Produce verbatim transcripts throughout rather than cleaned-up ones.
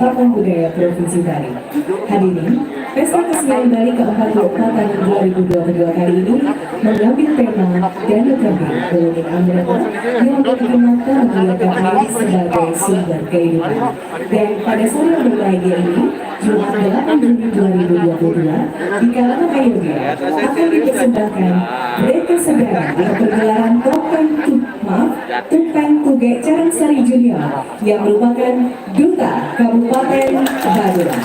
Taman Budaya Provinsi Bali. Hadirin, Pesta Kesenian Bali keempat puluh empat tahun dua ribu dua puluh dua kali ini mengambil tema Danu Kempi Ulungin Amreta yang menjadikan mata menggunakan air sebagai sumber kehidupan. Dan pada sore yang berbahagia ini, Jumat delapan Juni dua ribu dua puluh dua, di kalangan akhirnya akan dipersembahkan Reka Sedana atau pergelaran Topeng Tu-, maaf, Tupeng Tuge Carangsari Junior yang merupakan Duta Kabupaten Badung.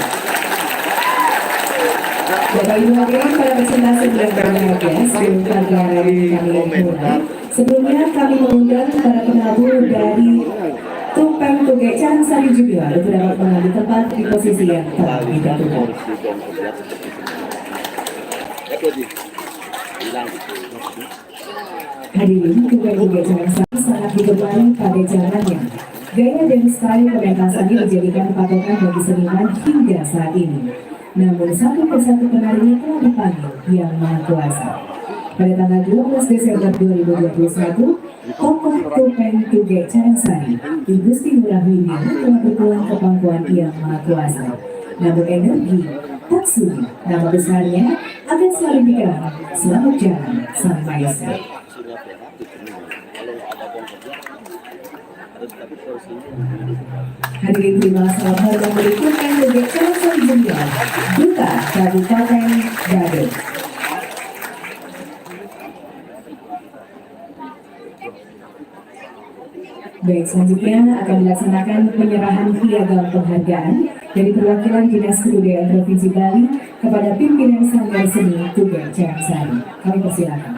Bapak Ibu hadirin, para pecinta seni yang berbahagia, sebelum pagelaran kami mulai, sebelumnya kami mengundang para penabuh dari Tupeng Tuge Carangsari Junior untuk dapat mengambil tempat di posisi yang telah ditentukan. Hadirin, Tuge Tuge Carangsari sangat digemari pada zamannya. Gaya dan style pementasannya menjadikan patokan bagi seniman hingga saat ini. Namun, satu persatu penarinya telah dipanggil Yang Maha Kuasa. Pada tanggal dua belas Desember dua ribu dua puluh satu, tokoh Topeng Tuge Carangsari, I Gusti Ngurah Winda, telah berpulang ke pangkuan Yang Maha Kuasa. Namun, energi, taksuni, nama besarnya akan selalu dikenang. Selamat jalan, Sang Maestro. Hadirin, terima salam hormat berikutnya untuk Carangsari Junior, Duta Kabupaten Badung. Baik, selanjutnya akan dilaksanakan penyerahan piagam penghargaan dari perwakilan Dinas Kebudayaan Provinsi Bali kepada pimpinan Sanggar Seni Tuge Carangsari. Kami persilakan.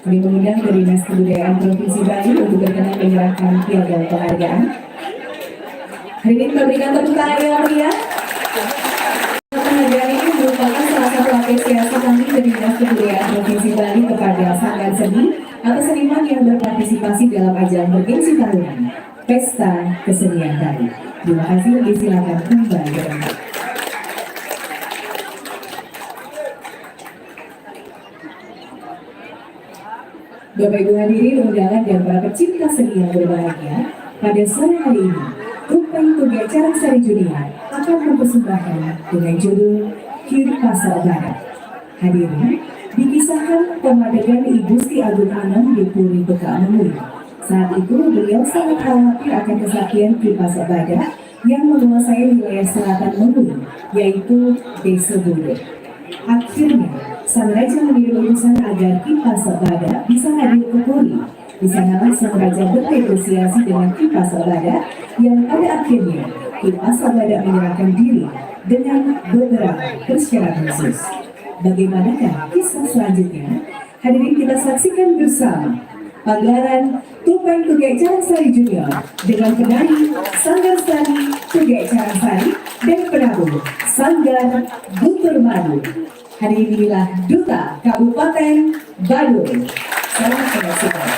Kami mengundang dari Dinas Kebudayaan Provinsi Bali untuk berkenan menyerahkan piagam penghargaan. Hadirin, kita berikan tepuk tangan yang meriah. Penghargaan ini merupakan salah satu apresiasi kami dari Dinas Kebudayaan Provinsi Bali kepada Sanggar Seni atau seniman yang berpartisipasi dalam ajang bergengsi tahunan Pesta Kesenian Bali. Terima kasih, disilakan kembali ke tempat. Bapak Ibu hadirin undangan dan para pecinta seni yang berbahagia, pada sore hari ini, Tupeng Tuge Carangsari Junior akan mempersembahkan dengan judul Kiri Pasa Badak. Hadirin, dikisahkan pamadegan I Gusti Agung Anom di Puri Bekak Mengwi. Saat itu, beliau sangat khawatir akan kesaktian Ki Pasa Badak yang menguasai wilayah selatan Mengwi, yaitu Desa Budo. Akhirnya, sang raja mengirim utusan agar Ki Pasa Badak bisa hadir ke Puri. Di sanalah sang raja bernegosiasi dengan Ki Pasa Badak, yang pada akhirnya Ki Pasa Badak menyerahkan diri dengan beberapa persyaratan khusus. Bagaimanakah kisah selanjutnya? Hadirin, kita saksikan bersama pagelaran Tupeng Tuge Carangsari Junior dengan penari Sanggar Seni Tuge Carangsari dan penabuh Sanggar Guntur Madu. Hadirin, inilah Duta Kabupaten Badung. Selamat menyaksikan.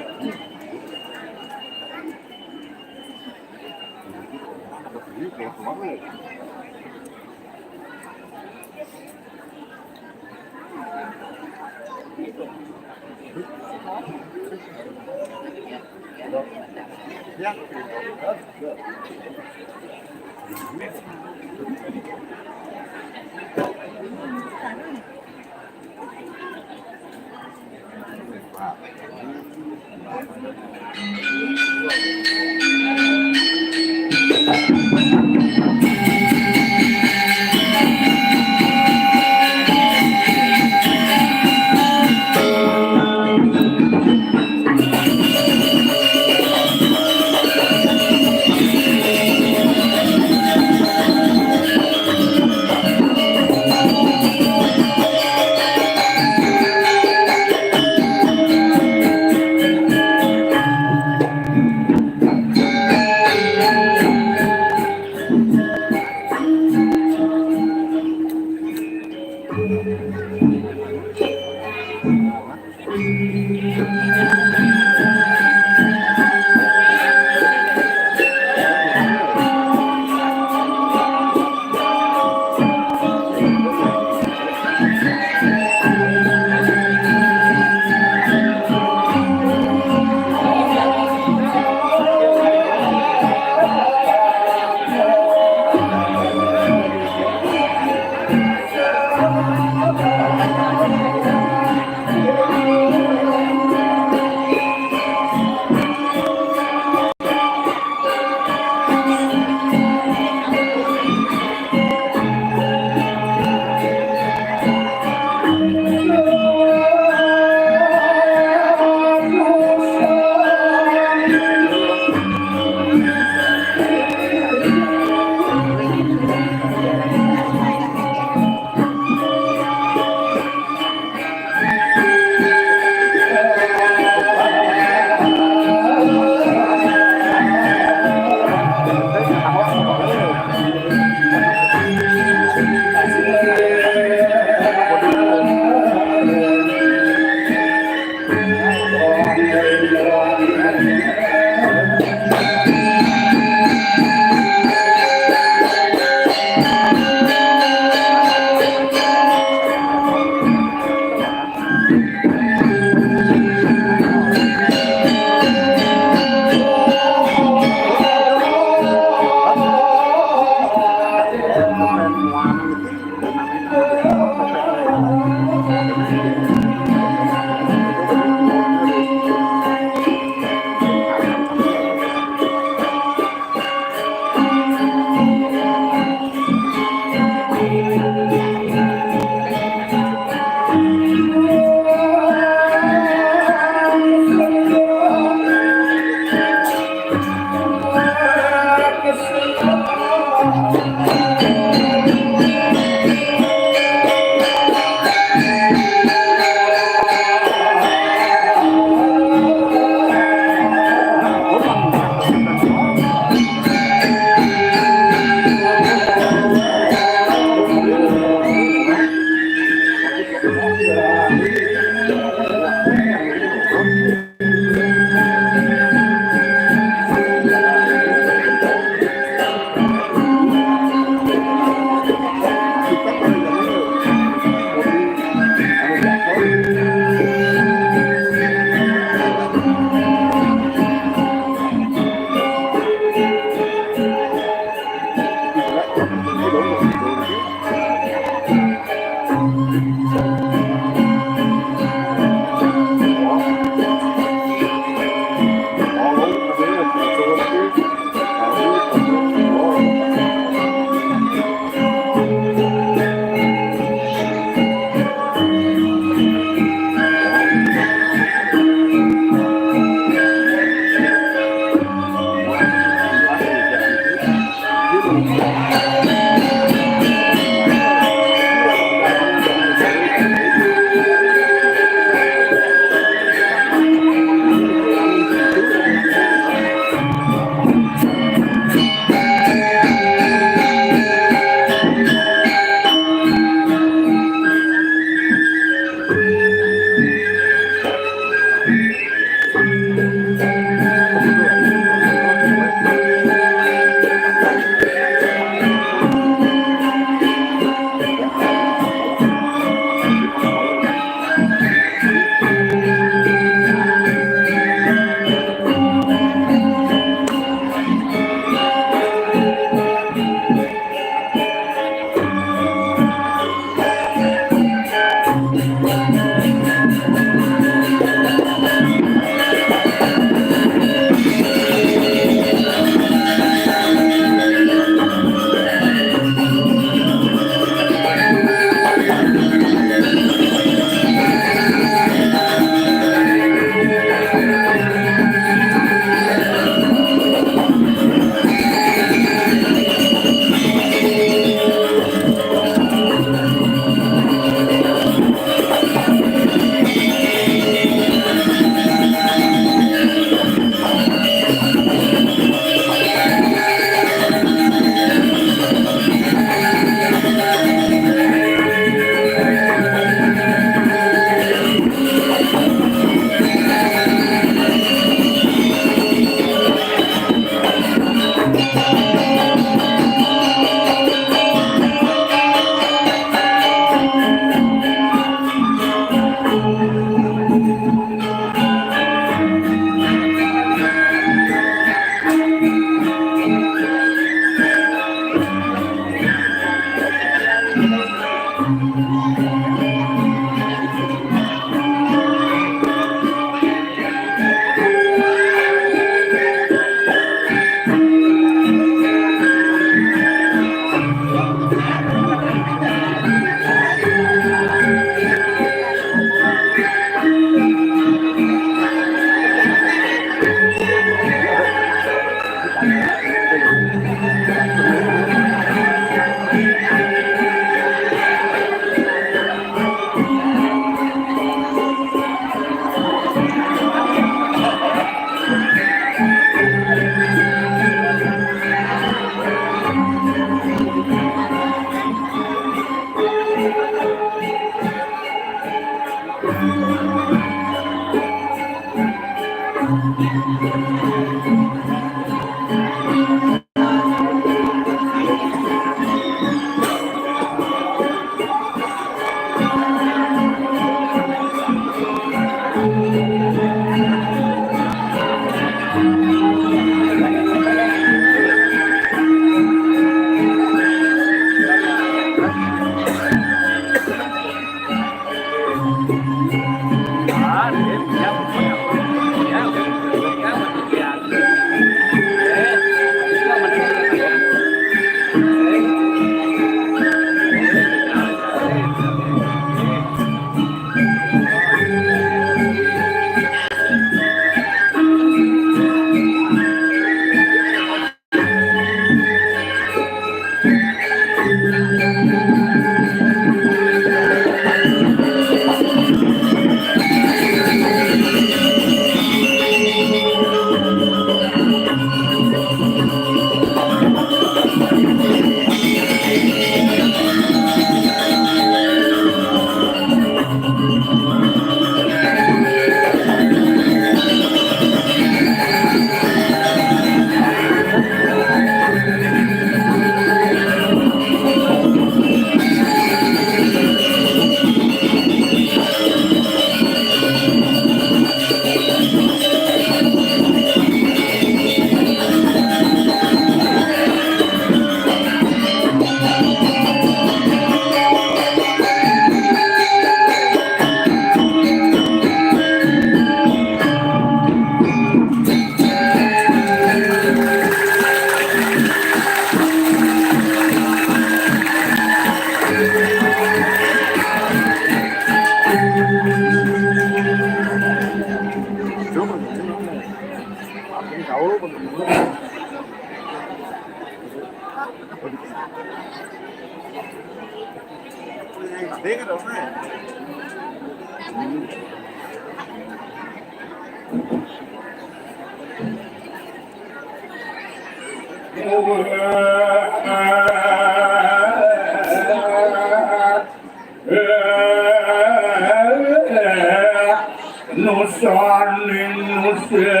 Nusaning nusa.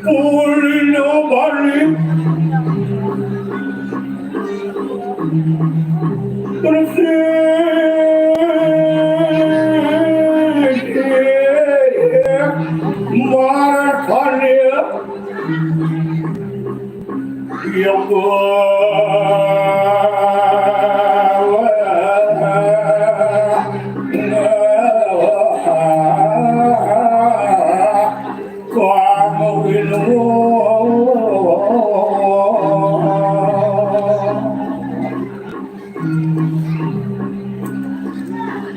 Kulino balik. Bersih. Marah kali. Ya Allah.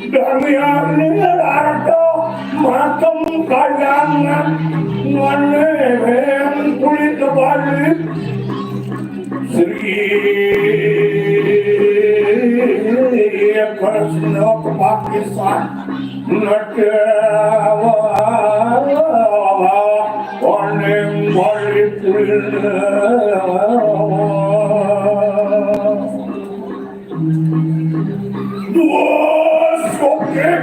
Damiane arta matem kayangan ngene kulit Bali. Sri Kresna kepakisan. Ngedewa oning Bali Kulina. Duh, sokip.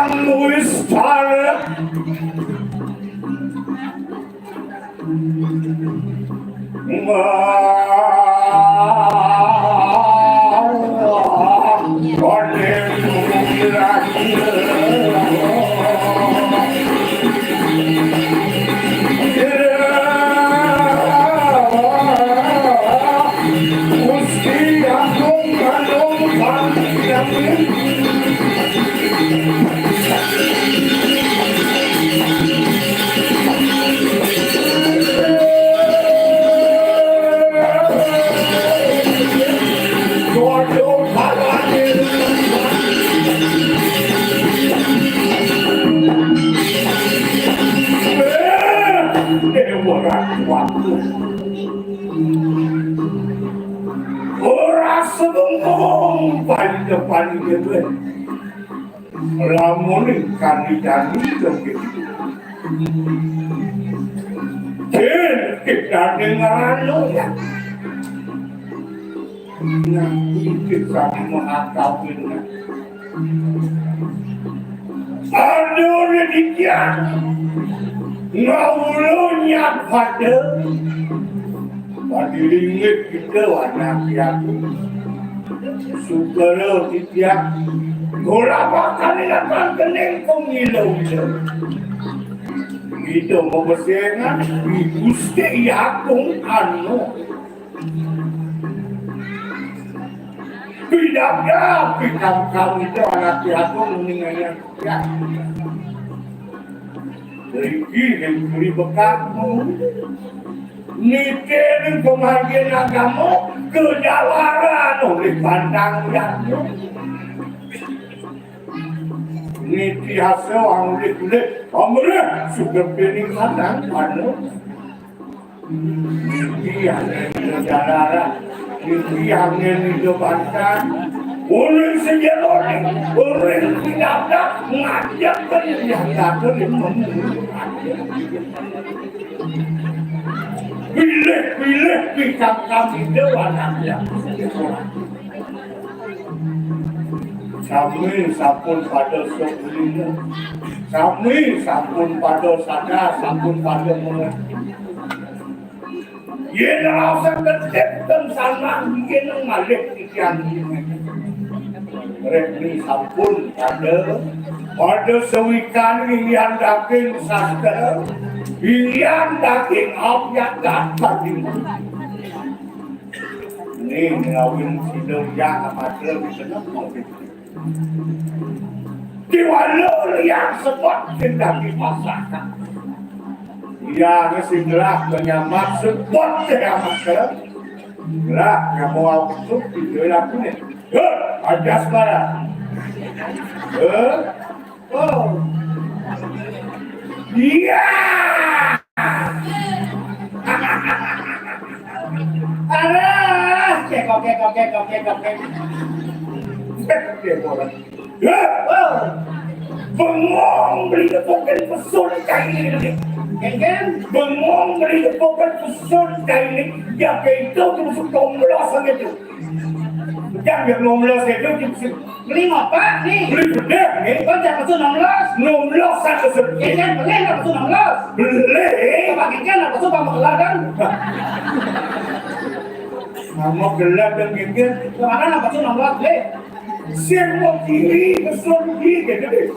Wistara. Ora sebengong paling depan dhewe. Lamun kandidani dhewe. Yen kita dengarano ya. Nanti kita mengakabin. Aduh, demikian. Ngawula nyat pada. Padiringit kita anak yaku. Sugara titiang. Golapakane datang kening kong ngilo-ngilo. Kita mabesengan di Gusti Agung anu. Pidabdab, pikam-kam itu anak yaku mendingannya. Ya. Riki yang beli bekakmu. Nitih pemangkin agama kejalaran oleh pandang yakmu. Nitih hasil oleh kulit. Amrih sudah pining kadang anu. Mimpi angin di jalaran, mimpi angin di bantan. Ulun sejeroning, ulun pinata ngajak penjata ke lima. Pilih-pilih bintang kami dewan aja. Sami sampun pada sok lima. Sami sampun pada sadar, sampun pada mengerti. Yen rasa kedip ten sanak yen malih titiang. Rek ni sampun pada, pada sawikan ilian daging sastra, ilian daging abjad tadi. Ni ngawin sida yang amatir di tengah. Diwala liang sebot sing dadi pasaka. Liang sing gelah penyamat sebot sing amat kerep. Gelah nyamu awutuk di dalam kulit. Heh, ajas barang. Heh. Oh. Iya. Alah, kekok, kekok, kekok, kekok, kekok. Kekok, kekok. Ya, oh. Bengong beli depokan pesun kain ini. Kengkeng? Bengong beli depokan pesun kain ini. Ya, kayak itu tuh masuk tombol asal gitu. Jam jam enam belas itu jam se-, beli apa nih? Beli bedak nih. Kan jam satu enam belas. Enam belas satu sepi. Kan beli apa tuh enam belas? Beli. Apa kan apa tuh kamu kelar kan? Kamu kelar dan genggen. Kemana apa tuh enam belas beli? Siang mau kiri, besok kiri, gitu deh.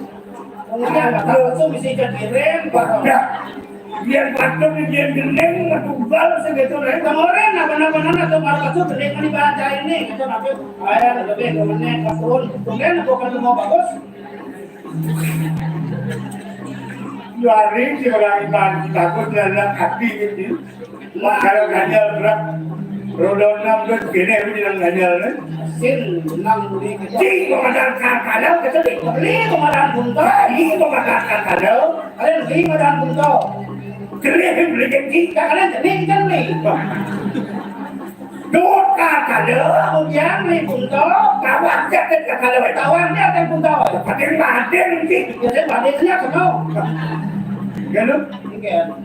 Kemudian kata langsung bisa kirim. Pada. Biar batuk, biar gendeng, matubal, segitu, nih. Kemarin, apa-apa, nana, tuh, baru masuk, gede, kan, dibaca ini, gitu, tapi, ayah, lebih, kemennya, kapun. Kemudian, aku kan mau bagus. Lari, si orang iman, bagus, dalam hati, gitu. Kalau ganjal berat, roda enam belas gini, aku bilang ganjal, kan? Sin, enam beli kita. Cing, komandan Karkadal, kita beli. Beli komandan Bunto. Beli komandan Karkadal. Kalian beli komandan Bunto. Beli, beli, beli. Kita kalian jenis kan nih. Duh, Karkadal. Kemudian beli Bunto. Tawang, jaket Karkadal. Tawang, jaket Bunto. Pakai badan, sih. Jadi badannya kenal. Ya, lu? Iya.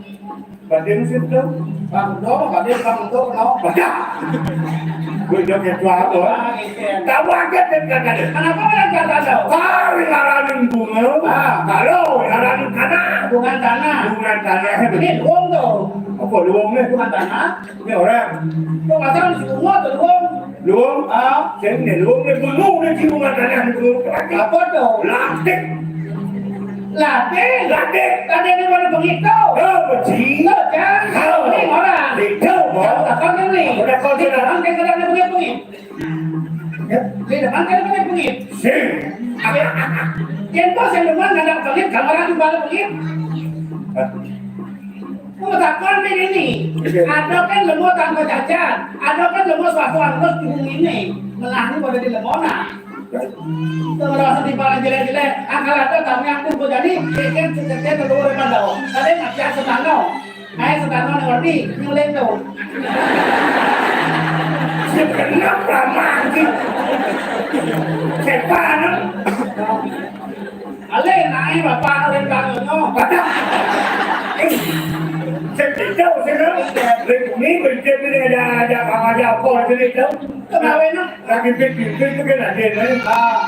Badhe sip, Dok. Bang Dok, badhe Bang Dok, no. Badhe. Duit dia ketua apa? Tahu aja dia kata dia. Kenapa orang kata tahu? Kau yang ngaranin bunga. Ah. Kalau yang ngaranin tanah. Bunga tanah. Bunga tanah. Ini luang tu. Apa luang ni? Bunga tanah. Ini orang. Kau kata ni bunga tu luang. Luang? Ah. Saya ni luang ni bunga ni di bunga tanah ni bunga. Apa tu? Latih. Latih. Latih. Latih ni mana begitu? Oh, betul. Betul kan? Oh. Ini orang. Betul, Bang. Kau tak kau ni. Udah kau sudah. Kau kena begitu ni. Ya. Dia depan kan kena pergi. Sing. Dia bos yang depan nak pergi, kamar tu balik pergi. Aku takkan ni ini. Ada kan lemo tanpa jajan, ada kan lemo suatu harus di bumi ini. Melah ni pada di lemo nah. Terus di paling jelek-jelek, akal ada tamu yang pun jadi, dia kan sekerja terus orang tahu. Tadi nak biasa tahu. Hai, sedangkan ngerti, nyulit tu. Kenapa mati? Setan. Ale, naik bapak, ada yang bangunnya. Bapak. Eh, saya tahu, saya tahu. Ni berjaya ni ada, ada, ada apa, saya tahu. Kenapa, nak? Lagi pikir, pikir tu kan ada, kan? Ah.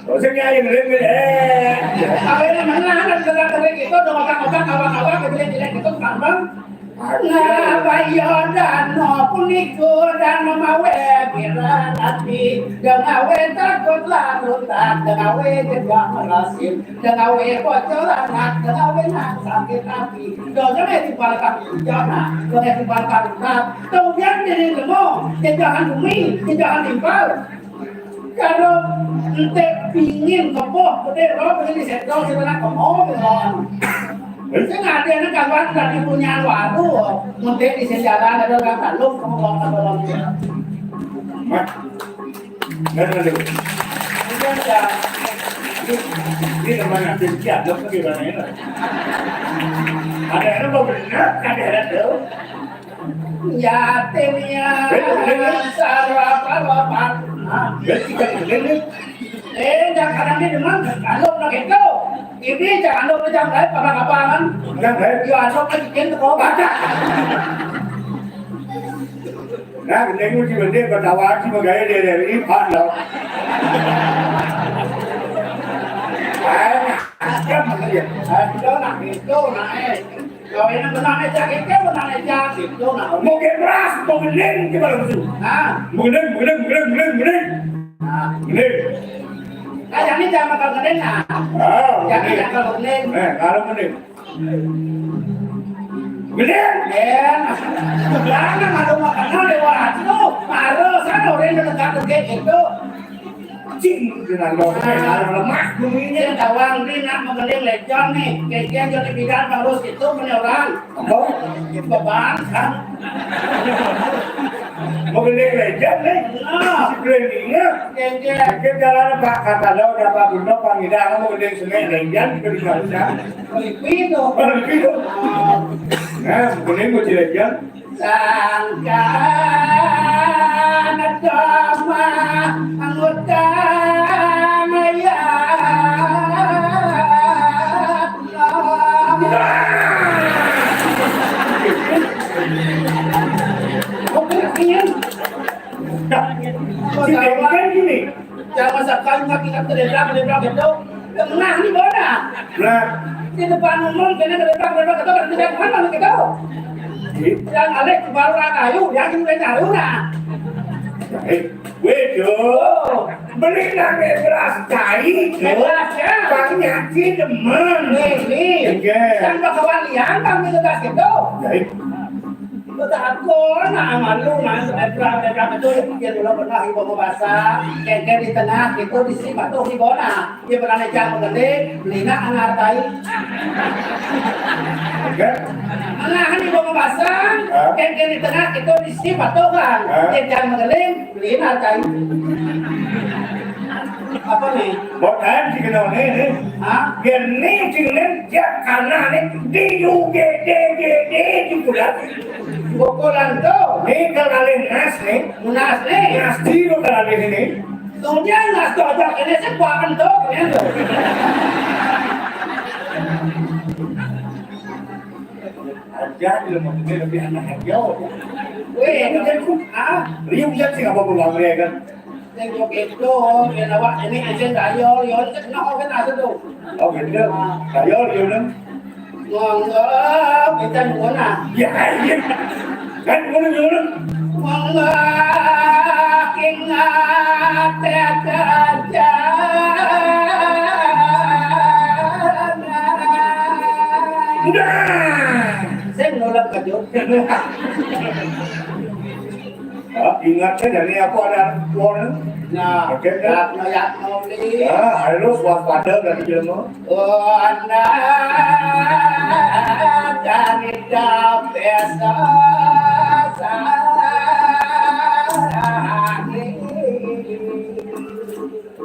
Oh, saya yang lain, eh. Apa yang mana, ada, ada, ada, gitu, ada otak-otak, kawan-kawan, jelek-jelek, gitu, gampang. Nah, bayo dano puniko dano mawe piran ati, dengawe takut larutan, dengawe jejak merasin, dengawe bocor anak, dengawe nang sakit ati. Dosane timbal kang bencana, dosane timbal kang berat. Kemudian dene lemo, jejahan bumi, jejahan timpal. Karo entek pingin keboh gede roh ini sedo sing nak kemo. Sing ade nang kawan tadi punya waru, ngetik di jalan ada orang taluk kemo kemo. Mat. Enggak ada. Ini, ini teman aku siap, lo pergi mana ya? Ada apa benar? Ada ada tu. Yatim ya, sarwa parwa parna. Ya, kita ini. Eh, jangan ada di mana? Kalau nak itu, ini jangan lupa jangan lain pada kapangan. Jangan lain. Ya, asal lagi kau baca. Nah, ini mesti bende bertawar cuma gaya dia dari Pak lo. Ayo, nah, itu nak itu, nah, eh. Kau ini benar aja, kita benar aja, gitu, nah. Mau ke beras, mau ke lem, kita langsung. Nah. Mau ke lem, mau ke lem, mau ke lem, mau ke lem, mau ke lem. Nah. Mau ke lem. Kayak ini jangan makan gede, nah. Ah, jangan makan gede. Eh, kalau mau ke lem. Mau ke lem. Eh, jangan malu makan lewat tuh. Harus ada orang yang dekat-dekat gitu. Cing, dengan lo, dengan lemah dunia. Sing tawang ni nak mengeling lejon ni. Kekian jadi bidan harus itu menyeorang. Apa? Beban kan. Mengeling lejon ni. Nah. Si Brandingnya. Kekian. Mungkin jalan Pak kata lo udah Pak Guna Pak Ngidang mengeling sini lejon kita bisa bisa. Lebih tu. Lebih tu. Nah, mengeling mau lejon. Sangkan domah ngutang ya. Oke, iya. Nah, si Dewi kan gini. Jangan sekali nggak kita terdengar, terdengar gitu. Nah, ini mana? Nah. Di depan umum, kena terdengar, terdengar gitu, terdengar mana gitu? Iya. Yang alih baru orang kayu, yang juga nyaru nah. Eh, wedo. Oh. Beli nang beras cai, beras ya. Banyak sih demen. Ini. Iya. Yang bakawan liang, kan gitu, gitu. Iya. Betul, aku, nah, malu, nah, sebelah, sebelah, betul, dia dulu pernah ibu mau basah, kengkeng di tengah, gitu, di sini batuk, di bona. Dia pernah necang menggeling, melina anak tai. Enggak. Anak, ibu mau basah, hah? Kengkeng di tengah, gitu, di sini batuk, kan. Hah? Dia jangan menggeling, melina tai. Apa nih? Buat kan, si kenal nih, nih. Hah? Biar nih, si nih, dia karena nih, di U G D G D, di pulang. Bokolan to. Ni kalau alih nas ni. Nas ni. Nas di lo kalau alih ni. Tong dia nas to aja kena sebuah kan to, kena to. Aja dia mau lebih anak aja. Wéh, ah, liu jang sing apa pemamre kan? Sing kok itu, ya, awak ini aja dayol, yo, cek no kan asa tu. Oh, gitu. Dayol, yo, kan? Monggo, kita nuwun, ah. Ya, iya. Kan, ngono, ngono. Monggo, ingat, ya, kan. Udah. Sing nolak ke Jogja. Ah, ingat kan, dari apa ada warna? Nah, oke, kan? Yatno, yatno, ni. Ah, harus waspada dari jelema. Oh, anda dari dapesa.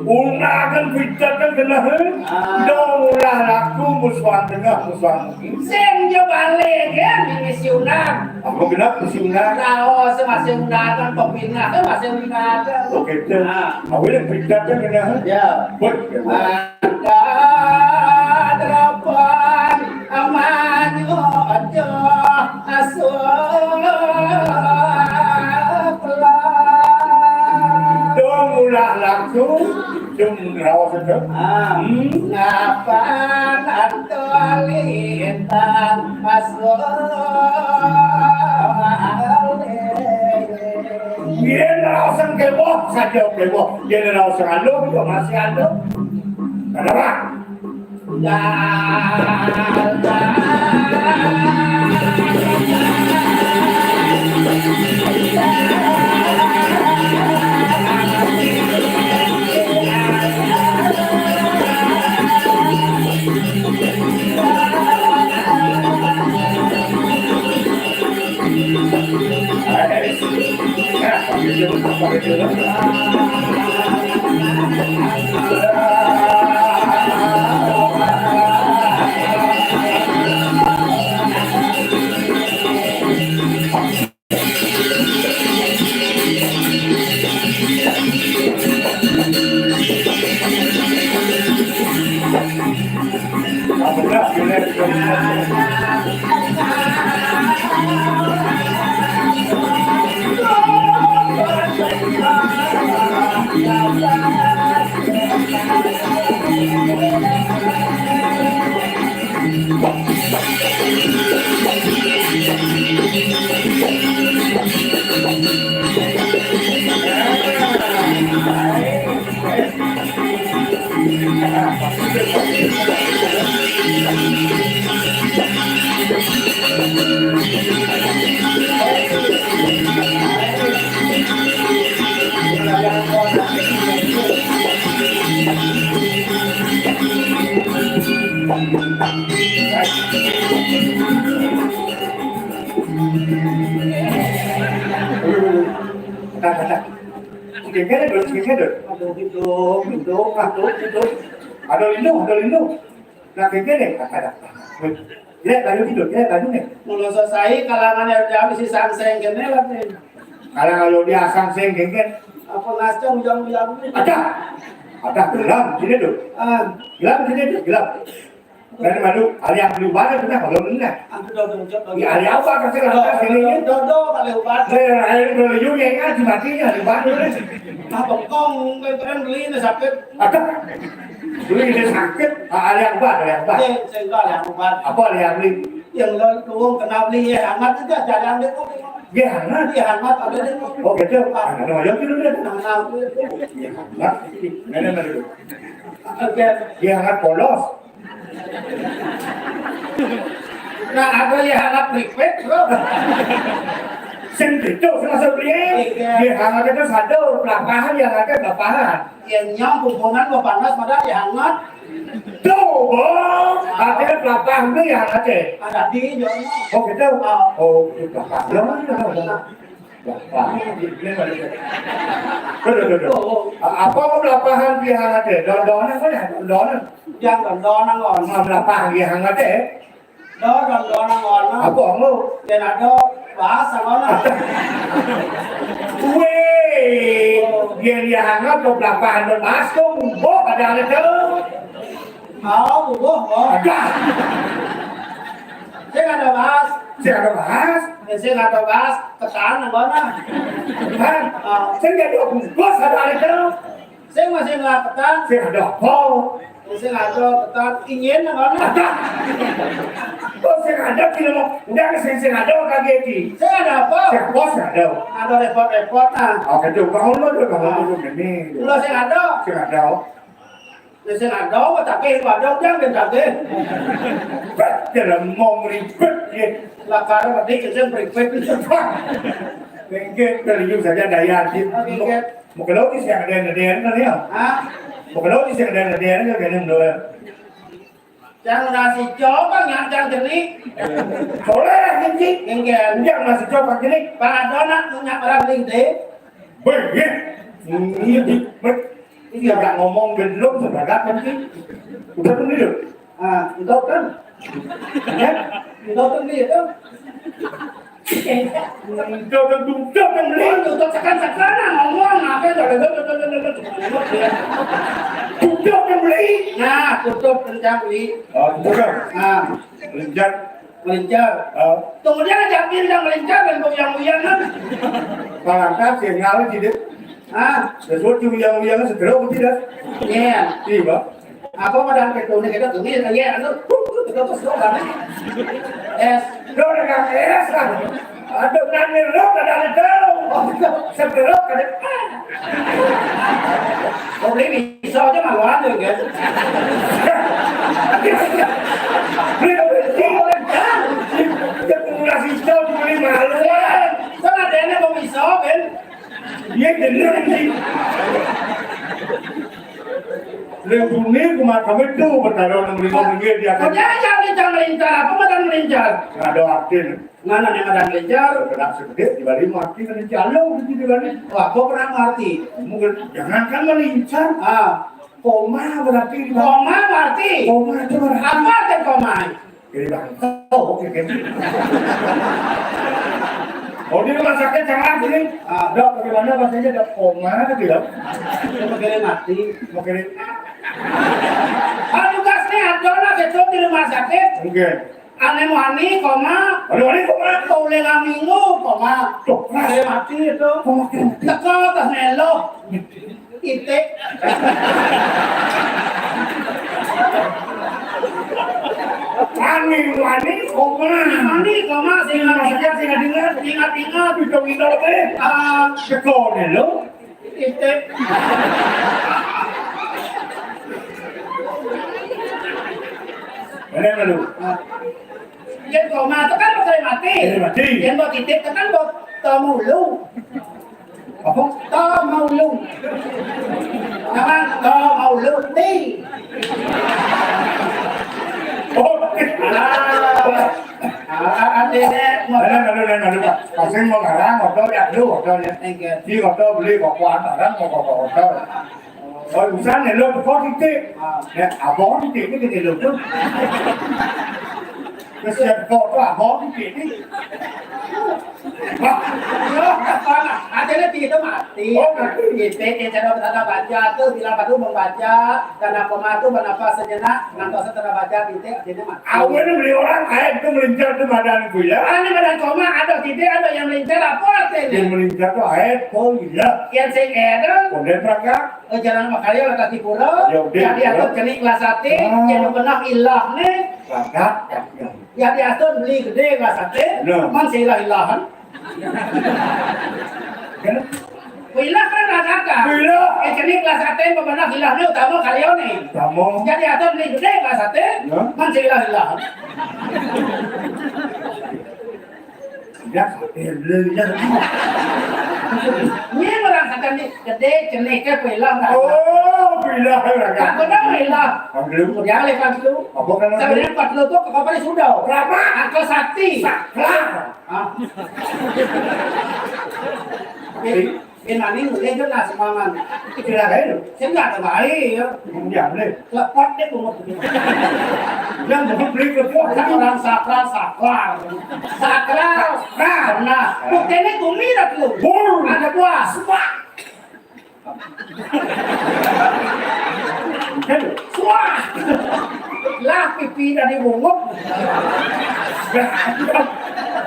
Unakan pitet kan genah, eh? Ah. Dong ulah laku musuhan tengah, musuhan bukit. Sing yo balik, ya, misi unag. Apa genah misi unag? Raos masih unag kan, pepinah kan masih unag kan. Oke, tuh. Ah. Awalnya pitet kan genah, eh? Ya. Buat, ya, buat. Ada delapan. Amanyo aja asup lah. Dong ulah laku, dong raos itu. Ah, hmm. Ngapan atau lintang asup. Yen raos sing kewok saja kewok, yen raos sing aluh yo masih aluh. Kenapa? Kagak, kagak. Sing kéné, Dul, sing kéné, Dul. Aduh, gitu, gitu, aduh, gitu. Aduh, lindung, aduh, lindung. Nah, sing kéné, kagak ada. Wéh, dia kayu gitu, dia kayu nih. Mula selesai kalangan R T M si sangseng kéné lah nih. Kalangan yo dia sangseng kéné. Apa ngascang ujang-ujang nih? Ada. Ada gelam sini, Dul. Ah. Gelam sini, Dul, gelam. Kan madu, ari yang beli ubat kan pernah kalau pernah. Aku udah ucap lagi. Ya, ari apa kasih rasa sini? Dodo kali ubat. Saya air kalau you yang ngaji matinya di Bandung. Ah, bengkong, kan beli ini sakit. Ada. Beli ini sakit. Ah, ari yang ubat, ari yang ubat. Iya, saya enggak ari yang ubat. Apa ari yang beli? Yang lo tuung kena beli ya, hangat itu jalan dia kok. Iya, hangat. Iya, hangat ada dia kok. Oh, gitu. Ah. Ada yang dulu deh. Nah, nah, itu. Iya, hangat. Ini, ini, ini. Oke. Iya, hangat polos. Nah, ada ya hangat pripit, Bro. Sing beda, sing maksud piye? Iya. Ya hangat itu satu, lapangan ya hangat lapangan. Ya nyong hubungan mau panas padahal ya hangat. Tuh, Bang. Artinya lapangan itu ya hangat ya. Ada di nyonya. Oh, gitu. Ah. Oh, itu lapangan. Lapangan. Tuh, tuh, tuh, tuh. Oh, oh. A-, apa mau lapangan dia hangat ya? Dondonan kan ya, dondonan. Yang dondonan, Bang. Mau lapangan dia hangat ya? Dor, dor, dor, dor, dor. Apa, Mu? Yen ada bahas, apa, nah? Wéh, yen ya hangat kok belapahan bahas kok mbuh ada ada tuh. Oh, mbuh, oh. Ada. Sing ada bahas. Sing ada bahas. Sing ada bas, ketan, apa nah? Hah? Ah. Sing ada bungkus, ada itu. Sing masih nggak ketan. Sing ada apa? Sing ada ketan, ingin, apa nah? Ada. Oh, sing ada, tidak mau. Udah, sing, sing ada, kaget, Ki. Sing ada apa? Sing apa, sing ada? Ada repot-repot, nah. Oke, tuh, bangun lo, tuh, bangun lo, tuh, ini. Lo sing ada? Sing ada. Ya, sing ada, tapi yang ada, udah, udah, udah. Ribet, dalam mau ribet, ya. Lah, karena tadi kita ribet. Mungkin, dari saja daya, Ki. Oke, oke. Mau ke laut sih, ada yang ada yang kan, ya? Hah? Mau ke laut sih, ada yang ada yang kan, yang dua. Yang nasi coba, yang, yang jenik. Boleh, Ki. Enggak. Yang nasi coba jenik. Pak Adona punya orang linting. Beh, ya. Ini, ini, ini nggak ngomong belum seberapa, Ki. Udah, kan, gitu. Ah, itu kan. Ya, itu kan gitu. Udah, udah, udah, udah, beli. Oh, tutup sekan-sekan, nah, ngomong, apa, udah, udah, udah, udah, udah, udah. Udah, udah, beli. Nah, tutup kencang, beli. Oh, tutup. Nah. Kencang. Melincar. Oh. Kemudian aja yang melincar dan yang uyangan. Palangkat, sing ngalih, gitu. Ah. Sesuatu yang uyangan segera, tidak? Iya. Iya, Pak. Apa modal ketunik itu tuh? Iya, iya, anu, huh, huh, terus, terus, terus, terus, es. Lo udah nggak es, kan? Aduh, nangis lo, kadang ada. Oh, gitu. Segera, kadang, ah. Oh, beli bisa aja malu aja, kan? Beli, beli, beli. Dia punya sisa, beli malu. Kan ada yang mau bisa, kan? Iya, bener, sih. Lembunge kumaha kami tuh, bertaruh nang lima menit dia kan. Kok dia yang melincar-melincar? Apa modal melincar? Nggak ada artinya. Mana yang ada melincar? Kena segede, di balik mati kan jalan gitu kan. Wah, kok pernah mati? Mungkin jangan kan melincar. Ah. Koma berarti di bawah. Koma berarti? Koma itu berarti. Apa arti koma? Jadi bangkau, oke, kan? Oh, di rumah sakit jangan sini. Ah. Dok, bagaimana rasanya, Dok? Koma gitu ya? Mau kira mati. Mau kira. Ah, tugas nih, ada lah, gitu, di rumah sakit. Oke. Ane wani, koma. Ane wani, koma. Kau lima minggu, koma. Tuh, Mas. Saya mati itu. Koma, koma. Teko, tas melo. Titik. Ane wani, koma. Wani, koma, sing ingat-ingat, sing ingat-ingat. Ingat-ingat. Itu, itu, apa ya? Ah. Teko, melo. Titik. Mana, mana? Yen koma itu kan bakal mati. Bakal mati. Yen mau titik itu kan mau temulu. Apa? Temulu. Nama temulu. Ti. Oh. Ah. Ah, artinya, mana, mana, mana, mana, Pak? Pasti mau ngarang, motor ya, lu, motor ya. Enggak. Di motor beli, kok kuat, barang, mau, kok, kok, motor. Oh, urusan ya, lu, kok titik? Ah. Ya, abang titik ini gede, lu, tuh. Terus ya, kok, kok, abang titik ini. Wah. Artinya titik itu mati. Oh, mati. Titik, yang cara tanda baca tuh, bila baru membaca, tanda koma tuh, kenapa sejenak, ngantos tanda baca, titik, artinya mati. Awalnya beli orang, ayat itu melincar tuh, madan kuya. Ah, ini madan koma, ada titik, ada yang melincar, apa artinya? Yang melincar tuh ayat, oh, iya. Yang sing ada. Kemudian, Raka. Oh, jalan makanya, Raka Tipura. Ya, udah, jadi, ya. Atau cenik kelas sate, ah. Yang benar ilah nih. Raka, ya, ya. Ya, diatur beli gede, nggak sate, bener. Man seilah-ilahan. Bener. Ilah kan nggak kata. Ilah. Eh, jadi nggak sate, pemenang ilahnya utama kalian nih. Utama. Jadi, atau beli gede, nggak sate, ya. Man seilah-ilahan. Ya, sate beli, ya. Ini orang kata nih, gede, cenik, ke, ilah, nggak. Oh, ilah, ilah. Nggak benar, ilah. Ambil. Ya, lepas dulu. Apa kan? Sebenarnya empat puluh tuh ke kapan sudah? Berapa? Angka sakti. Sakral. Ah. Ini, ini nani, ini juga nasi mangan. Kira aja lu. Saya nggak ada baik, ya. Dia boleh. Lepot deh, bungut. Yang bungut beli ke tuh. Orang sakral, sakral. Sakral. Nah, nah. Buktinya gumi dah tuh. Bur. Ada buah. Sumpah. Suah. Lah pipi dari bunguk.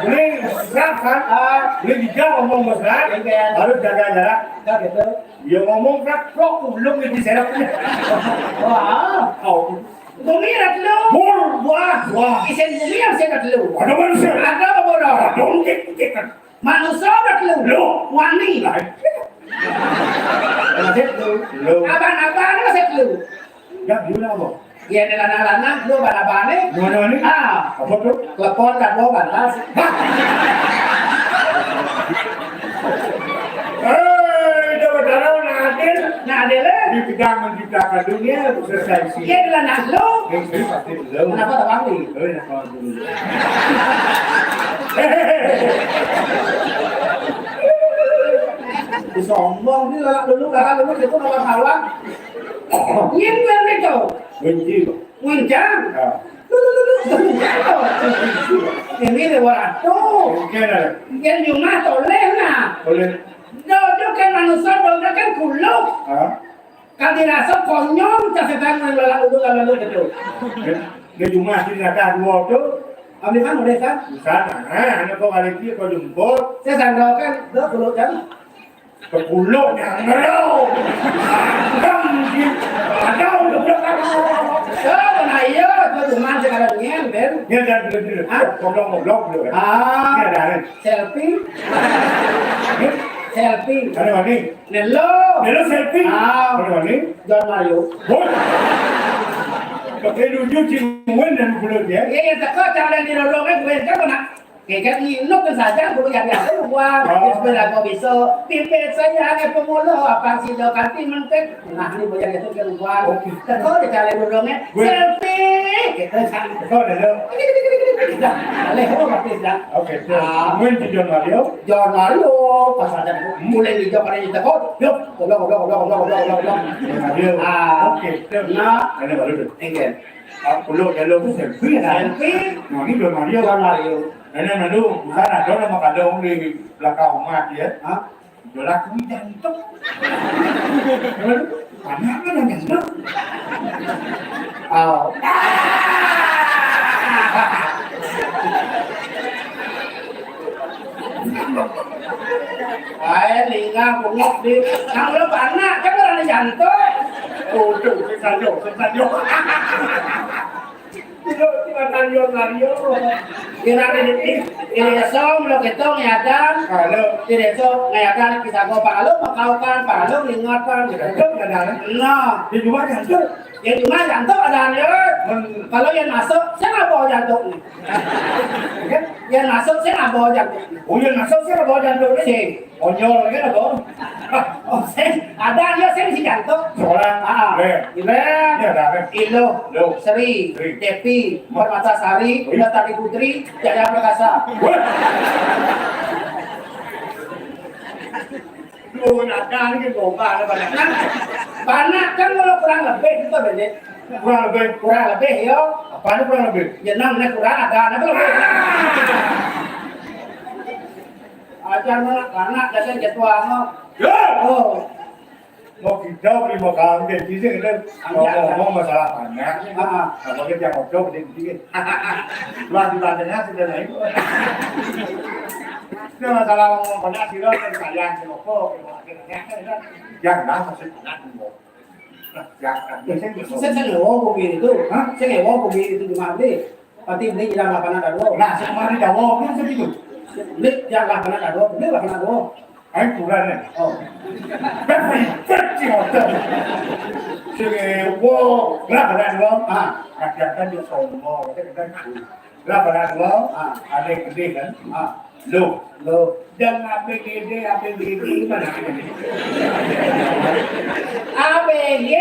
Boleh mesra kan? Ah. Boleh juga ngomong mesra. Iya. Harus jaga jarak. Kan gitu. Ya ngomong prak prok ulung di serap. Wah. Oh. Bumi rat lu. Wah. Wah. Isen bumi yang saya rat lu. Ada manusia. Ada apa bodoh? Ada ungkit-ungkit kan. Manusia ora telu. Lho. Wani. Lah. Ora telu. Lho. Abang-abang ora telu. Ya, gimana, Bang? Ya, ada lanang-lanang, lu abang-abang nih. Gimana nih? Ah. Apa tuh? Telepon, tak bawa batas. Hah? Eh, itu betul, nah, adil. Nah, adil, eh. Di bidang menciptakan dunia, selesai sih. Ya, ada lanang lu. Ini pasti belum. Kenapa tak panggil? Oh, ya, kalau dulu. Sombong ni, lalak dulu, lalak dulu, itu lalak-lalak. Nyen gue ni tu. Benci, Pak. Ngencang. Ah. Lu, lu, lu, lu. Ini lewat tu. Oke, dah. Nyen jumah toleh nah. Boleh. Dodo kan manusia, dodo kan kuluk. Ah. Kan dirasa konyol, tak sedang nang lalak dulu, lalak dulu gitu. Dia, dia cuma sini ada dua tu. Ambil kan boleh kan? Bisa, nah, anak kau balik dia kau jemput. Saya sandal kan, dah kuluk kan? Kekuluk yang ngerau. Kan, ada udah bilang kan. Oh, mana iya, tu cuma sekarang ni, Ben. Dia dah dulu dulu. Hah? Goblok-goblok dulu. Ah. Dia dah, kan? Selfie. Selfie. Ada mana? Nelo. Nelo selfie. Ah. Mana ni? John Mario. Boy. Pakai dulu ciuman dan mulut ya. Iya, iya, teko cara di lorong kan gue kan kena. Kayak kan ini kan saja gue yang biasa luar. Oh. Terus gue lagu bisa. Pipit saya ada pemula apa sih do kantin mentek. Nah, ini gue yang itu kan luar. Oke. Teko di cara lorongnya. Gue. Selfie. Kita kan. Teko dah lo. Aleh, oh, mati dah. Oke, terus. Ah. Main di John Mario. John Mario, pas ada mulai di John Mario teko. Yuk. Goblok, goblok, goblok, goblok, goblok, goblok. Mario. Ah. Oke, siap. Nah. Ini baru tu. Enggak. Aku lo dah lo tu selfie dah. Selfie. Nah, ni John Mario. John Mario. Ini malu, bukan ada nama kalau di belakang rumah dia. Ha? Dia laku jantung. Mana ada jantung? Oh. Ai, lingah bunguk di. Nang lo panak, kan orang jantung. Oh, tu, sing sanyo, sing sanyo. Itu, itu sanyo, sanyo. Kira ini, ini song lo ketong ya dan. Halo. Ini song ya dan kita go palu, makau kan palu, ingat kan. Jantung ada. Nah. Di rumah jantung. Ya cuma jantung ada nih. Kalau yang masuk, saya nggak bawa jantung nih. Yang masuk, saya nggak bawa jantung. Oh, yang masuk, saya nggak bawa jantung nih. Sih. Onyol kan apa? Oh, saya ada dia, saya isi jantung. Seorang. Ah, Iben. Ini ada apa? Ilo. Lo. Sri. Sri. Devi. Permata Sari. Oh, iya. Lestari Putri. Jaya Perkasa. Wah. Lu ada ni gombal banyak. Banyak kan kalau kurang lebih itu, Bende. Kurang lebih. Kurang lebih, yo. Apa ni kurang lebih? Ya, enam ni kurang, ada ni lebih. Ajar mana anak dasar jadwal. Yo. Oh. Mau kita beli mau kawin, jadi kita ngomong-ngomong masalah banyak. Ah. Apa kita yang ngobrol, kita dikit. Lah, di tengah sudah naik. Ini masalah ngomong banyak, sih, lo, kan sayang, sih, lo, kok, yang lah, masih banyak, lo. Ya, kan, saya, saya ngewo bumi itu. Hah? Saya ngewo bumi itu di mana? Pati beli jalan lapangan ada dua. Nah, saya kemarin jawab, kan, segitu. Beli jalan lapangan ada dua, beli lapangan ada dua. Ai kurang, eh. Oh. Perfect, perfect, hotel. Sing ewo, lah, kan, dua. Ah. Kadang kan dia sombong, kadang kan. Lah, pada dua, ah, ada yang gede kan? Ah. Lo. Lo. Dan A B G D, A B G D, mana? A B G.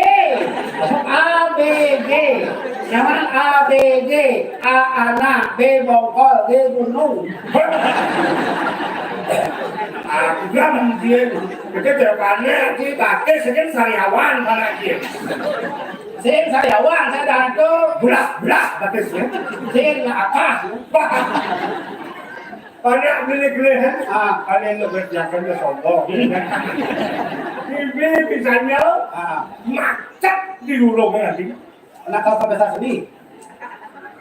A B G. Yang mana A B G? A anak, B bongkol, G gunung. Aku bilang dia, kita tidak pakai, pakai sekian sariawan, mana dia? Sing sariawan, saya danto. Bulah, bulah, batis, ya. Sing apa? Banyak beli-beli, ha? Ah. Ada yang ngekerjakan dia sombong. Ini misalnya, ah, macet di lurung nanti. Nak kau ke besar sini?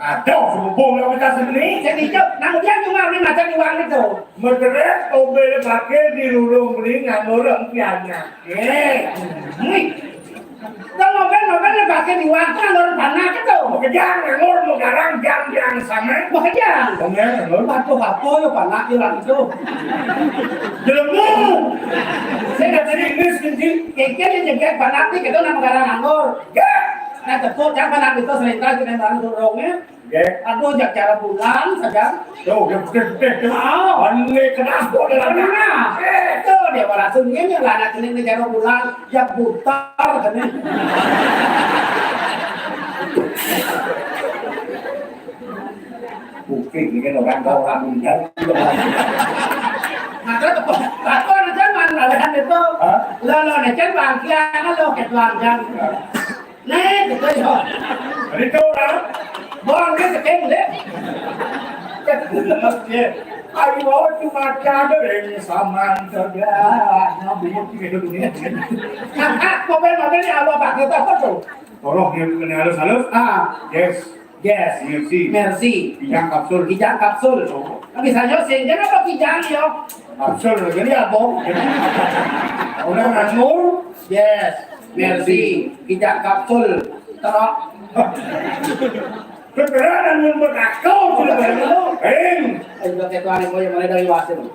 Aduh, sumubung yang kita seni. Seni, Cuk. Nang dia cuma ini macam iwang itu. Medres, obel pakai di lulung beli nganggur yang piannya. Eh, wih. Kan obel, obel pakai di iwang, kan nganggur panak itu. Mau kejang, nganggur, mau garang, jang, jang, sama. Mau kejang. Nganggur, nganggur. Aduh, apa ya panak iwang itu? Jelemu. Saya nggak tadi Inggris, Inggris. Kengkel yang jaga panak nih, kita nama garang nganggur. Ya. Nah, tepuk, jangan panak itu selintas, kita barang dorongnya. Nggih. Aduh, jak cara bulan saja. Tuh, dia putih-putih tuh. Oh. Ane kenapa dalam. Nah, eh, tuh dia malah sunyi nya lah, anak ini nih cara bulan, jak butar katanya. Bukti ini kan orang tahu orang meninggal. Maka apa? Apa aja man lalahan itu? Hah? Lo lo nih kan bangkian lo ketuangan. Nih, gitu yo. Jadi itu orang. Bang, dia keting deh. Iya. Ayo, cuma ada yang saman saja. Nah, bunyi gitu, bunyi. Kakak, mobil-mobil ya, apa pakai apa tuh? Tolong yang kena halus-halus. Ah. Yes. Yes. Mercy. Mercy. Kijang kapsul. Kijang kapsul. Oh. Bisa yo, sing, apa kijang yo? Kapsul, jadi apa? Udah nganggur? Yes. Mercy. Kijang kapsul. Terok. Keberadaan yang berkakau sudah banyak. Heng. Ayo, kita tuan yang mulai dari wasil.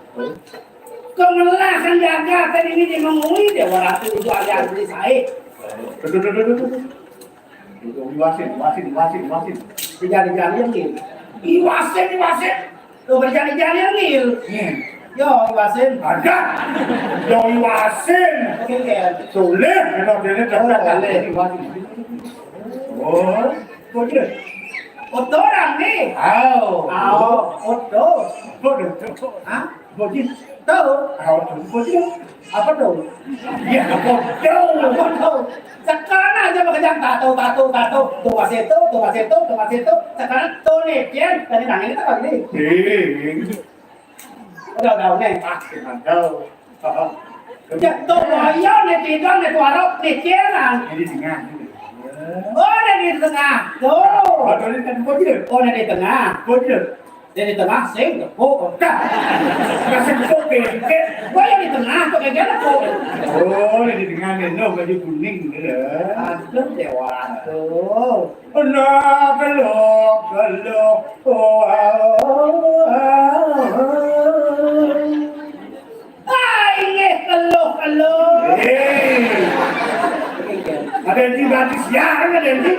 Kemelasan jaga tadi ini dia ngomongin dia, walau itu aja beli saya. Tuh, tuh, tuh, tuh, tuh, tuh. Iwasin, iwasin, iwasin, iwasin. Dijali-jali yang nih. Iwasin, iwasin. Tuh, berjali-jali yang nih. Iya. Yo, iwasin. Ada. Yo, iwasin. Oke, oke. Sulit, kalau dia ini Oh, ternyata boleh. Iwasin. Oh, kok dia? Oto orang nih. Aw. Aw, oto. Kok dia? Hah? Bojin. Tahu? Tahu tuh, bojin. Apa tuh? Iya, apa tuh? Apa tuh? Sekarang aja pakai jam tato, tato, tato. Tuh masih itu, tuh masih itu, tuh masih itu. Sekarang tuh nih, Pian. Tadi nangis itu apa gini? Iya. Udah, udah, udah. Ah, tahu. Ya, tuh, iya, nih tidur, nih tuarok, nih Pian. Ini tengah. Oh, nih di tengah. Tuh. Oh, tuh, ini kan bojin. Oh, nih di tengah. Bojin. Dia di tengah, sing, tepuk. Dah. Kasih tepuk, bengkek. Gua yang di tengah, kok kayak gitu? Oh, yang di tengah nih, no, baju kuning gitu ya. Aduh, dewa tuh. Nah, belok, belok. Oh, ah, ah, ah. Ah, inggih keluh-keluh. Hei. Ada di batis ya, ada di.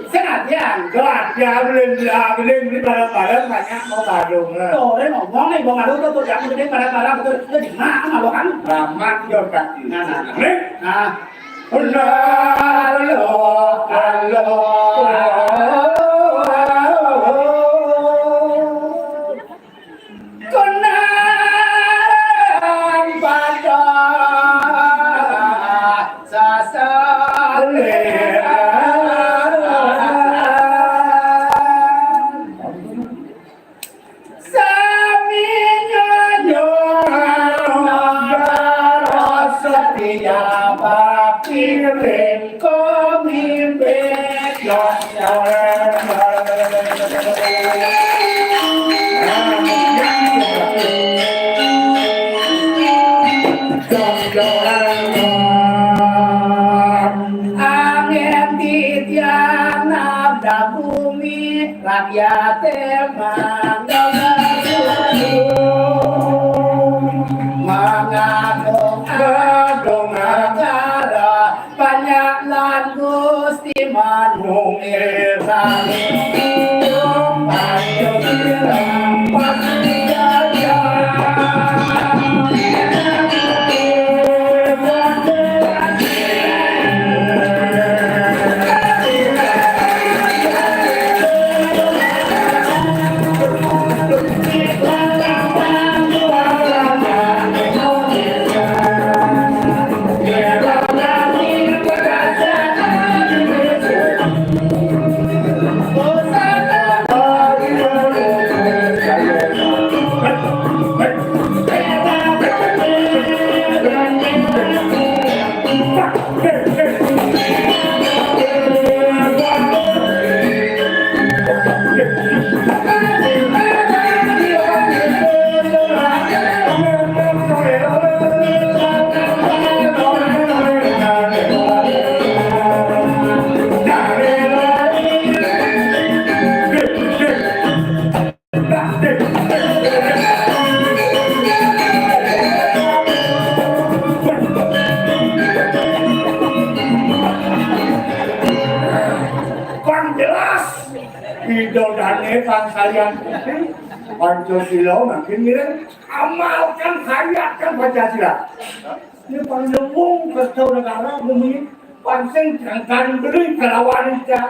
Sengaja. Sengaja, belum, belum, belum, barang-barang banyak mau barung, eh. Tuh, dia ngomong nih, gua malu tuh, tuh, jangan gede barang-barang, betul. Itu di mana, malu kan? Lama, yo, kaki. Nah, nah, nah. Nih. Nah. Benar, lo, lo. Kenalan pada sasalean. Sami nyonyo setia bakti ring komimpin. Angin titian nabrak bumi, rakyate mandang. Mengandung-andung negara, banyak lan Gusti manungil sami. Ayo bilang pasti aja. Ane pansarian putih, Pancasila makin mireng, amalkan, hayatkan Pancasila. Ini paling lembung kerja negara bumi, pancen jangan beri kelawan kita.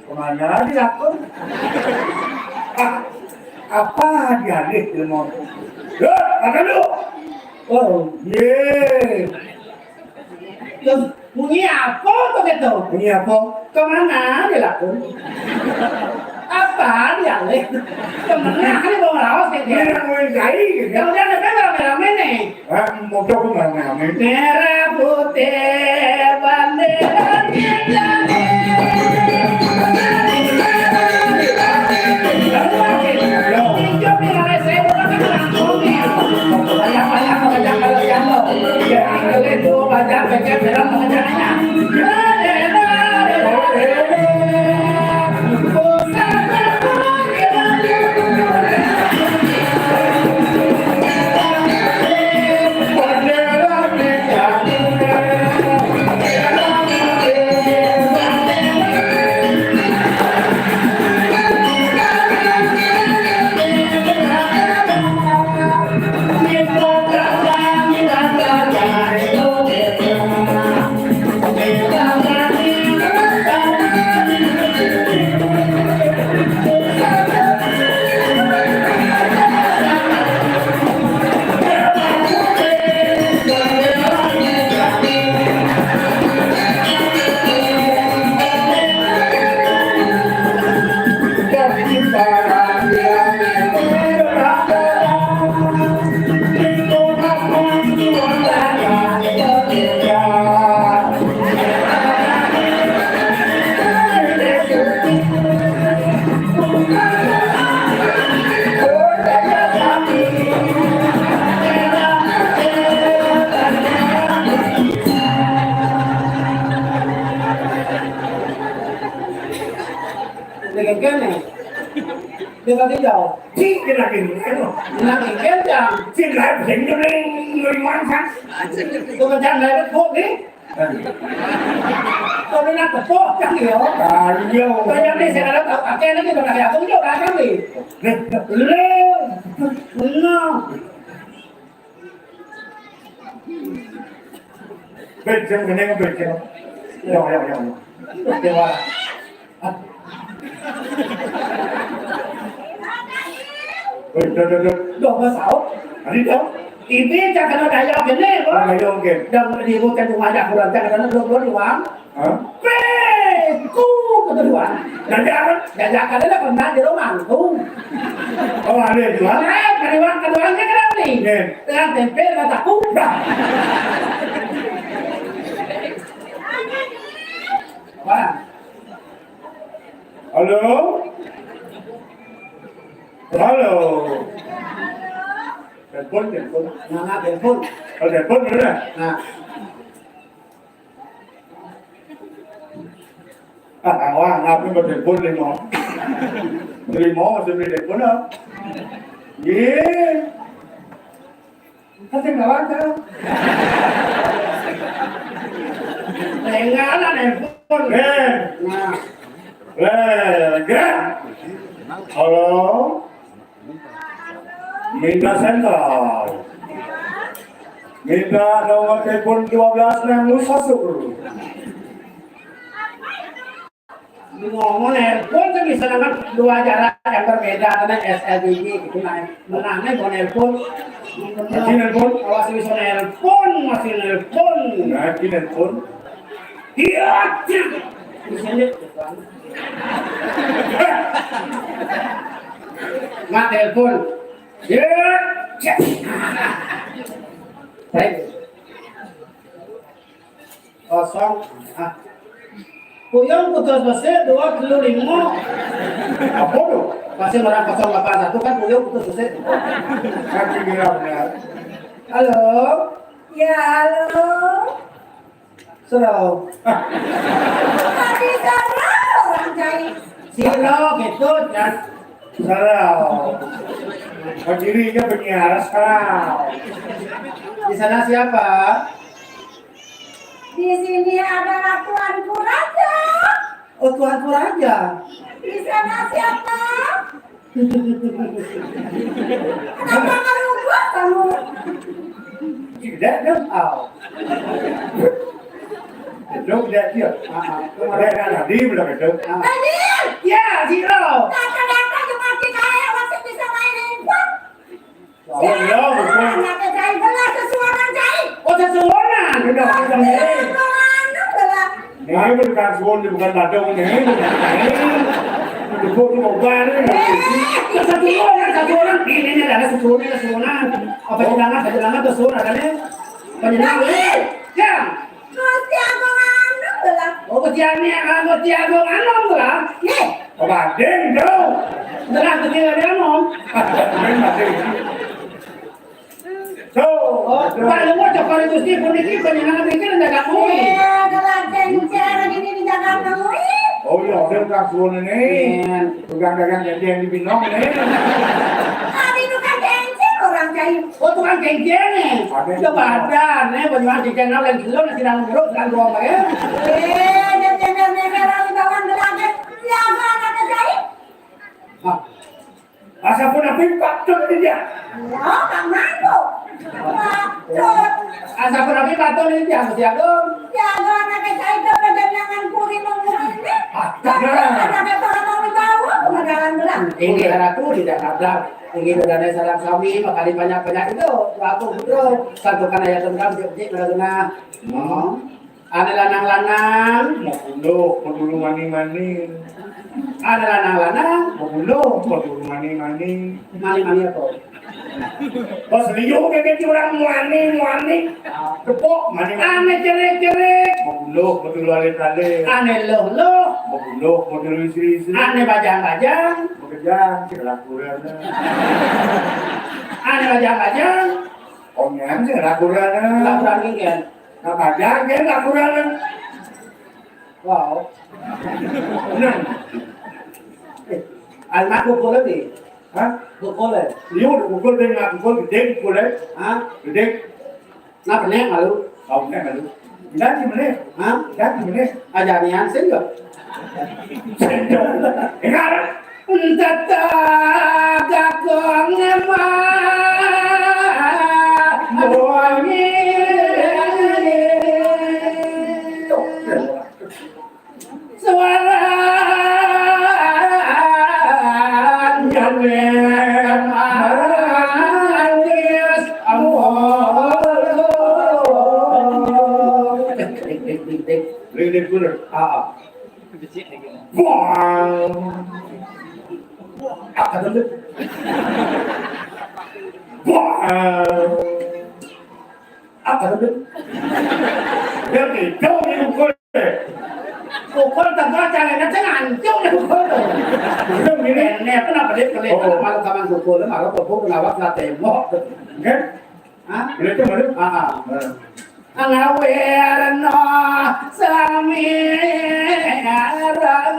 Kemana dilakon? Ah, apa dialih ilmu? Ya, makan dulu. Oh, ye. Terus bunyi apa tuh gitu? Bunyi apa? Kemana dilakon? Apa dialih? Kemana ini mau rawas gitu ya? Ini yang mau yang jahil gitu ya? Kalau dia ada rame-rame nih. Ah, mau coba nggak ngamen? Merah putih bandera kita. Hijau merah saya bukan langsung nih. Banyak, banyak, banyak, banyak, banyak. Ya, itu banyak, banyak, banyak, banyak. Dengan kene. Dia tadi jauh. Cik, dia lagi ni, kan? Nak ikan jam. Cik, lah, sing tu ni, ngeri mansang. Tu macam lah, tu ni. Kan? Kau ni nak tepuk, kan, dia? Ah, iya. Kau yang ni, saya nak pakai lagi, kau nak aku juga, kan, ni? Ni. Le. Benar. Bejeng, kene bejeng. Yo, yo, yo, yo. Dewa. Weh, duh, duh, duh. Duh, Mas Aok. Tadi dong. Ini cak kena daya kene, Bang. Daya kene. Dan di hutan rumah aja kurang cak kena dua-dua doang. Hah? Peh, ku kedua. Jajakan, jajakan ada pernah di rumah tuh. Oh, ada juga. Eh, kedua, keduanya kenapa nih? Nih. Dengan tempe, kataku. Dah. Apa? Halo? Halo? Telepon, telepon. Nah, nah, telepon. Oh, telepon, bener? Nah. Ah, awak ngapain bertelepon, lima? Lima masih beli telepon, ah. Iya. Kasih kawan, kan? Tinggal lah, telepon. Eh. Nah. Eh, gerak. Halo? Minta sentral. Minta nomor telepon dua belas nang Nusa Syukur. Ngomong nelpon tuh bisa dengan dua jarak yang berbeda, karena S L B G gitu, nah. Menangnya mau nelpon. Masih nelpon? Masih bisa nelpon, masih nelpon. Nah, ini nelpon. Iya, cik. Di sini. Mak telepon. Ya, cek. Baik. Kosong. Ah. Puyung putus besik dua puluh lima. Apa tuh? Masih orang kosong delapan satu kan puyung putus besik. Kan giliran ya. Halo. Ya, halo. Serau. Tadi serau orang cai. Siro gitu, kan. Serau. Berdirinya penyiar serau. Di sana siapa? Di sini adalah Tuanku Raja. Oh, Tuanku Raja. Di sana siapa? Kenapa ngerubah kamu? Tidak, dong. Au. Dong, tidak, dia. Ah, ah. Kemarin tadi belum itu. Ah. Tadi? Ya, Jiro. Kata-kata cuma kita ya, masih bisa main handphone. Oh, iya, betul. Anak cai belah sesuonan cai. Oh, sesuonan. Udah, udah, udah. Anu belah. Ini bukan suon, ini bukan badung, ini. Ini bukan suon. Sesuonan, sesuonan. Ini, ini ada sesuonan, sesuonan. Apa jenengan, apa jenengan, sesuonan, ada nih? Apa jenengan? Ya. Gusti Agung Anom lah. Oh, Gusti Ani, ah, Gusti Agung Anom lah. Nih. Oh, bading, bro. Tenang, Gusti Ani Anom. Bading, bading. So, oh, Pak Luhur, Jokowi Gusti, puniki panjenengan pikir ndak gak kuwi. Iya, telah kencer gini di Jakarta kuwi. Oh, iya, udah, udah, suwun ini. Iya. Tukang dagang jajan di Binong, nih. Tadi tukang kencer orang cai. Oh, tukang kencer nih. Ada. Coba ada, nih, baju kencer nang lagi dulu, nasi nang jeruk, nang doang, ya. Eh, dia kencer-kencer orang di bawah belaga. Ya, apa anak cai? Hah? Asa pun apa patut dia? Ya, Pak Mantu. Patut. Asa pun apa patut ini, dia mesti ada. Ya, apa anak cai itu pada jangan puri mengurus ini. Ah, jangan. Ada orang mau dibawa, kemadaran belah. Ini arahku di Jakarta. Ini udah ada salam sami, makanya banyak-banyak itu. Aku putra, satu kan ayat tentang jepjek, kena-kena. Hmm. Ane lanang-lanang. Mabunduk, madulu mani-mani. Ane lanang-lanang. Mabunduk, madulu mani-mani. Mani-mani apa? Pas liu kayak gitu orang muani, muani. Tepuk, mani-mani. Ane cerik-cerik. Mabunduk, madulu alit-alit. Ane loh-loh. Mabunduk, madulu istri-istri. Ane bajang-bajang. Makejang, sing lakuran. Ane bajang-bajang. Onyan, sing lakuran. Lakuran iki kan. Nah, bajang, sing lakuran. Wow. Nah. Eh, alma pukul ni. Hah? Pukul eh. Liu pukul, dia nak pukul, gede pukul eh. Hah? Gede. Nah, penek malu. Oh, penek malu. Ganti meneh. Hah? Ganti meneh. Aja nian sing yo. Sing yo. Enggak. Entah tak kakong emang. Tuh. Suara manis. Ring, ring, ring. Ah, ah. Buang. Apa tuh? Buang. Apa tuh? Dia gitu, dia pukul. Pukul tengah, jangan, jangan, jangan pukul tuh. Belum gini. Ini apa, kenapa dia kelihatan? Oh. Malu kaman pukul, malu pukul, kenapa kena tembok tuh? Kan? Hah? Boleh tuh, boleh? Ah, ah. Nah. Ngawirna sami rangan.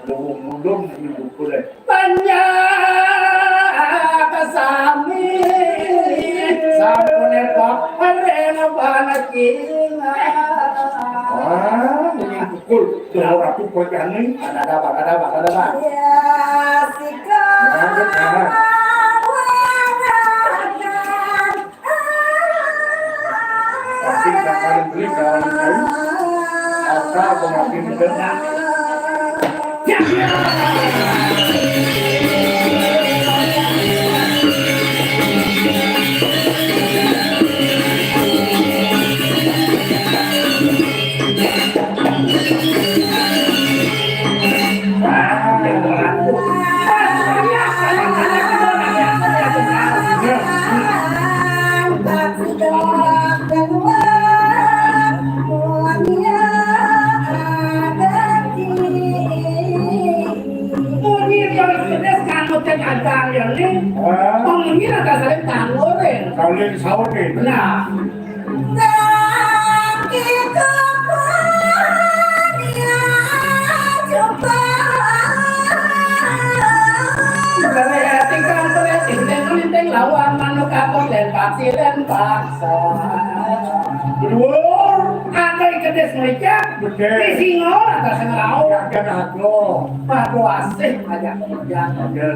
Mundur, mundur, mundur. Panjang kasami, sampune paring panakingan. Ah, ini pukul. Tuh, ratu pojane. Ada apa, ada apa, ada apa? Ya, sika. Ada apa? Pasti kita paling beli, kawan tahu. Asal pemakin benar. Munyi terus-terus kamu teh gagal ya, Ning. Hah? Munyi lah dasarnya tanggul, Ning. Kalau yang sahur nih. Nah. Tinggal, tinggal, tinggal, lawan manuk kapok dan Silen bangsa. Dhuwur. Ada ing kedis mricak. Betul. Di singa ada sing rauh. Ada aku. Padu asih aja kerja. Betul.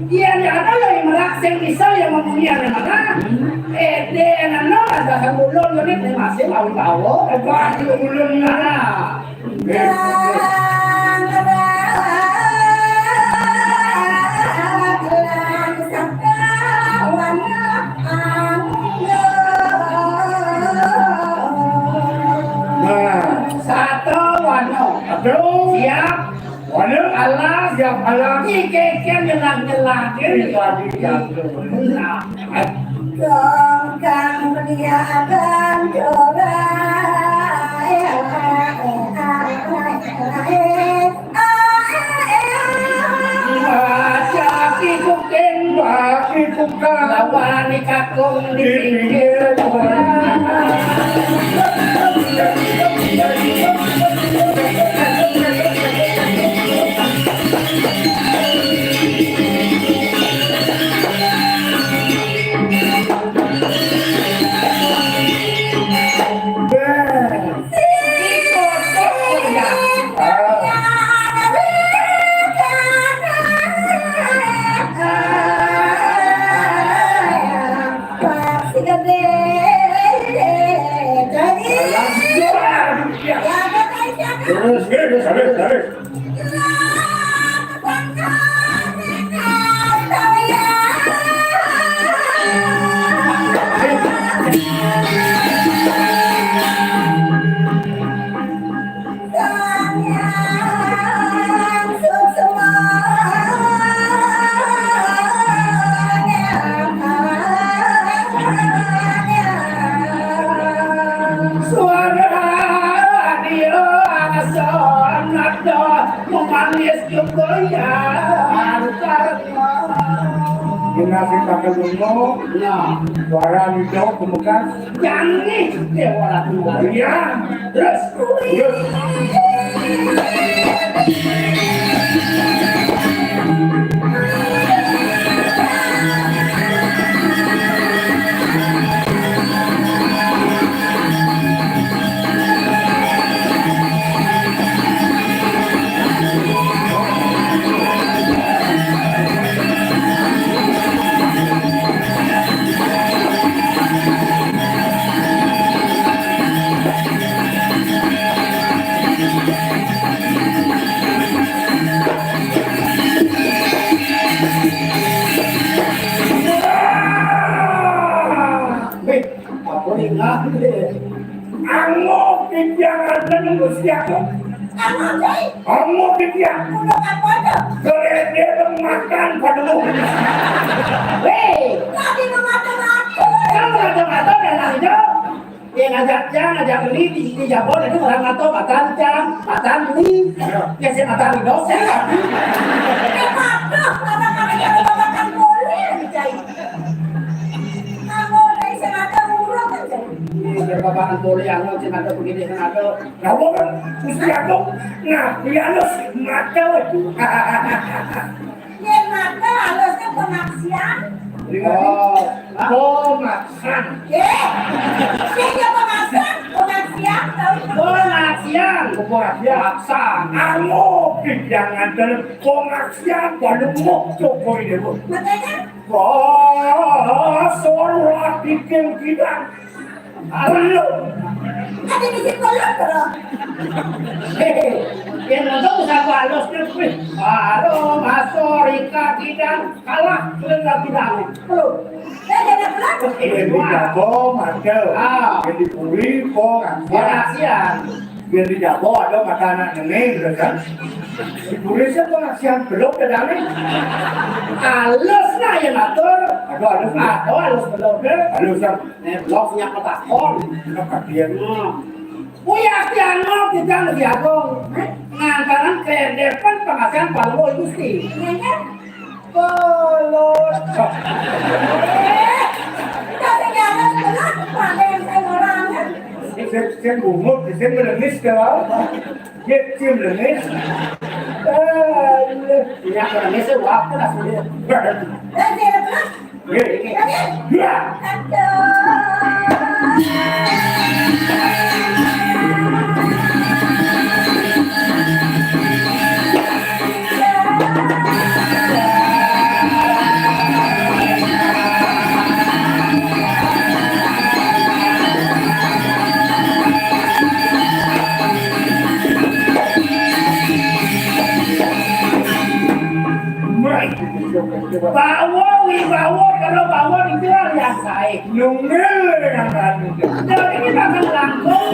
Iya, ya ada ya yang merak sing bisa ya ngomongnya ada mana? Eh, deh, nana ada kan ulun ini masih lawan bawa. Apa itu ulun mana? Nah, satu, wano. Aduh. Siap. Wano. Alas. Siap, alas. Iki kan nyelang-nyelang. Ini tadi jatuh. Nah. Kang kang peniakan dorai. Baca kikuking, baki kukang. Lawan kakung di pinggir. Terus, terus, terus, terus. Suara dia sangat memanis juga ya. Antar Gimnasium Pakai Lungo. Nah, suara hijau kemukas. Jangan nih, Dewa Ratu. Iya. Terus, terus. Wih, apa nih? Angok titiang anten Gusti Agung. Angok, Cai. Angok titiang. Udah apa aja? Geledek makan pada mau. Weh. Lagi mengata-ngata. Kamu ngata-ngata dan aja. Ya ngajak cang, ngajak beli di, di Jabon itu orang atau matan cang, matan beli. Ya si matan dosen. Eh, makan, orang-orang yang makan boleh, Cai. Kamu dari sengaja murah kan, Cai? Iya, bapak boleh, anu, sengaja begini, sengaja. Kamu kan usia tuh, nah, dia lu mata itu. Yen mata alusnya pemaksian. Oh, pemaksian. Ye. Sing ya pemaksian, pemaksian, tau itu. Pemaksian. Pemaksian. Maksan. Anu, jangan terus pemaksian, kalau mau Jokowi dulu. Makanya? Wah, suruh bikin kita. Belum. Ada di situ belum, bro. Hehe. Yang nonton usaha halus tuh, wih. Halo, Mas Rika Kidan kalah dengan Kidan. Belum. Eh, dia belum. Yang dijago, mantap. Ah. Yang dibully, kok, kasihan. Kasihan. Yang dijago, ada mata anak nenek, gitu kan. Dibully siapa, kasihan. Belum, Kidan, nih. Halus, nah, yang ngatur. Aduh, halus, nah. Aduh, halus, belum, deh. Halus, nah. Nek blok punya petakon. Enak kalian. Hmm. Kuwi Astiano kita lebih agung. Ngantaran kedepan penghasilan paling Gusti. Iya, iya. Kolot. Eh, kita sejalan Sing, sing bungut, sing melenis kalau apa? Dia cium lenis. Eh, ini apa lenis? Waktu lah sudah. Berarti. Oke. Ya. Bawa wibawa, kalau bawa dibilang ya saya. Nunggil dengan tadi. Jadi ini bakal langkung.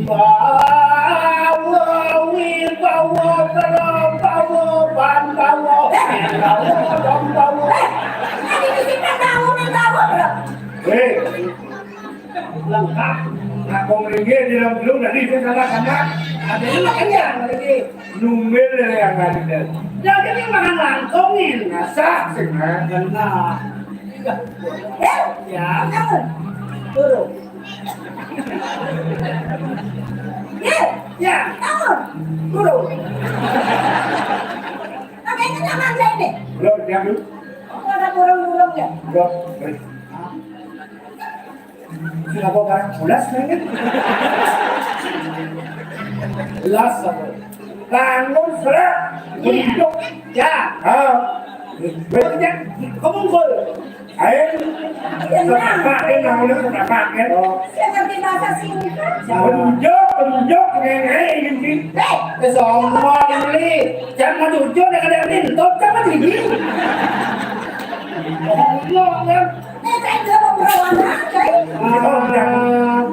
Bawa wibawa, kalau bawa, ban bawa, bawa, ban bawa. Hei, lengkap. Nah, kong ringgit di dalam belum dari itu salah sama. Ada ini makanya lagi. Nunggil dari yang tadi. Jadi ini makan langkungin. Nah, sah sih, nah. Benar. Ya. Turun. Ya. Ya. Turun. Makanya nyaman saya ini. Belum, ya, belum. Ada burung-burung ya. Belum. Sing apa barang bulas nih? Las apa? Bangun serak. Hidup. Ya. Ah. Banyak kemungkul. Ayo. Senapakin, bangun senapakin. Oh. Saya ngerti bahasa sini kan. Penunjuk, penunjuk, ngengeng ini. Eh, semua ini. Jangan penunjuk, ada yang tuh, jangan ini. Ngomong kan.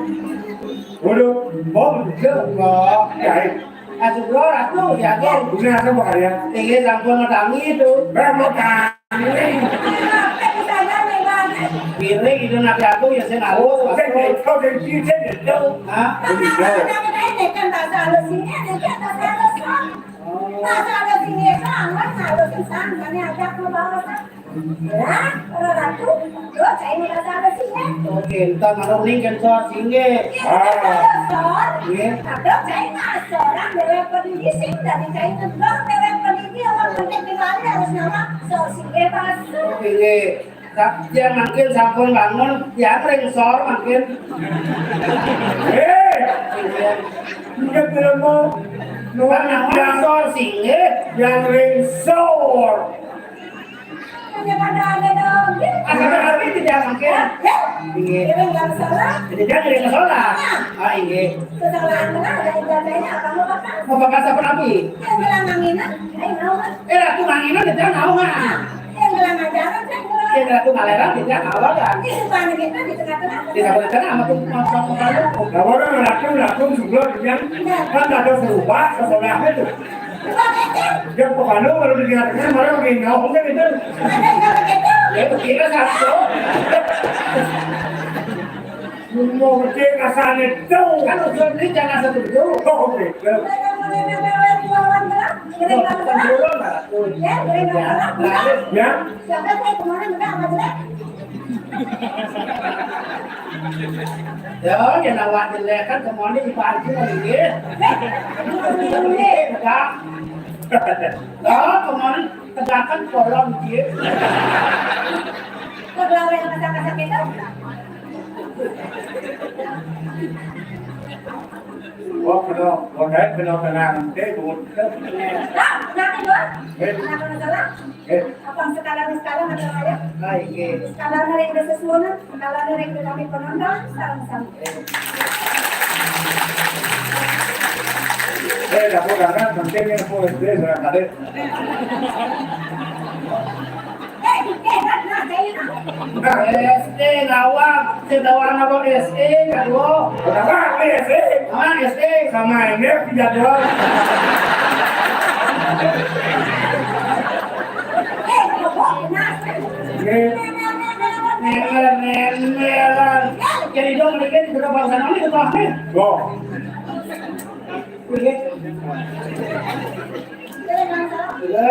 Waduh, bom juga. Ya, eh. Astagfirullah, Ratu, ya, Ratu. Ini apa bahaya? Ini sampun madangi itu. Berapa kali? Piring itu nak jatuh ya, saya nggak tahu. Saya nggak tahu, saya nggak tahu. Hah? Bahasa halus ini, bahasa halus ini. Bahasa halus ini, sama halus, sama, ini ada aku bawa, Pak. Lah, para ratu, lo cai merasa apa sih, ya? Oke, entar malam ning kan sor singgih. Iya, sor. Iya. Tapi cai mah seorang dewe pendidik sih, dari cai ngeblok dewe pendidik, orang penting di mana harus nama sor singgih masuk. Oke, iya. Sa-, yang mangkin sampun bangun, yang ring sor mangkin. Eh, iya. Udah belum mau. Kan nama sor singgih. Yang ring sor. Hanya pada ada dong. Asal tapi tidak mungkin. Ya. Iya. Kita nggak salah. Jadi dia tidak salah. Ah, iya. Kesalahan mana ada ijazahnya apa mau apa? Mau pakai siapa nabi? Yang bilang Aminah, ayo mau. Eh, aku Aminah dia tahu mah. Yang bilang ajaran kan. Yang bilang aku Maleran dia tahu kan. Ini bukan kita di tengah-tengah. Di tengah-tengah sama tuh mau mau. Nah, orang laku laku juga dia kan ada serupa sekolahnya tuh. Dia pemanu kalau didengarkan, malah lebih ngomong kan itu. Ya, kira satu. Mau gede kasarnya tuh. Kan usul ini jangan setuju. Oh, oke. Bukan dulu lah. Ya, ya. Siapa saya kemarin udah sama jelek? Ya, ya, nawak jelek kan semuanya dibantu lagi. Enggak. Ya, kemarin tegakan kolom dia. Kok lawan yang masak-masak itu? Oh, kena, oh, kena, kena, kena, nanti, Bu. Hah? Kenapa, Bu? Eh. Kenapa masalah? Eh. Apa sekalian-sekalian ada saya? Baik, eh. Sekalian ada yang ada sesuatu, sekalian ada yang ada kami penonton, salam-salam. Eh, dapur kanan, penting yang full S D, barangkali. Eh, eh, nah, nah, saya, nah. S D ngawang, sedawan apa S D, kadua. Kenapa ini S D? Ah, S D. Sama ini tidak doang. Eh, kok, nah, saya. Ini. Neler, neler. Jadi dong, ini kan udah bangsa naon itu, Pak? Oh. Iya. Iya.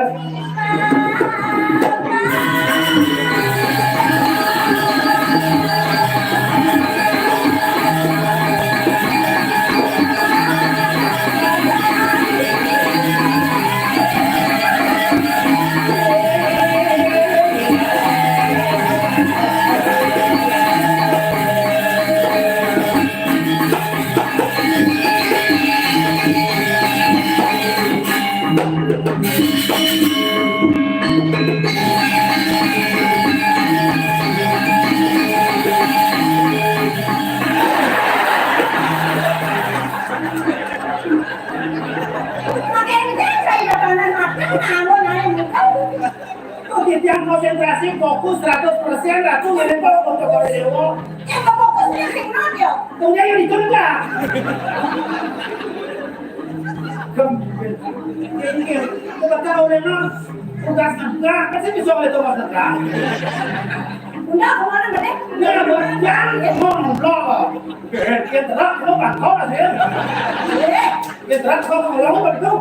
Oke, titiang konsentrasi, fokus seratus persen, Ratu, ngene kok untuk Dewa. Ya, kok fokusnya sing non, ya? Tunggu, yang itu enggak. Gem-, ini, coba tahu, Reno. Tugas enggak, kan sih bisa oleh Thomas enggak. Enggak, kemana, Mbak? Enggak, Mbak. Jangan, ngomong, blok. Eh, dia terang, lu pantau, sih. Eh. Dia terang, lu ngomong, betul.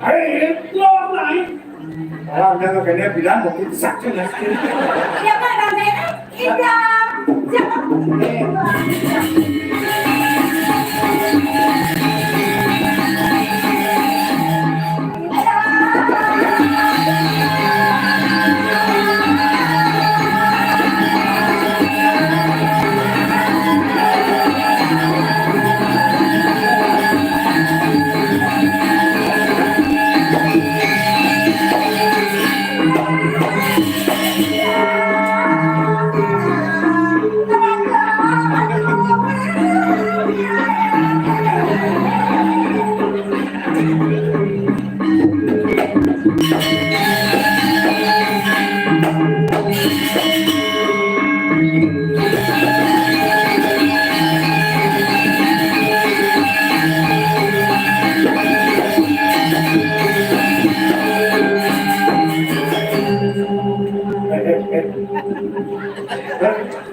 Hei, lo, naik. Orang udah kagaknya bilang, mau kita sakit, ya. Siapa namanya? Indra. Siapa?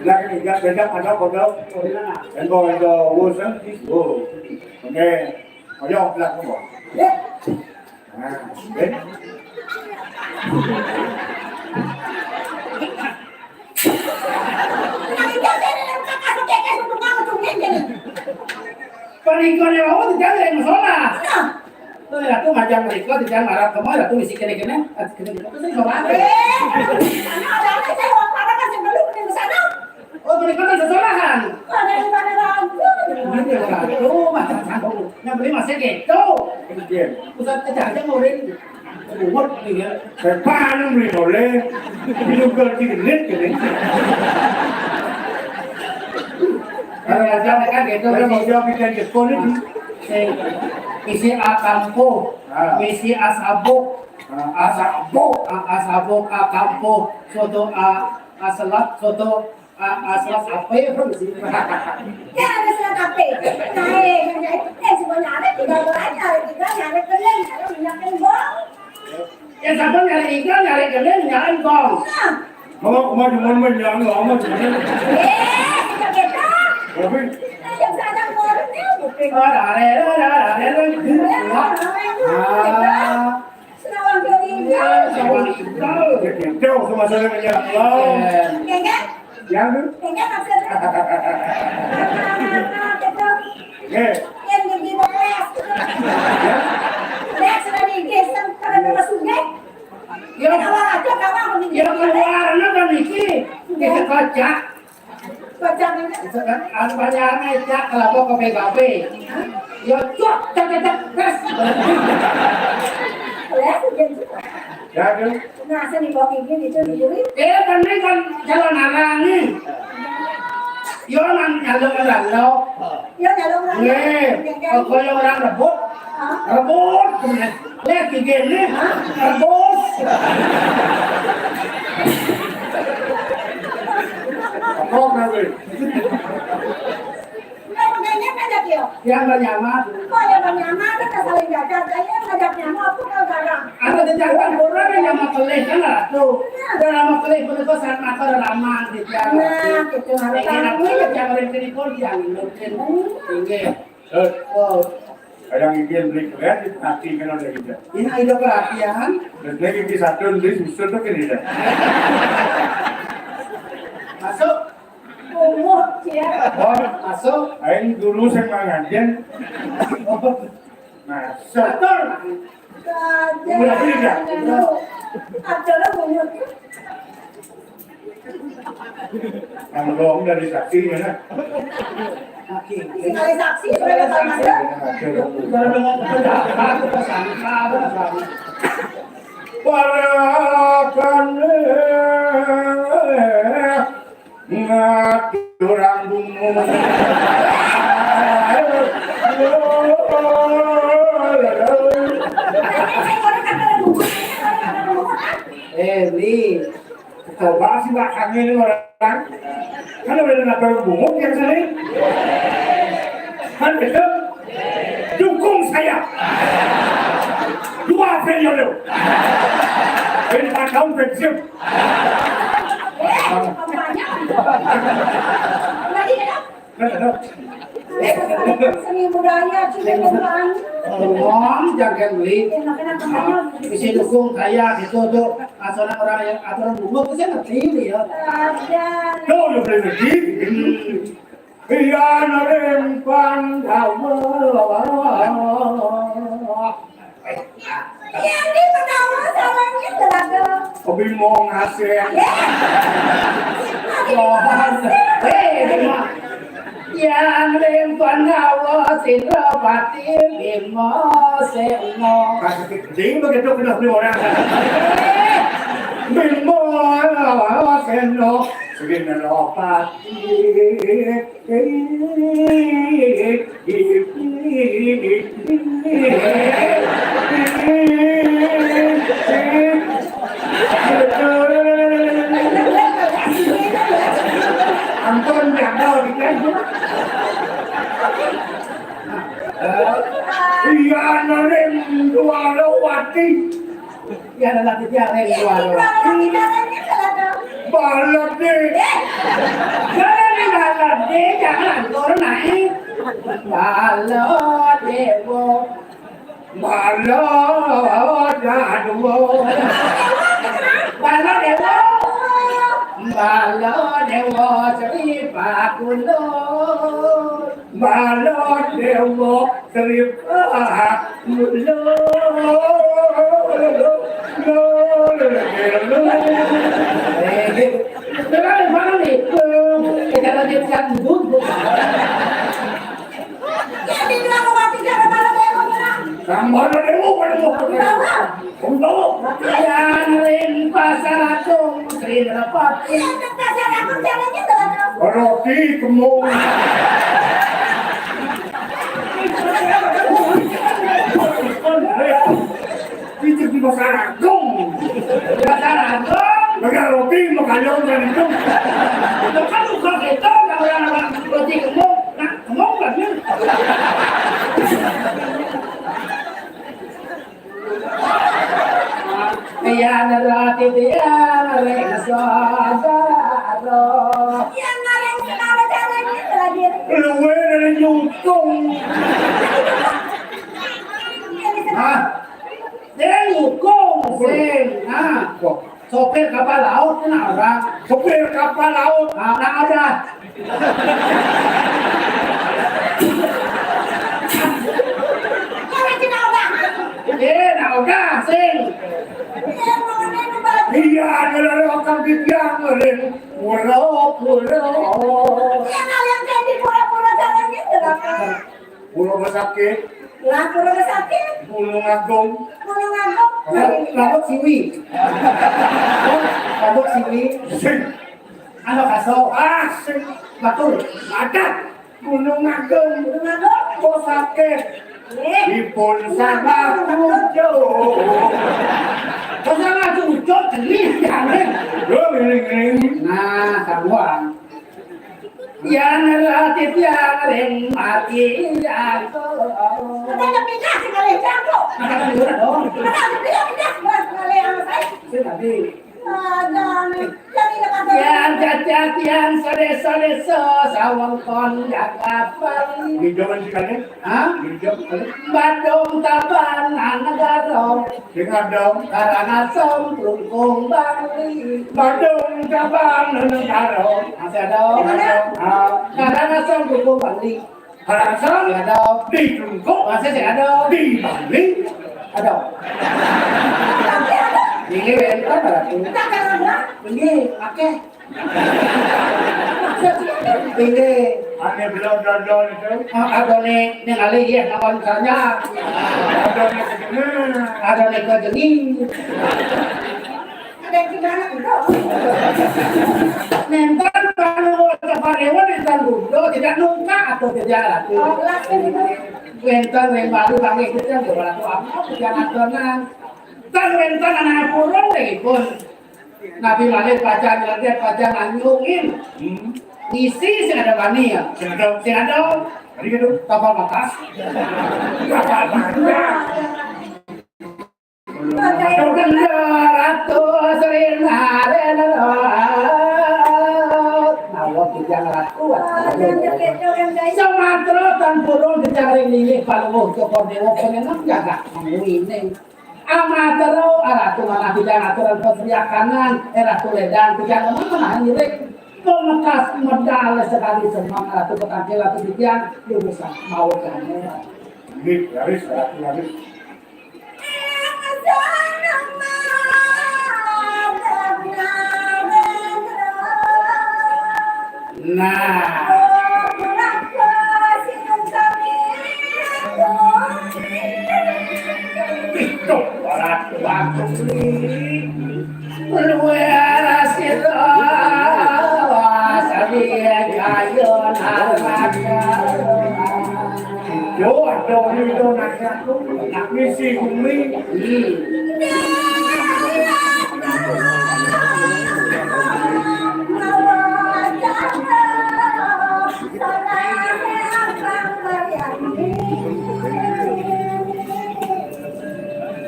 Lah, enggak, enggak, ada kodok. Enggak, enggak, bosan sih. Oh, oke. Ayo, lah, kok. Nah, eh. Panikone wau tidak ada yang salah. Tuh, ya, tuh ngajak mereka, tidak marah, kamu ada tuh isi kene-kene, ah, kene-kene, terus ini salah. Eh, sana ada apa? Saya orang mana kan sebelum di sana. Oh, mereka kan sesolahan. Ada di mana lagi? Ini orang tuh, macam apa? Yang beli masih gitu. Iya. Pusat kerja aja ngurin. Ruwet nih ya. Saya panen beli oleh. Ini juga dikit gini. Kalau nggak salah kan gitu, udah mau jawab ikan jepun ini. Sing isi akampu, ah, isi asabuk. Ah, asabuk. Ah, asabuk, akampu, soto, ah, aselat, soto, ah, aselat apa ya, Bro, sih? Ya, ada selat apa? Nah, eh, yang jahit, eh, semuanya ada, tinggal belanja, tinggal nyari beli, nyari minyak bong. Ya, siapa nyari ikan, nyari keling, nyari bong. Nah. Kalau aku mah cuma menjang, aku mah cuma. Eh, tidak beda. Tapi. Nah, yang sadar orang dia, bukan. Ah, dare, dare, dare, dare. Ya, ah. Senawang Kelinci. Jauh sama saya ya. Wow. Ya kan? Ya, Bu. Ya kan, maksudnya? Oke. Yang di, di Bogor. Ya. Ya, sudah di desa, pada rumah sungai. Ya. Awal aja, kawan, ya, keluarnya kan iki. Bisa kocak. Kocak ini. Bisa kan? Apa nyamai, cak, kalau mau ke P K B. Ya, cok, cak, cak, cak, tes. Ya, gitu. Ya, Bu. Nah, seni kok ini, itu diri. Eh, kan ini kan jalan arang nih. Yo, nang nyaluk orang lo. Yo, nyaluk orang lo. Nih, kok koyo orang rebut. Hah? Rebut, bener. Lihat gigi ini. Hah? Rebut. Apa, Bro? Enggak, makanya ngajak yo. Yang bernyaman. Kok yang bernyaman, kita saling jaga. Saya ngajak nyaman, aku nggak garang. Ada di jalan, orang yang nama kelih kan, Ratu. Nah. Ada nama kelih, bener kok, saat mata ada nama, gitu. Nah, gitu. Harus tahu. Ini yang orang ini pun yang mungkin. Hmm. Tinggi. Eh. Oh. Kadang iki beli keren, nanti kena dari dia. Ini ada perhatian. Dan lagi di satu, di susun tuh kena dia. Masuk. Umur, ya. Oh, masuk. Aing guru sing mangajen. Masuk. Atur. Udah, udah. Acara banyak. Yang bohong dari saksi mana? Dari saksi, sudah datang masuk. Para kan ngaturang bungung. Eh, Li, coba sih, Pak, kami ini orang. Kan udah nabrak bungung yang sini. Kan betul? Dukung saya. Dua periode. Lima tahun pensiun. Seni budaya, cuma bukan. Ngomong, jangan beli. Bisa dukung saya gitu tuh. Asal orang yang aturan bungung tuh saya ngerti ini ya. Ada. Tuh, lu beli lagi. Iya, naring Pandawa. Yang di Pandawa salahnya berapa? Hobi mau ngasih. Ya. Hobi mau ngasih. Eh, Bima. Yang ring Pandawa Sindrapati Bima Seno. Kasih gede begitu kena beli orang. Bima Seno. Sindrapati. Ampun, janggal dikit. Iya, naring Dwarawati. Ya, ada lagi dia, ada yang jual. Balade. Balade, balade, jangan turun naik. Baladewo. Baladewo. Baladewo. Baladewo, Sri Pakulo. Baladewa Sri Pakulo. Kenapa mana nih? Kita lagi dangdut. Ya, di dalam rumah tiga ada Baladewa, mana? Yang Baladewa, Baladewa. Yang ring Pasar Agung Sri Nerepati. Roti kemung. Itu di Pasar Agung. Pasar Agung. Makan roti, makan yang kan itu. Itu kan bukan itu, orang-orang roti kemung. Nah, kemung kan. Iya, nerati dia, ring saudara. Iya, ngarang segala caranya, Raden. Luwe dari nyutung. Hah? Dia nyukung, sing. Nah. Sopir kapal laut kan ada. Sopir kapal laut. Nah, nah ada. Eh, nah ada, sing. Iya, ada lalu akan dibiang, ring. Pura, pura. Yang kalian jadi pura-pura jalannya berapa? Pulau Besakit. Lah, Pulau Besakit. Gunung Agung. Gunung Agung. Laut, Laut Siwi. Laut Siwi. Sing. Ano kaso? Ah, sing. Batul. Ada. Gunung Agung. Gunung Agung. Besakit. Eh. Ipun sama cucu. Kok sama cucu? Jenis, jangan. Lo ngiling-ngiling. Nah, karuan. Yang relatif yang ring mati jago. Kita pindah sekali jago. Kita pindah, pindah sekali yang saya. Saya tadi. Ada nih. Yang Jajatian sadesa-desa sawengkon Jagat Bali. Di jaman sekali? Hah? Di jaman sekali? Badung Tabanan Negara. Sing ada. Karangasem Klungkung Bali. Badung Tabanan Negara. Masih ada? Gimana? Ah, Karangasem Klungkung Bali. Karangasem. Sing ada. Di Klungkung. Masih sing ada? Di Bali. Ada. Ini wénten, Ratu. Ini, oke. Tinggi. Ane belum dodol itu. Ah, ada nih, nih kali ya, kawan saya. Ada nih kedengar. Ada nih kejenging. Ada yang gimana, Bro? Nénten kalau mau cepat lewat, nénten Bro, tidak nungkak atau tidak laku. Oh, laku. Wénten yang baru kami ikutkan, coba laku apa, jangan tenang. Kan wénten anak purun deh, pun. Nabi Malik pacang ngeledek, pacang anyungin. Hmm. Ngisi sing ada bani ya. Sing ada. Sing ada. Tadi gitu. Kapal batas. Kapal batas. Ratu Sri Narendra. Nawa kijang ratu. Sumatera tan purun kijang ring lilih paluwuh Cokor Dewa pengenang jagat ini. Amatero, aratu manah bidang aturan patriakanan, eh, Ratu Ledang bidang manah ngiring. Pemekas medal sekali semang Ratu Petangkil Ratu Bidang, lulusan mau kamu. Nggih, laris, Ratu, laris. Nah. Itu orang tua. Luwih sira sami kaya naraka. Yo, ada orang itu nasihat tu, tak misi bumi. Hmm.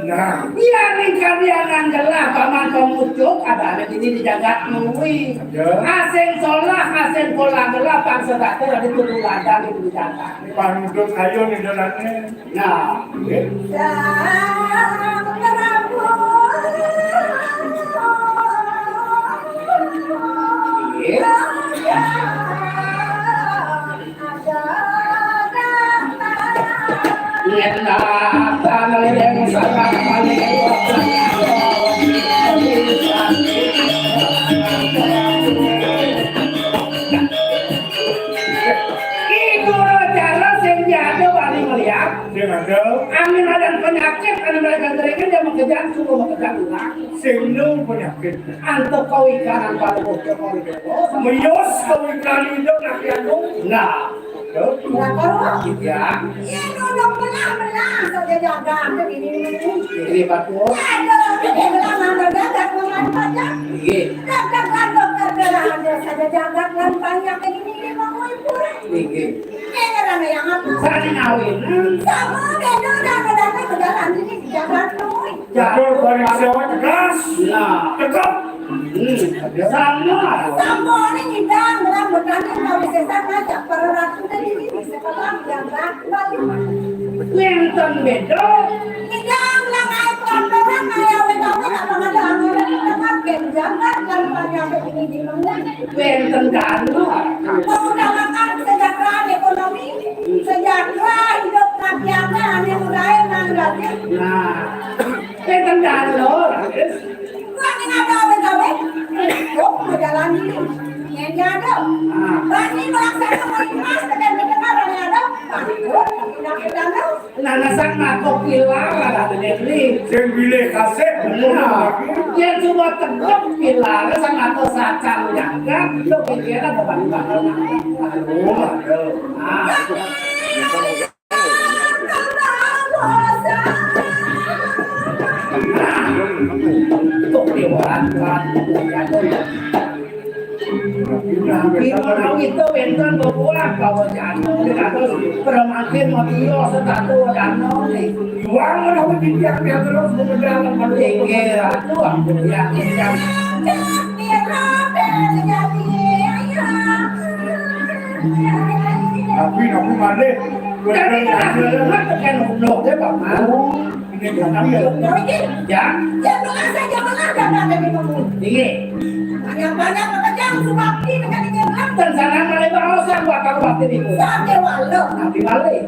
Nah, iya ning kalianan jelas paman pemucuk ada di jagat kuwi. Ya. Asing solah, asing pola gelah, bangsa datar ada tuduh ladang di jagat. Panudut ayo nih jalannya. Nah. Nggih. Nggih. Yen datang ning salah paling. Iku cara sing jago wali melihat. Sing ada. Angin ada penyakit, ada mereka terikan dia mengejar, suruh mengejar ulang. Sing penyakit. Antuk kau ikan, antuk kau ikan. Meyos kau ikan itu nak jago. Nah. Lah, karo. Iya. Iya, dodok belah-belah saja jagat ini. Ini, Pak Tuh. Aduh, ini belah mana jagat, mana jagat. Iya. Jagat, jagat, jagat, ada saja jagat, lan banyak ini, ini mau ibu. Iya. Ini rame yang apa? Saling awin. Sama, beda, dah, dah, dah, dah, jalan ini, jalan, tuh. Betul, paling sewat gas. Nah. Tetap. Hmm, sama. Sampun nyidang, ngrambutane kawis sesan ngajak para ratu tadi ini sekarang jagat Bali. Wénten beda. Nyidang, nang ae pelantoran, ae awet-awet, apa ngada angin, tetap ke jagat, kan, pada ini di mana. Wénten dana. Mengutamakan kesejahteraan ekonomi, sejahtera hidup rakyatnya, ane mudahe nang dadi. Nah, wénten dana. Wah, ini ada apa, Gawe? Oh, mau jalan ini. Yang ada. Nah. Bani melaksanakan emas, tekan didengar, yang ada. Wah, udah, udah, udah. Nah, nah, sang mato pilar lah, Dek Li. Sing bilih kasih. Nah, yen cuma tegep pilar, sang mato sacang jagat, lo pikiran apa bakal nang. Aduh, aduh. Nah. Kok dewa, Pak? Nabi menawi itu wénten bebuah bahwa jatuh di atas permangkin matia setatu dano nih. Iwang menawi titiang terus kemudian. Inggih, Ratu, ampun ya, ya. Tapi aku malih. Tapi kan aku ingat tekan goblok ya, Pak. Oh, ini bukan ya. Ya. Ya, belas aja, belas aja, ada di kamu. Iya. Banyak-banyak pekerjaan, subakti, tekan di jalan. Dan sana malih baos, buat aku bakti di. Sate walau. Tapi malih.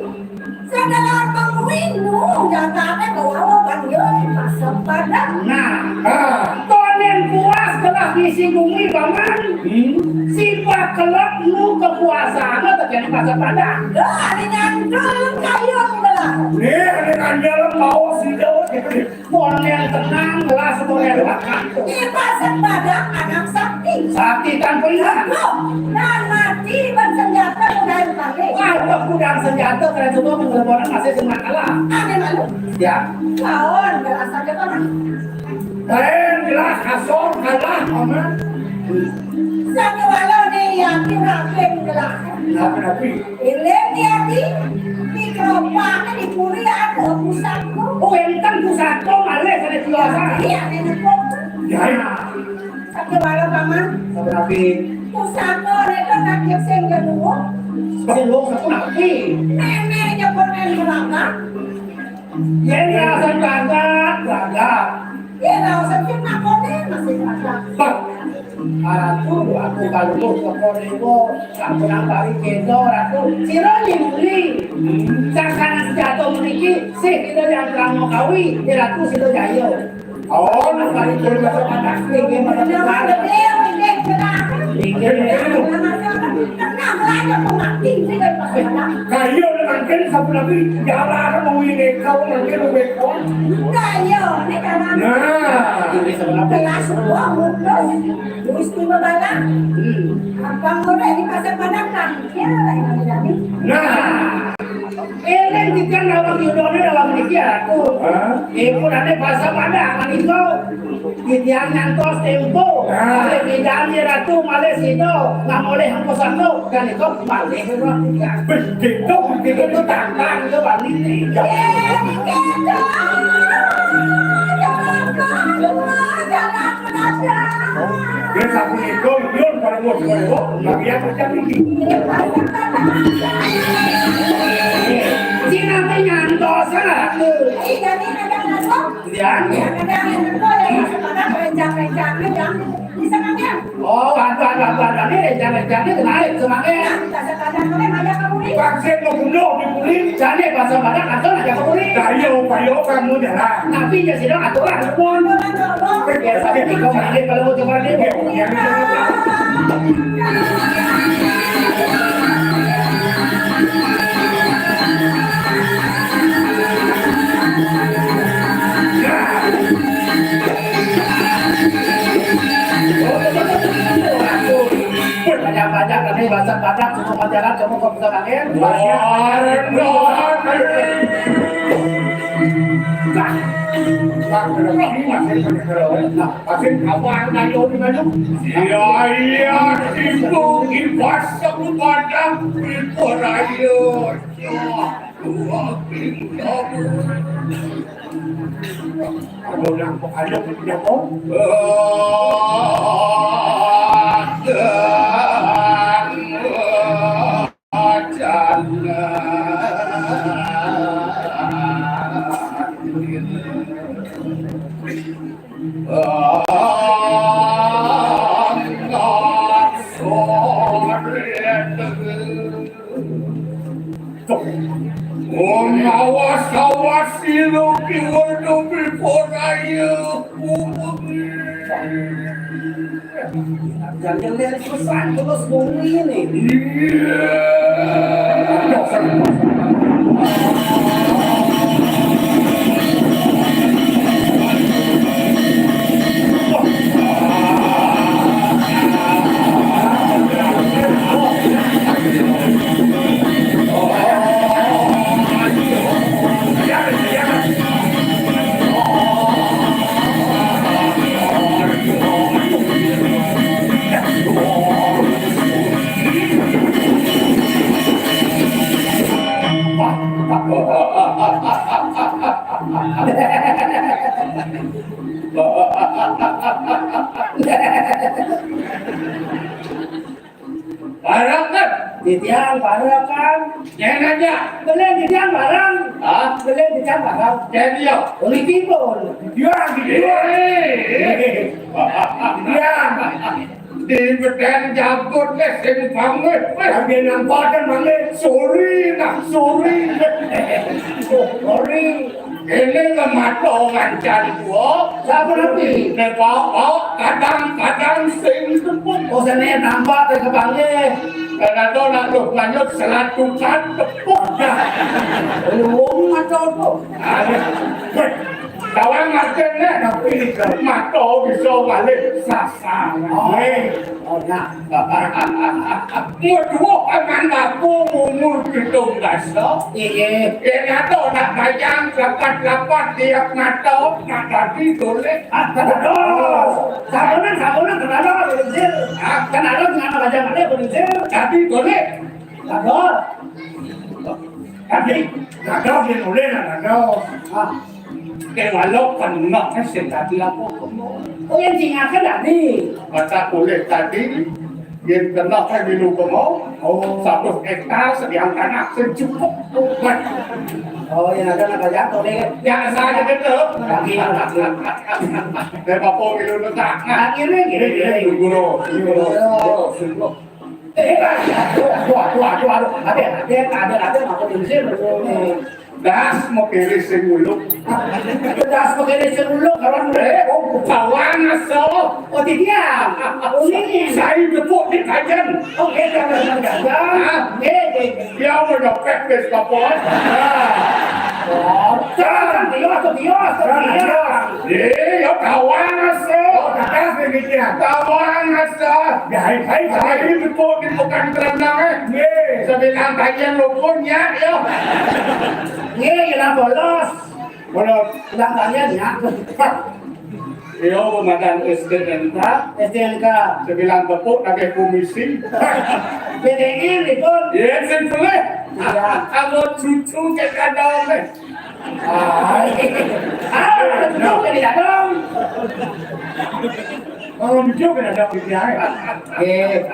Segala pengwinu jatahnya bawa panggil pasang pada. Nah, ah, tonen puas telah disinggungi paman. Hmm. Sifat kelak nu kepuasaannya terjadi pasang pada. Dah, ini nyantul kayu belah. Nih, ini kan dalam mau si Jawa gitu. Model tenang, gelas model makan. Ibarat sepadan anak sakti. Sakti tanpa ingat. Loh, dan mati bersenjata kuda yang pakai. Ada kudang senjata, kalian semua pengeboran masih semua kalah. Ada malu. Ya. Lawan, gelas aja kan. Lain gelas, asal kalah, aman. Satu walau nih, yakin, yakin, gelas. Kenapa, kenapa? Iling di ati, di gerobaknya di puri ada pusatku. Oh, enten pusatku, malih sana biasa. Iya, nenek kok. Ya, ya. Tapi walau paman. Tapi tapi. Pusatku, mereka tak sing gedung. Sing lu satu nanti. Nenek aja pernah neraka. Ya, ini alasan banget, banget. Ya, alasan fitnah kone masih banyak. Bah, Ratu, aku kalau mau ke Korewo, kamu yang paling kendo, Ratu. Sira nyuli. Sasana senjata meniki, sih kita yang terang mau kawi, ya, Ratu, sira jaya. Oh, nang paling kendo sama Dasmi, gimana? Jangan gede, gede, gede. Gede, gede. Tenang, belajar pemati, ini dari pas Padang. Kayu mangkin sapu lagi jalan mau ini kau mangkin lebih kau. Kayu, ini jalan. Nah, ini sebenarnya. Kelas dua mutus. Gusti Mabalang. Hmm. Abang udah di pasar Padang kan? Ya, ini jadi. Nah, ini tiga nama Yudone dalam ini ya tuh. Hah? Ibu nanti pasar Padang kan itu. Titiang nyantos tempo. Ah. Malih pidan ya Ratu, malih sida, nang oleh angko sangko, dan iko malih ora titiang. Wis, gitu, gitu, tantang, ya, balik nih. Ya. Wis, aku ngitung, yun, kalau mau, kalau mau, bagi aku jadi. Cina teh nyantos, ya, Ratu. Ya. Oh, ada, ada, ada, ada. Ini rencana-rencana naik semangat. Vaksin mau bunuh, dibully. Jadi bahasa Padang atau aja kebuli. Kayo, kayo, kamu jalan. Tapi ya sih dong aturan. Pun. Biasa jadi kau main kalau mau coba dia. Ya, ya, ya. Banyak-banyak tapi bahasa Padang cukup pacaran, cukup kok bisa pakai. Wah, wah, wah. Nah, pasti apa yang tadi orang ngomong? Iya, iya, itu kipas aku Padang, itu rayo. Wong awas-awas sira ki weruh piporaya kuwi. Jangan lihat pesan terus bumi ini. Iya. Titiang bareng kan? Nyén aja. Beli titiang bareng. Hah? Beli titiang bareng. Nyén iya. Beli timun. Iya, gitu. Iya. Di bedén jabut lé sing bangun. Lagi nang badan manggil. Suri, nah, suri. Suri. Ini lemah doang can gua. Siapa nanti? Nek kok kadang-kadang sing tepuk. Oh, sene tambah ke kebange. Karena to nak lu manut selatukan tepuk. Lu ngomong macam apa? Kawan ngerti nek. Tapi mato bisa balik sasar. Oh. Oh, nah. Muduh aman aku umur pitung dasa. Iya. Yen ato nak bayang rapat-rapat tiap mato nak dadi golek. Ah, tenados. Sabonan, sabonan, tenados, Bro Insil. Ah, tenados ngana bajang ada, Bro Insil. Dadi golek. Tenados. Dadi, tenados yen oleh, nah, tenados. Ah. Ké walau kena sing dadi apa kemo. Oh, yang singakan tadi. Kata oleh tadi, yen kena kan milu kemo. Oh. Satu hektar sediang tanah sing cukup. Oh, yang ada nak jatuh deh. Ya, saya gitu. Lagi, lagi. Dari Papua milu letak. Nah, ini, ini, ini. Guru, guru, guru. Eh, aduh, aduh, aduh, aduh, aduh, ada, ada, ada, ada, aku tunggu sini. Das mau kiri sing uluk. Das mau kiri sing uluk, kawan. Eh, oh, kawan aso. Oh, tidak. Oh, ini. Saya tepuk di kajen. Oh, eh, jangan, jangan, jangan. Hah? Eh, eh, eh. Ya, mau nyopet, bes, kapot. Oh, jangan, dia, dia, dia. Eh, ya kawan asa. Oh, kakas ni mikir. Kawan asa. Ya, hai, hai, hai. Saya betul di tukang kerendang, eh. Ye. Sebilang kajian lo pun, ya, ya. Ye, ya, bolos. Bolos. Bilang kajian, ya. Iya, pemadam S T N K. S T N K. Sebilang tepuk pakai komisi. B D R itu. Iya, sing boleh. Iya. Kalau cucu cek ada, eh. Ah, ah, betul ke tidak dong? Kalau betul ke tidak dong, gitu ya. Eh.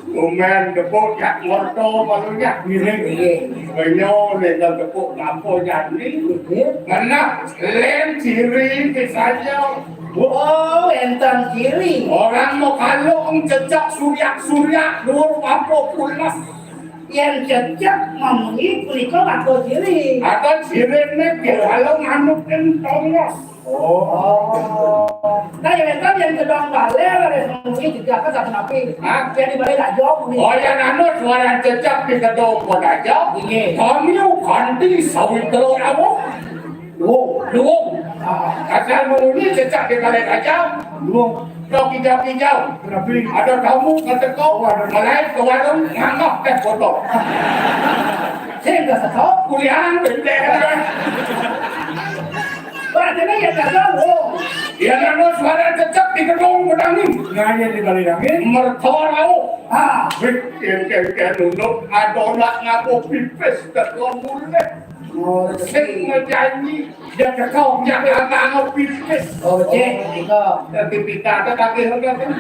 Umen tepuk jak ngorto malunya. Iya, iya. Banyo legal tepuk kampung jadi. Iya. Karena lem ciri misalnya. Oh, enten ciri. Orang mau kalung cecak suryak-suryak, dur papo pulas. Yang cecek memunyi punika waktu diri. Atau sirine diwalo manuk ing tongos. Oh. Nah, yang itu yang gedang bale, ada memunyi juga apa satu napi. Hah? Jadi bale lajong. Oh, yang anu suara cecek di gedung kota aja. Iya. Kami kanti sawitra rawuh. Luwung. Luwung. Ah. Asal mengunyi cecak di balai gajah. Luwung. Kau kijau-kijau. Kenapa? Ada tamu kata kau, oh, ada. Mulai ke warung, nganggap teh botol. Saya nggak tahu. Kuliah, bendera. Berarti ya nggak tahu. Ya, nano suara cecak di gedung pedangin. Nganya di balai langit. Mertua lauk. Ah. Wih, ken, ken, ken, nunduk. Ada nak ngaku pipis, teko mulai. Oh, sing ngejanji, ya kekau, ya kagak pipis. Oh, cek, iko. Ya, pipis ada kaki, enggak, kan?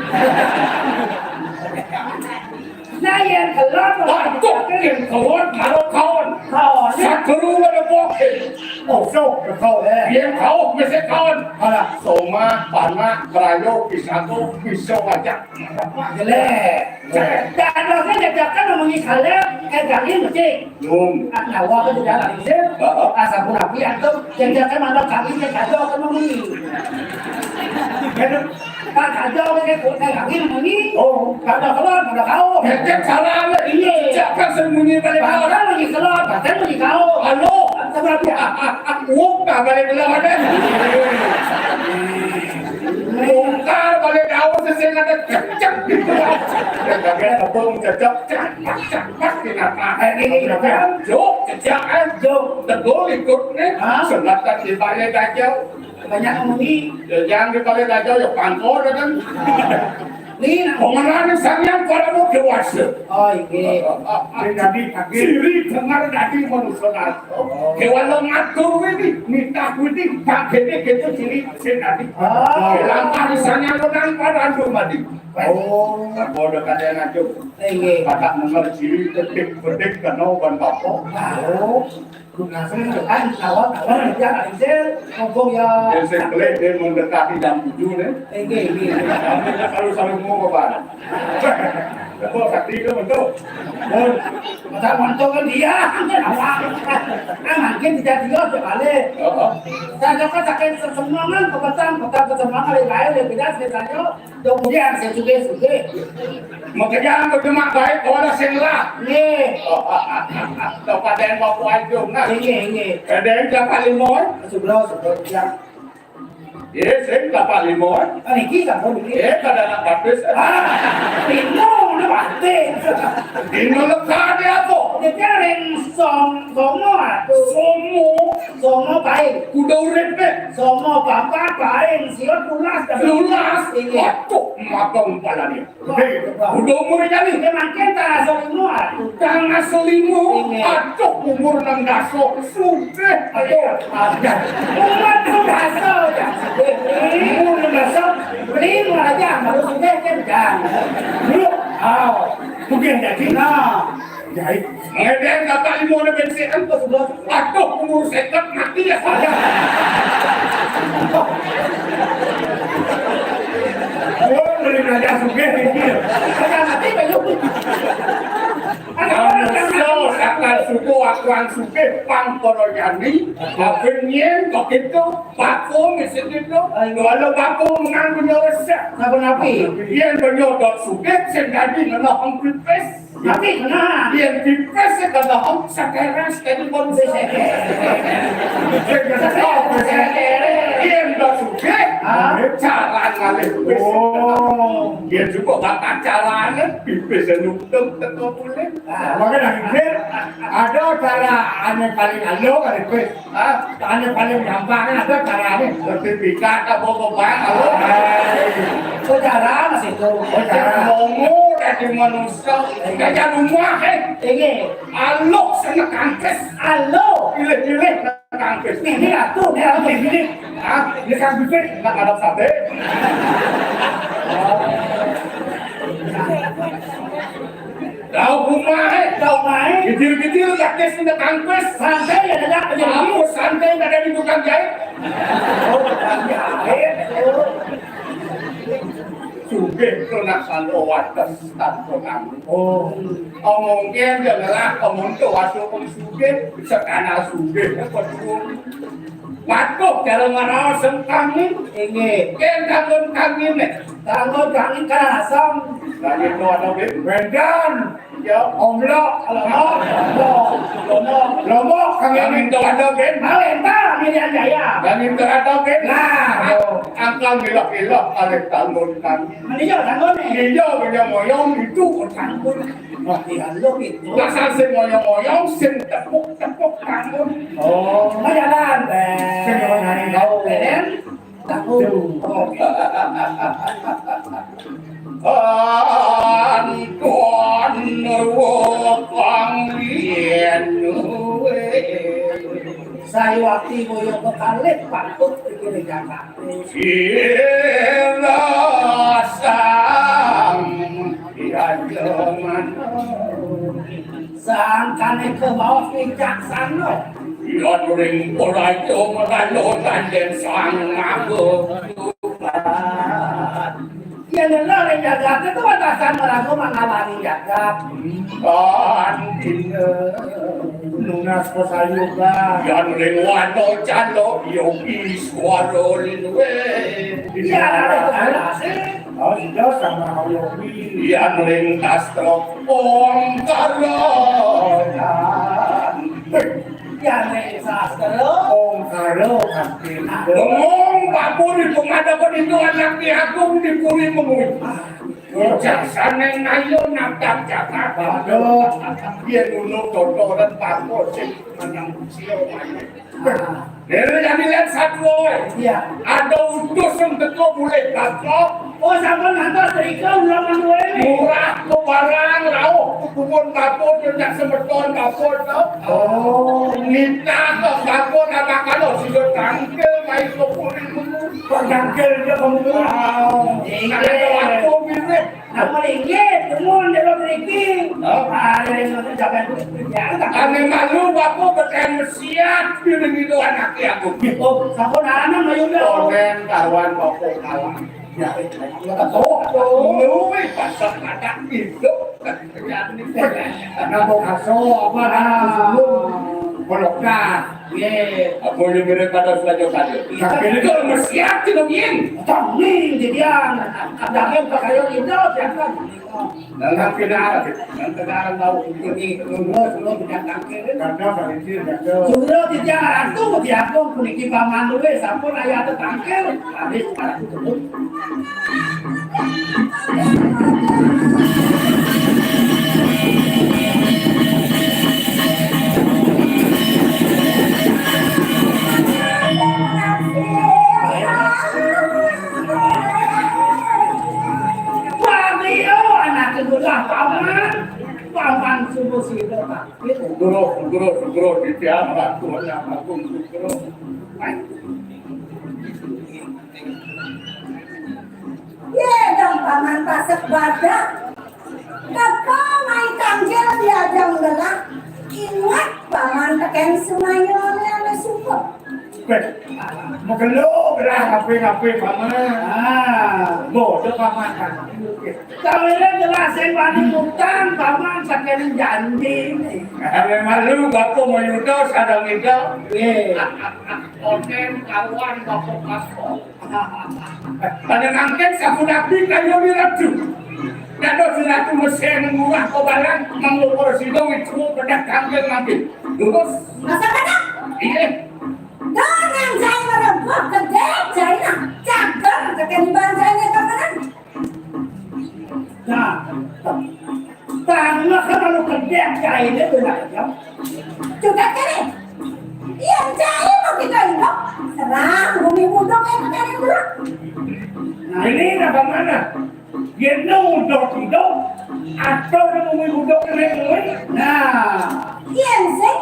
Nah, yang kelon, waduh, yang kelon, kalau kawan. Kawan. Satu ada bokeh. Oh, so, kekau, eh. Yang kau, mesti kawan. Alah. Soma, panak, kerayo, pisato, pisau aja. Jelek. Dadosnya jajakan memunyi kalep, eh, kali mesti. Belum. Nah, nyawa kan tidak ada izin. Heeh. Asal pun api antum, jajakan mana kali, dia kado akan memunyi. Pak kado, dia kok, eh, kali memunyi. Oh. Kado keluar, kado kau. Cek salah, iya. Siapa sembunyi balik? Bahkan lagi keluar, bahkan lagi kau. Halo. Sama dia. Wong tak balik keluar, deh. Bongkar balik daun sesing ada cecek gitu. Kagak tepung cecek, cak, cak, cak, di mata. Eh, ini, ini, ini. Jok, cecek, eh. Jok. Tegul ikut nih. Hah? Sunatan di balai dajau. Banyak ngomong nih. Ya, jangan di balai dajau, ya pangkor, ya kan? Ni nak. Pemanané Sang Hyang Parama Déwasa. Oh, inggih. Sing dadi, inggih. Siri dengar dadi manusa narsa. Kéwala ngatur widi, nitah widi, bagéné gitu siri sing dadi. Oh. Lampah Sang Hyang Wenang Parandu mati. Oh. Padha kadang aja. Inggih. Patak menger siri bedik-bedik kena ban bapa. Oh. Nah, sing kan awak awak ya, Angel, mumpung ya. Yang sing pelik dia mendekati jam tujuh nih. Inggih, inggih. Tapi kalau selalu mau ke mana? Kok sakti itu betul? Mun, masa monto kan dia, awak. Ah, mungkin tidak dia, dia balik. Oh. Saya kan sakit sesemangan, kebetulan, kebetulan sesemangan, lain, lain, beda, saya tanya. Kemudian saya juga, juga. Makanya aku cuma baik, kalau ada sing lah. Nggih. Tempat yang mau kuat, nah. Nggih, nggih. Ada yang dapat lima, eh? Sebelah, sebelah, ya. Iya, sing dapat lima, eh? Ah, niki sampun niki. Eh, kada nak batis, eh? Ah, Dino, udah mati. Dino lekar dia apa? Dia ring song, songo atuh. Songo. Songo paing. Kuda urip, eh? Songo papat paing. Siot lulas. Lulas. Iya. Waduh, matang palanya. Hei, udah umurnya nih. Ya, makin tak asal ilmu, ah. Kang asal ilmu, iya. Aduh, umur enam belas, sugih, ayo. Ada. Umur enam belas, ya. Umur enam belas, beli aja, baru sugih, kan, jangan. Lu, ah, mungkin jadi. Nah. Jadi, ngedeng kata ilmu ada bensin, kan, pas udah, aduh, umur seket, mati ya saya. Oh, beli belajar sugih, ini. Ada mati, belum. Manusia sakal suku akuan sugih pang kono jani, apa nyen kok itu, paku mesti itu, kalau paku menang punya resep. Napa napi? Yen punya dot sugih, sing dadi ngena hong pipis. Napi kena? Yen pipis, sing kena hong sekeres, jadi pun sekeres. Sing kena hong sekeres. Yen dot sugih, ah, cara ngalih pipis. Oh. Yen juga bakat carane, pipis nutup teko kulit. Nah, makanya mikir, ada cara ane paling alo kali, Pis. Hah? Ane paling gampang ada caranya. Sertifikat apa, apa, apa? Hai. Oh, cara masih itu. Oh, cara. Mongo dari manusia. Gaya rumah, eh. Ini. Alo, sana kangkes. Alo. Pilih-pilih. Kangkis. Ini aku, ini aku, ini. Hah? Ini kangkis, eh? Nak ada sate? Tahu kumaha, eh? Tahu main. Kecil-kecil, kangkis, ini kangkis. Santai ya, Dada. Aku santai, ada di tukang jahit. Oh, tukang jahit. Oh. Sugih to nak sando wates tanpa kami. Oh. Omong kene ngelah komonto waso pun sugih, sekana sugih, apa dulu. Waduh, cara ngaraos kami. Inggih. Ken tangun kami nih. Tangun kami karasam. Kami to ada, Bib. Wendan. Ya. Omlok, lomok, lomok, lomok. Lomok, kami. Kami to ada, Bib. Malenta, Milian Jaya. Kami to ada, Bib. Nah. Angkal milok-milok, alih tangun kami. Meniyo tanggone. Iya, punya moyong itu tanggone. Wah, iya lo itu. Dasar sing moyong-moyong, sing tepuk-tepuk tanggone. Oh. Majalan, Beb. Sing moyong-moyong. Kau, Beb. Tanggone. Ampun, ruwet kang yen. Saya waktu moyong kekalih patut pikir jagat. Sira sang diajeman. Sangkane kebaos wicaksana. Ira turing ora itu merano tandem sang nganggo. Yen lho ning jagat itu atasan meragu mangawani jagat. Kan dina. Nunas pasayuban. Yan ring wato calo yogi swara linwe. Iya, ada sih. Oh, sudah sama yogi. Yan ring sastra ongkara. Yan ring sastra ongkara kaki. Ngomong Pak Puri, pengadapan itu anak di agung di Puri Mengui. Bijaksane ayo nabrak jagat. Aduh. Yen ngono kotoran bapa sing menang sira. Lha jane lan satwa. Iya. Ada utus sing teko mulih bapa. Oh, sampun ngantos mriki kula manuwe. Murah kok barang rauh kupon bapa, ndak semeton bapa to. Oh. Nitah kok bapa napa kalo sida tangkil mai kok kuning. Kok tangkil dia kamu? Wow. Iya. Ada waktu mirip. Apa inggih, tunggu ndek mriki. Hah? Ada yang nanti sampai ya. Ane malu bapa beken mesiat, piring itu anake aku. Oh, sampun anak ayo dah. Onen karuan bapa kalah. Ya, ya, ya, oh, oh. Luwih pasang anak itu. Napa kaso apa? Bolokah. Nggih. Apa yo mirip kata saja tadi? Nah, ini kalau mesiat itu piye? Tanging jadian. Kadang pakaian itu jangan. Dalam kenal, dan kenal tahu ini nunggu sebelum tidak tangkil. Karena bagi dia ada. Sudah tidak ratu diagung puniki paman luwih sampun aya tetangkil. Habis para tutup. Wah, iya, anak kedua paman. Paman sungguh sida, Pak. Sugro, sugro, sugro, titiang ratu yang agung sugro. Ye dong paman pasek badak. Teko mai kanjel diajang gelah. Ingat paman teken semayone ame suko. Weh, megelo gelah ngape-ngape paman. Ah, bodoh paman kan. Kawine gelah sing wani utang paman saking janji. Ame malu bapa mayuda sadang ida. Nggih. Onen karuan bapa kasto. Pada mangkin sampun abdi kaya wiratu. Dados wiratu mesen murah kobalan, manglukur sida wicmu pedak kanggil mangkin. Lurus. Masa kata? Iya. Dengan saya merebut gede, saya cagar, kekeniban saya kapanan. Nah, tangah kalau kedek caine benar ya. Juga kene. Iya, cai mau kita indok. Serang bumi budok yang kene dulu. Nah, ini apa mana? Yen udok-udok, atau bumi budok kene kuwi. Nah. Iya, sih.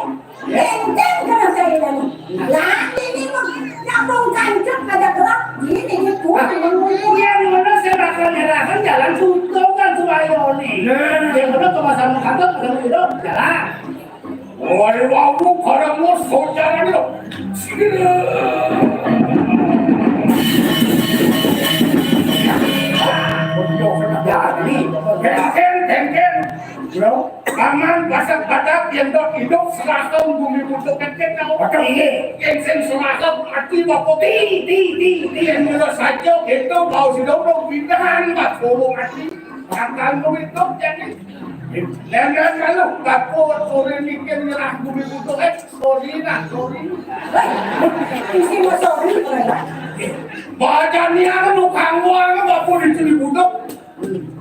Enteng kena saya tadi. Lah, ini mah nyambung kancet pada gerak. Ini, ini kuat, ini kuat. Iya, di mana saya bakal nyerahkan jalan tutup kan tuh ayo nih. Nah. Yang benar ke pasar Mengkatut, pasar Mengkatut, jalan. Woi, wawu, barang musuh, jangan lo. Jadi, dengken, dengken. Bro. Paman pasang badak yang dok hidup serahkan bumi butuh kecil tau. Betul, iya. Yang sing serahkan mati bapak. Ti, ti, ti, ti. Yang mula saja gitu, bau si dong dong pindahan, Pak. Bau mati. Akan duit dok jadi. Dan dan kalau bapak sore mikir nyerah bumi butuh, eh, sorry nah, sorry. Isi mau sorry. Baca niat lu kangguan bapak di sini butuh.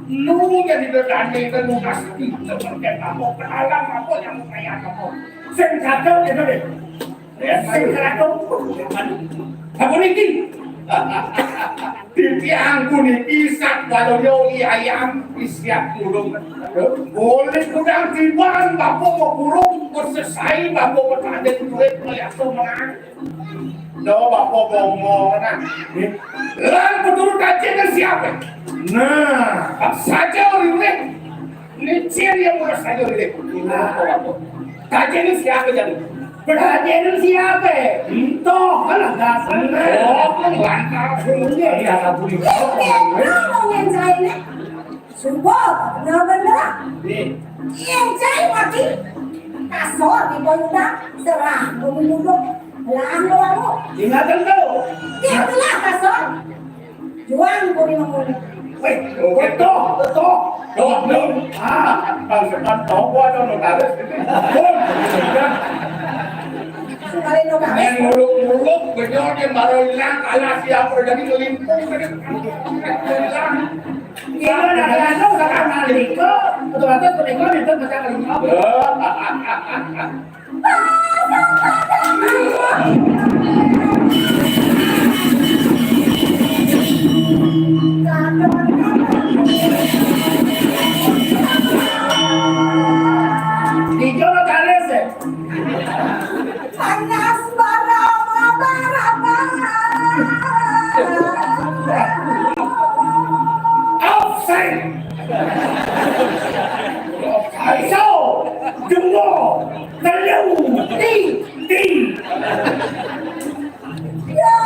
Lu jadi berani ke lu pasti seperti apa, peralang apa yang kayak apa. Sing kacau itu deh. Ya, sing kacau. Apa niki? Titiang puniki sak waloyo i ayam isiak burung. Boleh kurang tiban bapak mau burung, bersesai bapak bertanding duit melihat semenang. Coba ngomong nah. Lan peturut kajian siapa? Nah, saja orang ini. Ini ciri yang murah saja orang ini. Nah, kajian ini siapa jadi? Kajian ini siapa? Entah, kan lantas. Oh, kan lantas. Iya, iya, satu di bawah. Ngomongin saya ini. Sumpah, kenal bener. Nih. Iya, cai mati. Kasor di payuda, serah, bumi duduk. Lah, anu, anu. Ingat tentu. Iya, telah kasor. Juang, bumi menguni. Weh, betul, betul. Tuh, tuh. Ah, bang setan tahu gua ada notaris ini. Tuh. Sekali notaris. Yang muluk-muluk, benyol, yang baru hilang, kalah siapa, jadi ngelimpung, jadi hilang. Iya, nah, nah, Nika, otomatis punika nénten maca kalima. Dijolo talis, ya. Panas baraba-raba. Offside. Aiso, dungo, telu, ti, ti. Ya,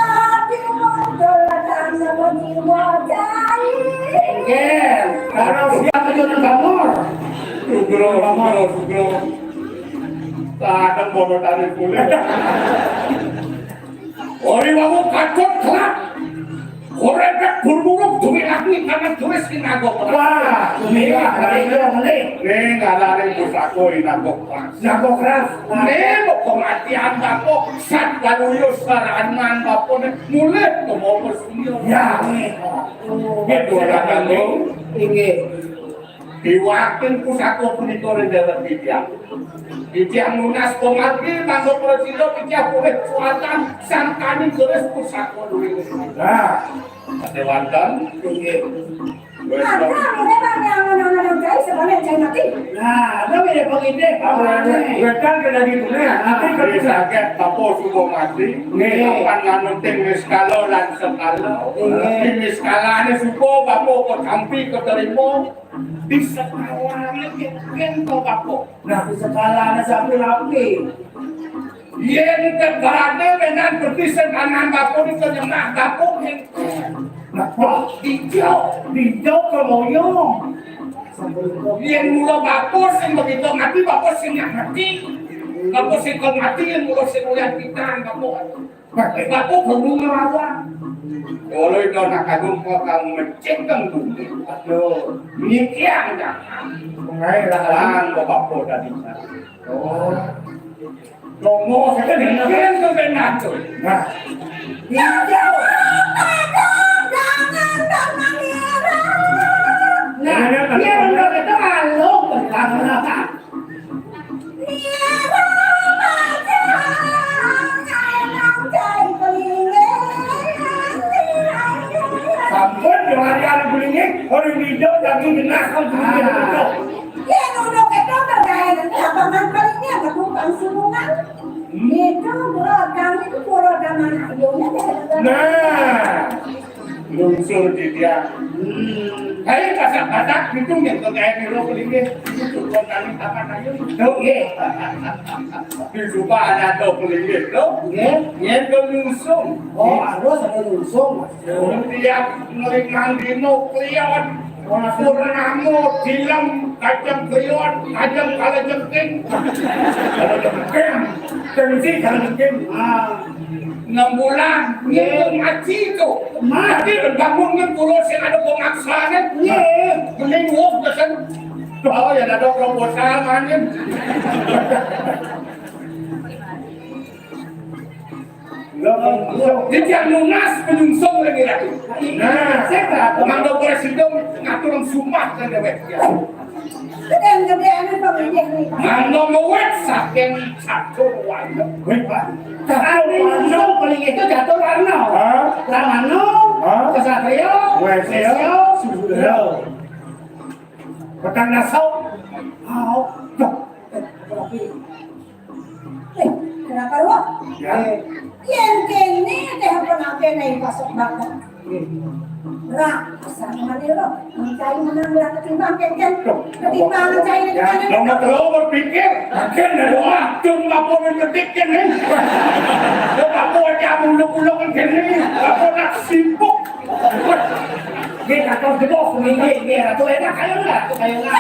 di motor datang sama jiwa jahil. Nggih, karo siap aja nang bangor. Sugro, sugro, sugro. Kadang bono tarik kulit. Ori wau kacot kelak. Ora nek burburuk duwe lagi karena turis sing nganggo. Wah, dunia, dunia, dunia. Ning arane pusako inanggo kelas. Nanggo kelas. Ning kok matian bako sat waluyo saranan bako nek mulih ke mopo senior. Ya, nggih. Nggih, dolan kanggo. Inggih. Diwakil pusako punika ring dewek titiang. Titiang nunas pangabdi kanggo prasida titiang purih suwatan sangkaning keris pusako duwé. Nah, kewanten inggih. Wis. Ada mulai bang yang anak-anak jai sebenarnya jai mati. Nah, ada beda pengindik, Pak. Wedan kena di dunia, nanti wis ketika akeh apa suka mati. Nggih. Kapan nganuting niskala lan sekala. Nggih. Di niskalane suka apa kok sampi keterima. Di sekalane yen to, Bapak. Nah, di sekalane sampe rapi. Yen kebarane menan beti sing kanan Bapak iki nyembah Bapak yen. Nah, Pak, dijok, dijok ke moyo. Yen mula Bapak sing begitu mati, Bapak sing nyak mati. Bapak sing kon mati, yen mula sing mulia pitan, Bapak. Bapak kudu nglawan. Oleh to nak kagum kok kamu mecengkeng bumi. Aduh. Nyikiang jangan. Mengai lah. Lan bapak tadi. Oh. Romo saya dengerin tuh benar tuh. Nah. Iya. Nah, dia udah kita malu tentang. Sampun, yo hari anu kulinging, ora ngido daging genah kon kulinging. Yen ngono ketok, apa man paling ini ada tukang sulukan? Itu, bro, kami itu pura dan anak. Nah. Lungsur di dia. Hmm. Ayo, kasak-kasak, itu yang kau kayak di lo kulinging. Itu tuh kau tadi apa tadi? Tuh, iya. Di suka ada tuh kulinging, tuh. Iya. Iya, tuh lungsung. Oh, harus ada lungsung. Tiap ngeling nang dino, klion. Purnamo, dilem, kajeng klion, kajeng kala jengking. Kala jengking. Tensi kala jengking. Ah. Enam bulan, ngitung aji itu. Mati bangun ngitung pulau sing ada pemaksane. Iya. Mending wong pesen. Oh, ya, ada proposal, manin. Iki yang nunas penyungsung lagi ratu. Nah, saya berapa? Mangga presiden ngatur sumpah kan dewek. Gedeng-gedeng apa menjadi? Mangga mewet saking catur warna. Wih, Pak. Catur warna paling itu catur warna. Hah? Lamano, hah? Kesatria, wesya, sudra. Petang nasau. Oh, tuh. Eh, kenapa lu? Ya. Yen kene teh apa nake nih pasok banget. Rak, sama dia lo. Mencari menang berat ketimbang keken. Ketimbang mencari ya, dengan nomor telu berpikir. Makin dari waktu ngapa berpikir nih? Ngapa aja muluk-muluk kene? Apa nak sibuk? Nggih, kados jebos, nggih, nggih, nggih, Ratu enak, ayo lah, Ratu, ayo lah.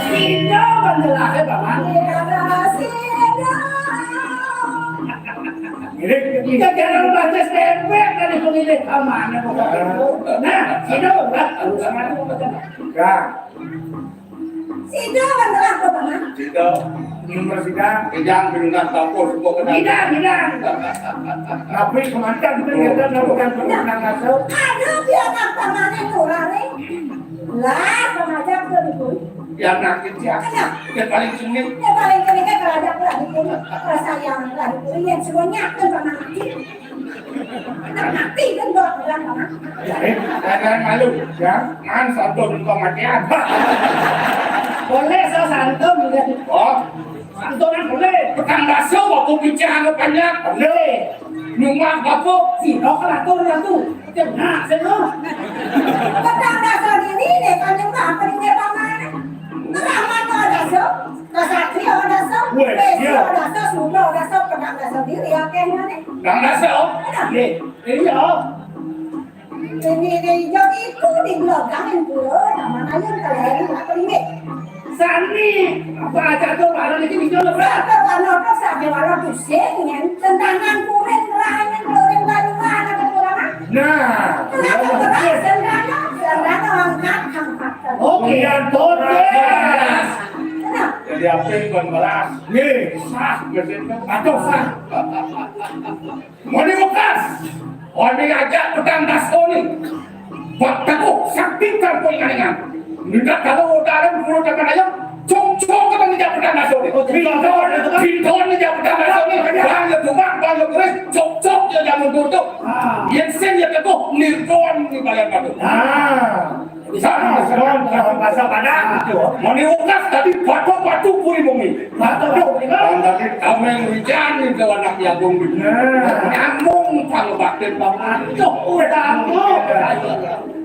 Sida menjelahe, Paman. Ngiring, ngiring. Kita jangan baca stempel dari pemilih Paman, ya, Bapak Ibu. Nah, sida, Pak. Nah. Sida benerang apa, Paman? Sida. Nyumbah sida. Kejang pindah dapur, suka kena. Hidang, hidang. Tapi kemantan tu kita nak bukan penang asuh. Ada biar apa mana tu, Rare? Lah, sama aja tu, Dukun. Yang nak kerja. Kenapa? Dia paling sengit. Dia paling sengit kan kerajaan lah, Dukun. Rasa yang lah, Dukun. Yang semuanya kan sama mati. Nak mati kan buat orang, Paman. Eh, jangan malu, ya. Kan satu kematian. Boleh, saya santun, boleh. Oh. Santunan boleh. Petang basa, bapa picah anu panjang. Boleh. Nyumah bapa. Si, kau kan atur lah tu. Dia nak, saya nak. Petang basa gini, dia kan nyembah apa dia, Paman? Terang mata basa. Kasatria dasa, weh, besa ya. Dasa, sudra dasa, pedang dasa diri, akhirnya ni. Pedang dasa? Ada. Ye, iya. Ini, ini, jadi itu di belakang yang pura, nama ayam kalau hari nak peringit. Sani, apa aja tu, mana ni kita lepas? Apa mana tu, sakit mana tu, sing, yang tendangan kuring, rahannya kuring, baru mana tu, mana? Nah, kenapa beras, tendangan, tendangan, angkat, angkat. Oke, ya, beres. Jadi apa yang tuan beras? Nih, sah, biasanya. Atau sah. Mani bekas. Mani ajak petang dasa ni. Buat takuh, sakti kan kau ingat-ingat. Minta kalau dalam puluh zaman ayam, cok-cok kita ni ajak petang dasa ni. Pinton, pinton ni ajak petang dasa ni. Bang le bumak, bang le kuris, cok-cok je jamun tutup. Yang sen je teguh, nirton ni bayar batu. Ah. Sama, sama, sama, pasal padan. Mani ukas tadi batu-batu puri bumi. Batu, batu. Tadi tameng hujan itu anak jagung. Nah. Nyambung kalau batin paman. Tuh, udah tahu.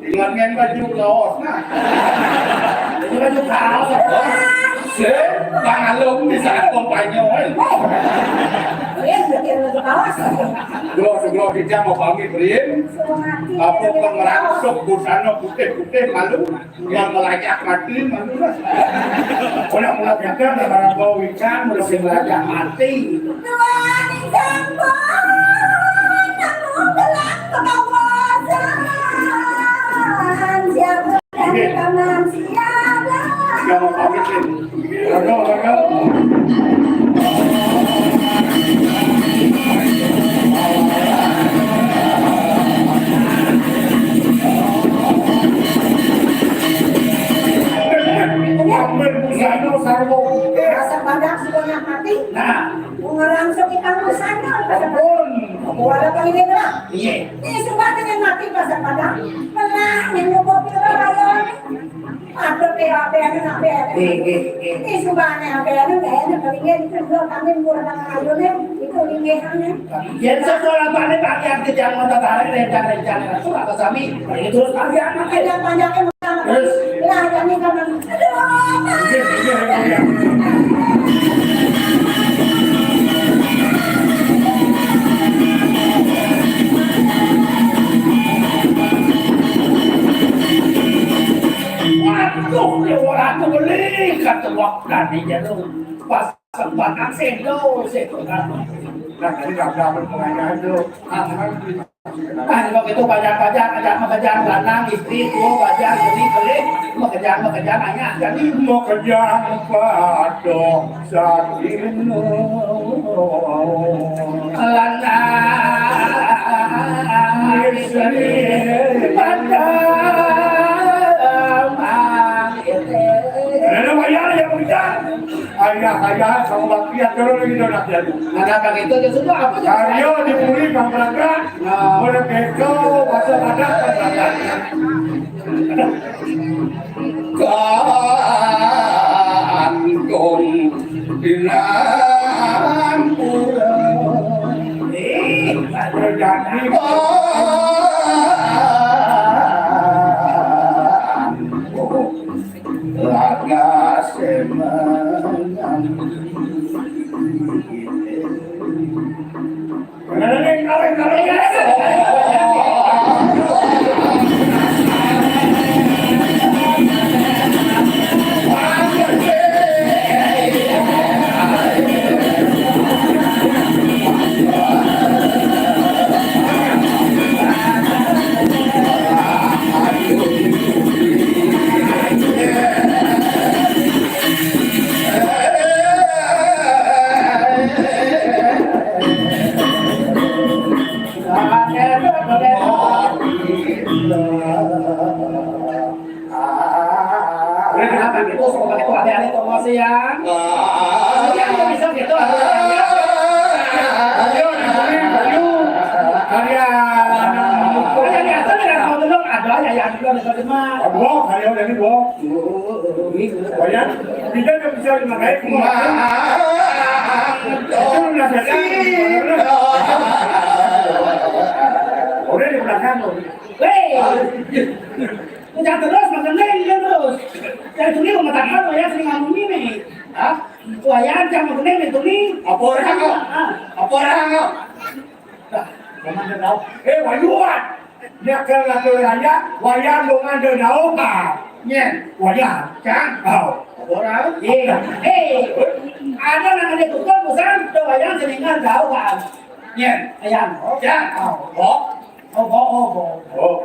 Dengan baju kaos, nah. Baju kaos. Si, Bang Alung di saat kampanye, eh. Iya, baju kaos. Bro, sebelum kita mau pamit, Rin. Apa pengerasuk busana putih-putih malu? Yang melajak mati, malu lah. Orang mula gagal, orang bawa ikan, mula si melajak mati. Tuhan yang sampun, namun telah pengawasan. Siapa yang tangan siaga? Yang mau pamit, Rin. Rasa badak sebanyak mati. Nah. Mengerang sekitar sana. Ampun. Wala paling ini lah. Iya. Ini sudah dengan mati rasa badak. Menang, yang ngumpul pira raya. Aduh, P H P anu nak P H P. Eh, eh, eh. Ini sumbangnya P H P anu, gaya nak keringan itu dua kami murah dengan ayunan, itu ringan. Yen sekolah mana pakai kerjaan mata tarik, rencana-rencana itu apa sami? Itu terus panjang, makin panjangnya terus. Lah, kami kamu. Aduh, apa? Waduh, dia orang tu beli kata waktu ni je tu. Pas sempat nak sendo, sendo kan. Nah, jadi dah dapat pengayaan tu. Ah, kalau itu banyak-banyak ajak makejang lanang, isteri, tua, bajang, beli, beli, makejang, makejang, banyak. Jadi makejang pada Satino. Lanang istri pada mangkete. Ada bayar yang hujan. Ayah, ayah, sama bakti, turun lagi dia nak jadi. Ada begitu, ya sudah, apa saja? Karya dipuri, bang berangkat. Nah. Boleh keto, bahasa badak, kan berangkat. Kangkung di Nampura. Eh, ada jadi. Kangkung laga semenang. Udah, kenapa gitu? Suka pakai tuh, ada-ada tuh, masih ya. Iya, nggak bisa gitu, ada-ada ya. Ayo, ayo, ayo. Karya. Karya biasa nih, kalau dulu ada ya, ya, dulu ada mah. Aduh, karya udah nih, Bro. Banyak. Kita nggak bisa dipakai. Itu udah biasa. Udah di belakang, loh. Weh. Udah terus, makan lagi, dia terus. Dari sini mau makan apa ya, sering ngomong ini. Hah? Wayang jangan makan ini, tuh nih. Apa orang kok? Ah. Apa orang kok? Dah, jangan ada tahu. Eh, wayuan. Dia ke laki raya, wayang jangan ada tahu, Pak. Nyen. Wayang. Cang. Tahu. Apa orang? Eh, eh. Ada namanya tukang, bukan? Tuh wayang sering nggak tahu, Pak. Nyen. Ayam. Cang. Tahu. Oh. Obo, obo. Oh.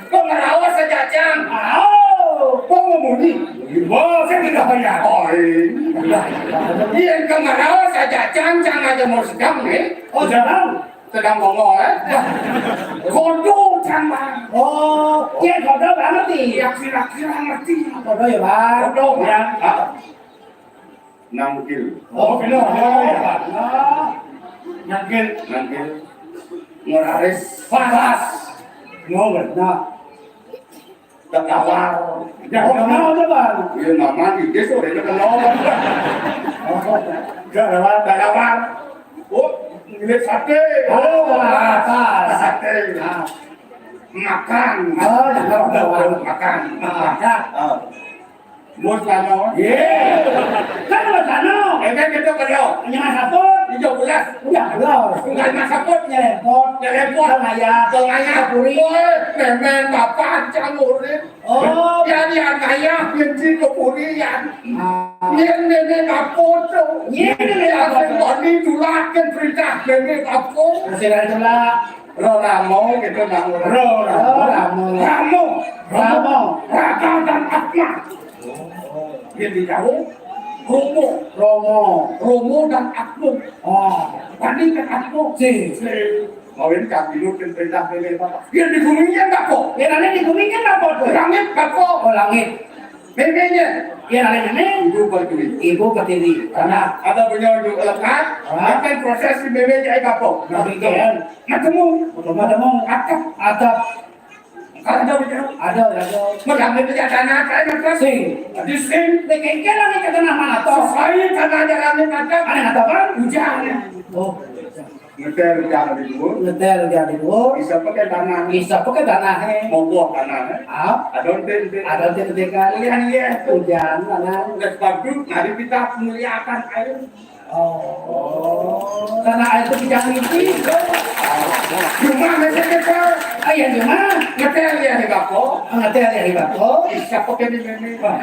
Kok ngerawas saja, Cang? Au. Kok ngomuni? Wah, saya tidak bayar. Oh, iya. Iya, kok ngerawas saja, Cang, Cang aja mau sedang, nih. Oh, sedang? Sedang bongol, eh? Kodo, Cang, Bang. Oh, iya, kodo banget, nih. Ya, kira-kira ngerti. Kodo ya, Bang. Kodo, Bang. Ya. Ah. Nangkil. Oh, bener. Oh, iya. Nangkil. Nangkil. Ngeraris. Pas. Ngomel. Nah. Tegawar. Ya, kenal aja, Bang. Iya, nama di desa udah kenal. Tegawar. Tegawar. Oh, milik sate. Oh, pas. Sate. Nah. Makan. Oh, makan. Makan. Makan. Ah. Bos Lano. Ye. Kan Bos Lano. Eh, kan kita kerja. Yang saput. Tiga belas. Udah belas. Enggak ada saput. Nyerempot. Nyerempot. Tengaya. Tengaya. Kepuri. Woi, memang bapak camurin. Oh. Ya, dia kaya, benci kepurian. Ah. Dia nenek kaput tuh. Ye, nenek kaput. Asing Boni tulakin perintah nenek kaput. Masih ada tulak. Ro Ramo gitu, Bang. Ro Ramo. Ro Ramo. Ramo. Ramo. Raka dan Atma. Yang di jauh, Romo. Romo. Romo dan Atmo. Oh. Tadi kan Atmo. Si. Si. Kawin kaki lu kan perintah bebe bapak. Yang di bumi kan bapak. Yang ada di bumi kan bapak tuh. Langit bapak. Oh, langit. Bebenya. Yang ada ini. Ibu Pertiwi. Ibu Pertiwi. Karena ada punya untuk lekat, ah, akan proses di bebe jadi bapak. Nah, demikian. Nah, temu. Ketemu, ketemu. Atap. Atap. Ada, ada. Ada, ada. Mengambil punya tanah, kayak macam. Sing. Di sing. Di kengkel lagi ke tanah mana, toh? Sesuai tanah jalan di macam. Ada kata apa? Hujan. Oh. Ngetel hujan di dulu. Ngetel hujan di dulu. Bisa pakai tanah. Bisa pakai tanah, eh. Mau buah tanah, eh. Ah. Ada ente, ente. Ada ente, ente, kan. Hujan, iya. Hujan, tanah. Udah sebab itu, mari kita muliakan air. Oh. Karena air itu tidak mimpi. Cuma misalnya, Pak, ah, iya, cuma. Ngetel ya, di bako. Ngetel ya, di bako. Bisa pakai di meme. Wah.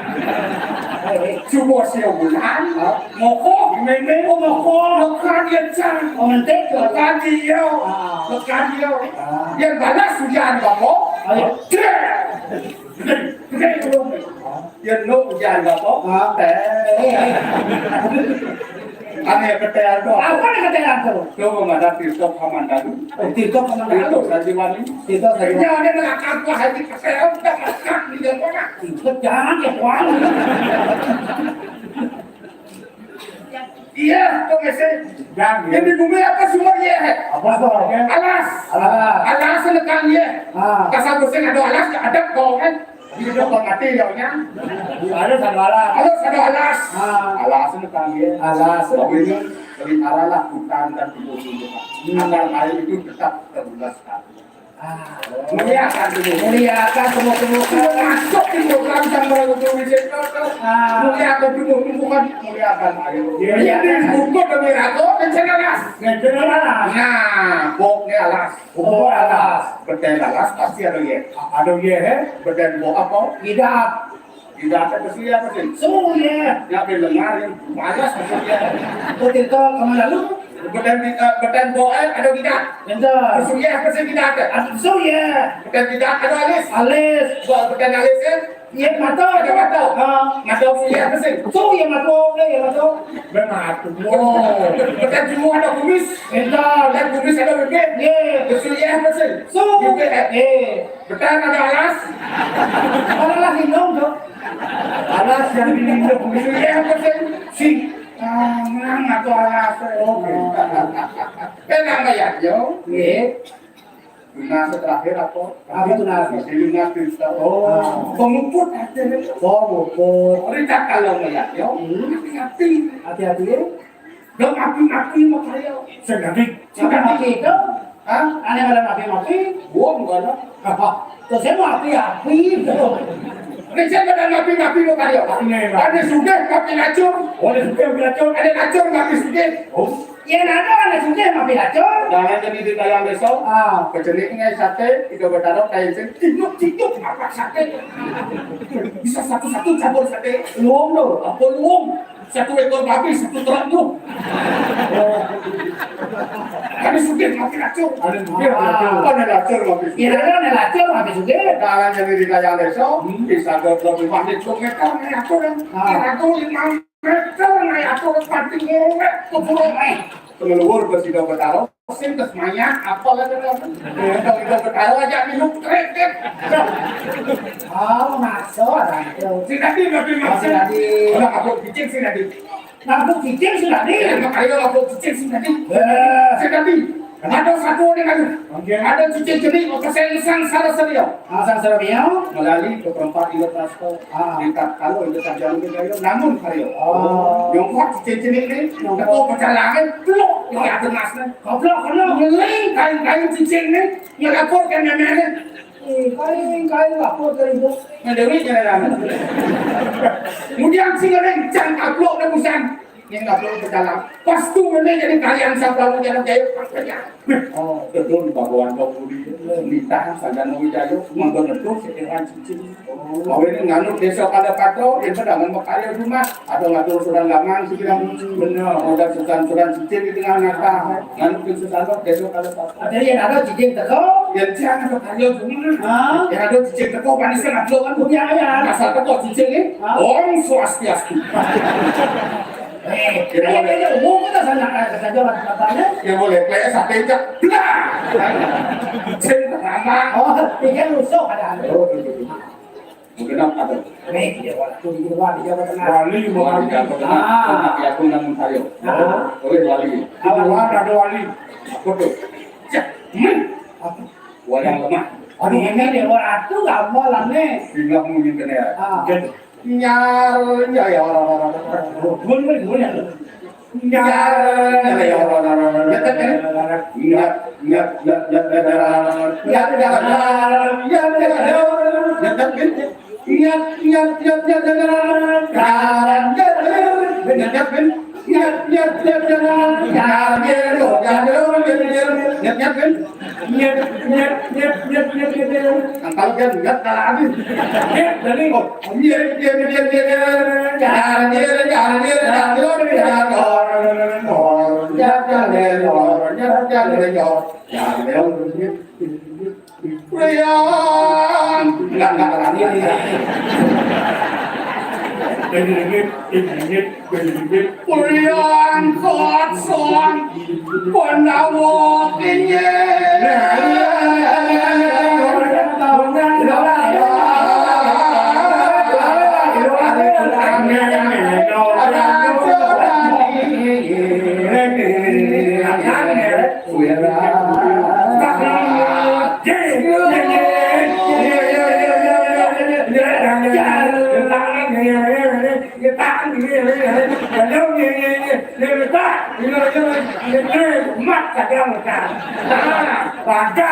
Subuh siang bulan. Hah? Moko, meme. Oh, moko. Lekan ya, Cang. Oh, mentek. Lekan dia. Ah. Lekan dia. Ah. Yang balas hujan bako. Ayo. Cek. Cek dulu. Yen nu ujan bapa? Hah? Eh. Ane ketean to. Apa nih ketean to? Coba mana Tirto Kamandanu. Oh, Tirto Kamandanu. Tirto Sajiwani. Tirto Sajiwani. Iya, ada nak aku haji ketean, tak makan di mana? Tirto jangan ya, Wan. Iya, tuh, Messi. Jangan, ya. Yang di bumi apa sumbernya? Apa sumbernya? Alas. Alas. Alas, lekan, ya. Ah. Kasar pusing ada alas, ada kau, kan? Jadi, dia kau mati, ya, nya. Ada satu alas. Ada satu alas. Ah. Alas, lekan, ya. Alas. Pokoknya, peliharalah hutan dan tumbuh-tumbuhan. Hmm. Agar air itu tetap terus lestari. Ah, muliakan dulu. Muliakan semua-semua. Sudah masuk di program yang baru tuh, di situ, tuh. Ah. Muliakan dulu, bukan muliakan air. Iya, iya. Ini buku demi rago, dan saya alas. Dan saya alas. Nah, boknya alas. Oh, alas. Beten alas, pasti ada ye. Ada ye, eh? Beten bok apa? Tidak. Tidak ada pasti apa sih? Suruh ye. Ya, beten lengar, ya. Alas, maksudnya. Betul, itu kemana lu? Beten, eh, beten bok, eh, ada tidak? Betul. Suruh ye, apa sih tidak ada? Ada suruh ye. Beten tidak ada alis? Alis. Bok beten alis, ya? Iya, mata. Ada mata. Ha. Mata. Iya, apa sih? So, iya, mata. Eh, iya, mata. Memang aku. Oh, kita semua ada kumis. Ada kumis, ada bibir. Iya. Terus iya, apa sih? So. Bibir, eh. Eh. Betul ada alas. Alas minum tu. Alas yang diminum. Iya, apa sih? Si. Ah, menang atau alas. Oke. Eh, nama ya, yo. Iya. Tunas terakhir apa? Apa tunas? Jadi tunas cerita. Oh. Pemuput aja deh. Oh, pemuput. Cerita kalau melihat, yo. Hmm. Hati-hati. Hati-hati, ya. Dong api-api mau kaya. Sedang. Sedang itu. Hah? Ada ada api-api? Gua bukan. Apa? Terus saya mau api-api, gitu. Ini saya ada api-api mau kaya. Aneh, Pak. Ada sudah api lacur. Oh, ada sudah api lacur. Ada lacur api sudah. Oh. Yén ada anak sugih mampir acur. Jangan jadi di dalam desa. Ah. Kecenik ngai sate, Ida Betara kain sing ciduk-ciduk apa sate. Bisa satu-satu campur sate. Luung tu. Apa luung? Satu ekor babi, satu truk tu. Ada sugih mampir acur. Ada sugih mampir acur. Ah. Ada lacur mampir sugih. Yén ada anak lacur mampir sugih. Jangan jadi di dalam desa. Hmm. Bisa dua puluh lima meter ngai acur. Ah. Kira tu lima meter ngai aku pati ngorek kuburan eh. Pengeluar ke Sida Betara, sing tes mayat apa lah kata. Sida Betara aja minum kredit. Oh, masuk ada itu. Sing tadi, tapi masih tadi. Kalau aku cicing sing tadi. Aku cicing sing tadi. Ya, makanya aku cicing sing tadi. Eh. Sing tadi. Ada satu orang lagi. Okey. Ada cucu jenik, okey, saya sang salah sedia. Ah, sang salah dia. Melalui ke perempat ingat rasta. Ah. Dekat kalau itu saja mungkin saya namun karya. Oh. Yang kuat cucu jenik ni, yang kuat pecah langit, peluk, yang ada mas ni. Goblok, goblok. Ngeling kain-kain cicing ni, yang lapor ke nenek ni. Eh, kain-kain lapor ke ibu. Nah, Dewi jangan. Kemudian si ngeling, jangan kaplok dan busan. Ning kabur ke dalam. Pas tu ngene jadi kalian sapa lu jalan jaya. Oh, betul babuan kau budi. Nitah sadana wijaya manggon netu sekiran cincin. Kau ini nganu desa kada patro, dia sedang mau kaya rumah. Ada ngatur surat gamang sekiran benar. Ada surat-surat cincin di tengah nata. Nganu ke sesama desa kada patro. Ada yang ada cincin teko. Yang jangan ada kaya rumah. Hah? Yang ada cincin teko panis kan ada kan. Punya ya. Asal teko cincin ni. Hah? Om Swastiastu. Eh, kira boleh. Umum kita sana, eh, saja lah katanya. Ya boleh, kayak sate aja. Blah! Sing pertama. Oh, tiga rusuk ada. Oh, betul, betul. Mungkin apa tuh? Nih, dia wali, dia wali, dia wali. Wali, wali, dia wali. Ah. Anak yatim dan mutayo. Ah. Boleh wali. Ada wali, ada wali. Apa tuh? Cek, men. Apa? Wali yang lemah. Aduh, ini dia wali tu, apa lah ni? Pindah mungkin kena ya. Ah. Mungkin. Nyar, nyar, ya, orang, orang, orang. Mun, mun, mun, ya. Nyar, nyar, ya, orang, orang, orang. Nyetet, ya? Nyar, nyar, nyar, nyar, nyar, nyar, nyar. Nyar, nyar, nyar, nyar, nyar. Nyetet, ya? Nyar, nyar, nyar, nyar, nyar, nyar. Nyar, nyar, nyar, nyar, nyar. Nyet, nyet, nyet, nyet, nyet, nyet, nyet, nyet, nyet, nyet, nyet. Nyet, nyet, nyet, nyet, nyet, nyet, nyet. Asal kan nyet kalah habis. Nyet, dari. Oh, nyet, nyet, nyet, nyet, nyet. Jangan, jangan, jangan, jangan, jangan, jangan, jangan, jangan, jangan, jangan, jangan, jangan, jangan, jangan, jangan, Priyan. Enggak, enggak, enggak, ini, ini. Ini, ini, ini, ini, ini, ini. Priyan kosong Pandawa ini. Mat kadang kan. Bangga.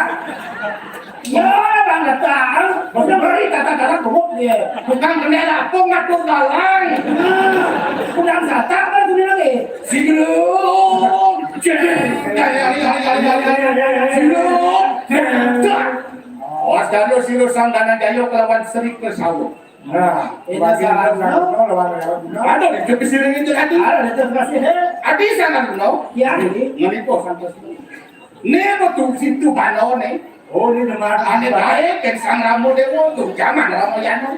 Ya, bangga tahu. Maksud beri kata-kata gemuk dia. Bukan bendera apa ngatur dalang. Kurang satak kan tu lagi. Sigrung. Jadi, ya, ya, ya, ya, ya, ya, ya, ya, sigrung. Dah. Awas, Danur Sirus Sang Dananjaya kelawan Sri Kesawa. Nah, ini bagi salah Danur satu. Lawan Danur. Ada di tepi siring itu tadi. Ada di tepi siring. Adi sangat no. Ya, ini. Ngelipo santos. Ni betul situ bano ni. Oh, ini nama. Ane baik, kan Sang Rama Dewa tu, zaman Ramayana.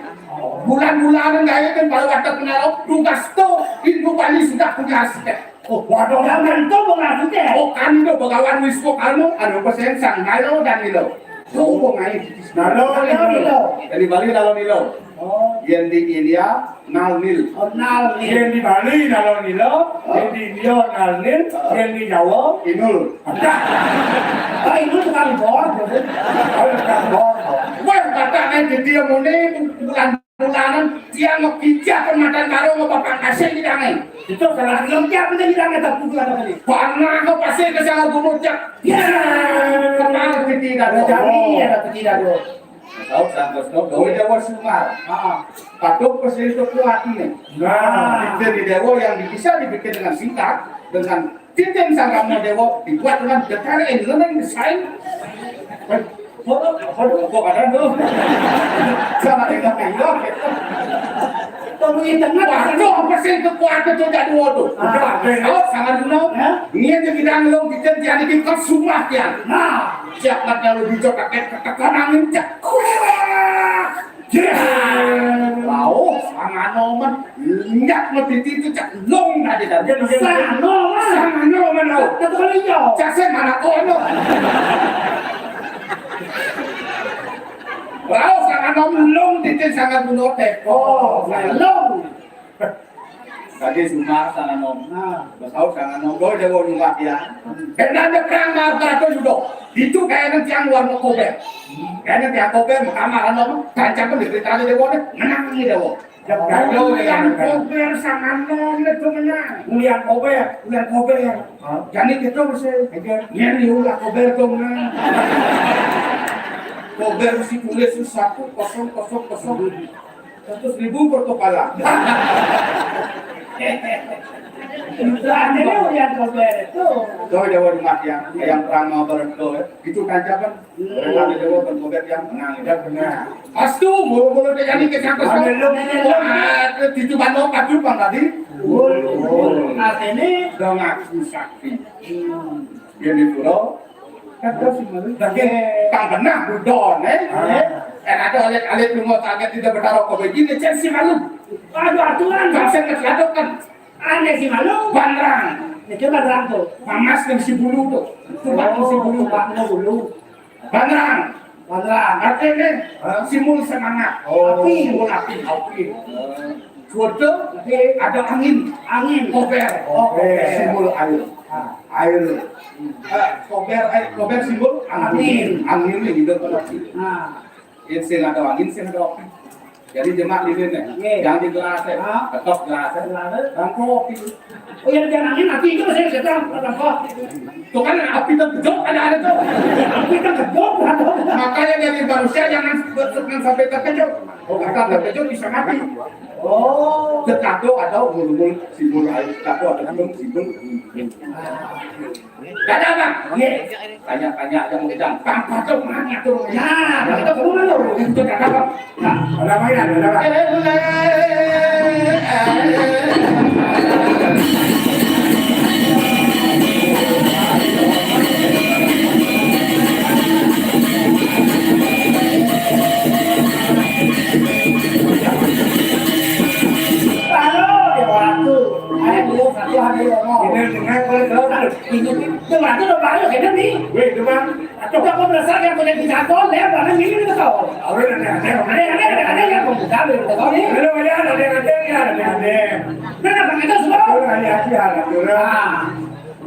Bulan-bulanan gaé kan baru ada kenal, oh, tugas tuh, Indo Bali sudah punya arsitek. Oh, waduh, jangan tuh mengaku deh. Oh, kan itu Begawan Wisnu Karno, anu pesengsang, Nalo dan Nilo. Tuh, kok ngai. Nalo, Nalo, Nilo. Dari Bali, Nalo Nilo. Oh. Yang di India, Nal Nil. Oh, Nal Nil. Yang di Bali, Nalo Nilo. Oh. Yang di India, Nal Nil. Oh. Yang di Jawa, Inul. Ada. Oh, Inul tukang bor, gitu. Oh, tukang bor. Wah, kata neng di dia muni, bulan-bulanan, dia mau kerja pemadaman baru, mau papan kasih di tangan. Itu salah kerja, apa jadi tangan, tak pukul apa tadi? Panah, kau pasti ke sana gunung, cak. Ya, kenal, tidak. Cari, ya, tidak. Tahu santos, tahu. Gawe Jawa Sumar. Ah. Patok pasti itu kuat ini. Nah. Jadi Dewa yang bisa dibikin dengan singkat, dengan titik sama Dewa dibuat dengan dekat, eh, leneng desain. Waduh, waduh, kok ada tuh? Sama dengan tengok. Tolong internet. Waduh, apa sih itu kuat itu jadi waduh? Ah. Udah, ayo, sangat dulu. Hah? Ini aja kita ngelong, kita jadi kita semua ya. Nah, siapa kalau dicok pakai tekanan, cak. Wah! Ya! Laos, sanga nomen, nyak ngetiti itu cak long tadi tadi. Sanga nomen. Sanga nomen, laos. Betul, iya. Cak sing mana kono? Laos, sanga nomen, long titik sangat bunote. Oh, long. Tadi Sumar sanga nom. Nah. Besau sanga nom. Doi Dewa nyumbah ya. Bendane perang Marta itu juga. Itu kayaknya tiang warna kober. Kayaknya tiang kober, pertama nom. Tancap di cerita Dewa nih. Menang nih Dewa. Yang Dewa yang kober sanga nom itu menang. Mulian kober, mulian kober. Hah? Jadi kita mesti. Iya. Iya, nih, ulah kober tuh menang. Kober si tulis satu kosong kosong kosong. Seratus ribu pertukaran. Itu artinya ulian kober itu. Tuh, Jawa Tengah yang, yang perang mau berdo, ya. Itu kan siapa? Hmm. Mereka ada Jawa berkober yang menang, ya, benar. Astu, mulu-mulu dia jadi kesangkut. Ada lu. Wah, itu di Tuban lo, Pak Jupang tadi. Wul, wul. Artinya? Dong aku sakti. Hmm. Yen di pura, kan terus sing ngono. Daging kang benah budon, eh. Ah. Kan ada alit-alit lunga kaget tidak betara kowe iki, lecet si malu. Aduh, aturan. Kan sing ngeladok kan. Aneh si malu. Bandrang. Itu bandrang tuh. Mamas yang si bulu tuh. Tumbak si bulu. Tumbak bulu. Bandrang. Bandrang. Artinya, hah? Simbol semangat. Oh. Api. Simbol api. Api. Suara ada angin. Angin. Kober. Oh, kober. Simbol air. Ah. Air. Eh, kober, eh, kober simbol angin. Angin. Angin ini hidup berarti. Nah. Yang sing ada angin, sing ada api. Jadi jemak di sini. Oke. Yang di gelas, eh. Ah. Ketok gelas, eh. Gelas, eh. Bang kopi. Oh, yang dia angin api itu saya sedang apa? Tuh kan api terkejut, ada, ada tuh. Api terkejut, ada. Makanya dari manusia jangan, jangan sampai terkejut. Oh, kata terkejut bisa mati. Oh. Tetapi ada umur-umur simbol air, tetapi ada simbol, simbol. Ada apa? Iya. Tanya-tanya aja mau kita. Tanpa tuh mana tuh? Ya, kita ke rumah lo. Itu kata apa? Nah, ada apa ya? Ada apa? Eh, eh, eh, eh. Halo, dia orang tuh. Ada dulu satu hari ngomong. Ini dengar boleh tahu. Ini tuh berarti udah baru kayaknya nih. Weh, itu, Bang. Atau aku merasa yang punya di kantor, dia mana ini udah tahu. Orang aneh-aneh. Aneh-aneh, aneh-aneh yang pembuka belum tahu nih. Belum ada, ada yang aneh, ya, ada yang aneh. Kenapa kita semua? Orang aneh aja, alhamdulillah. Ah.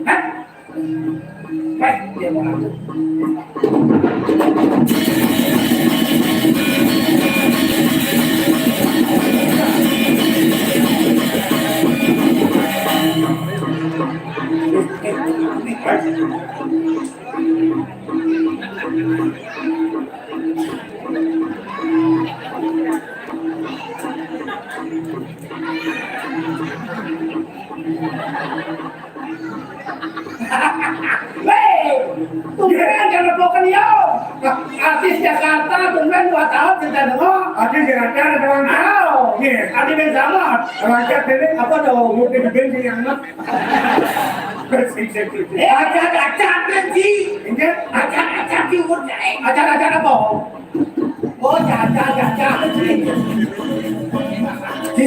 Hah? Baik, dia mau lanjut. Weh, tumben jangan pokan yo. Artis Jakarta tumben dua tahun kita dengar. Artis Jakarta ada orang tahu. Iya. Artis yang sama. Rakyat ini apa tuh? Mungkin ben yang Eh, acara-acara sih. Enggak. Acara-acara sih, udah, eh. Acara-acara apa? Oh, caca, caca.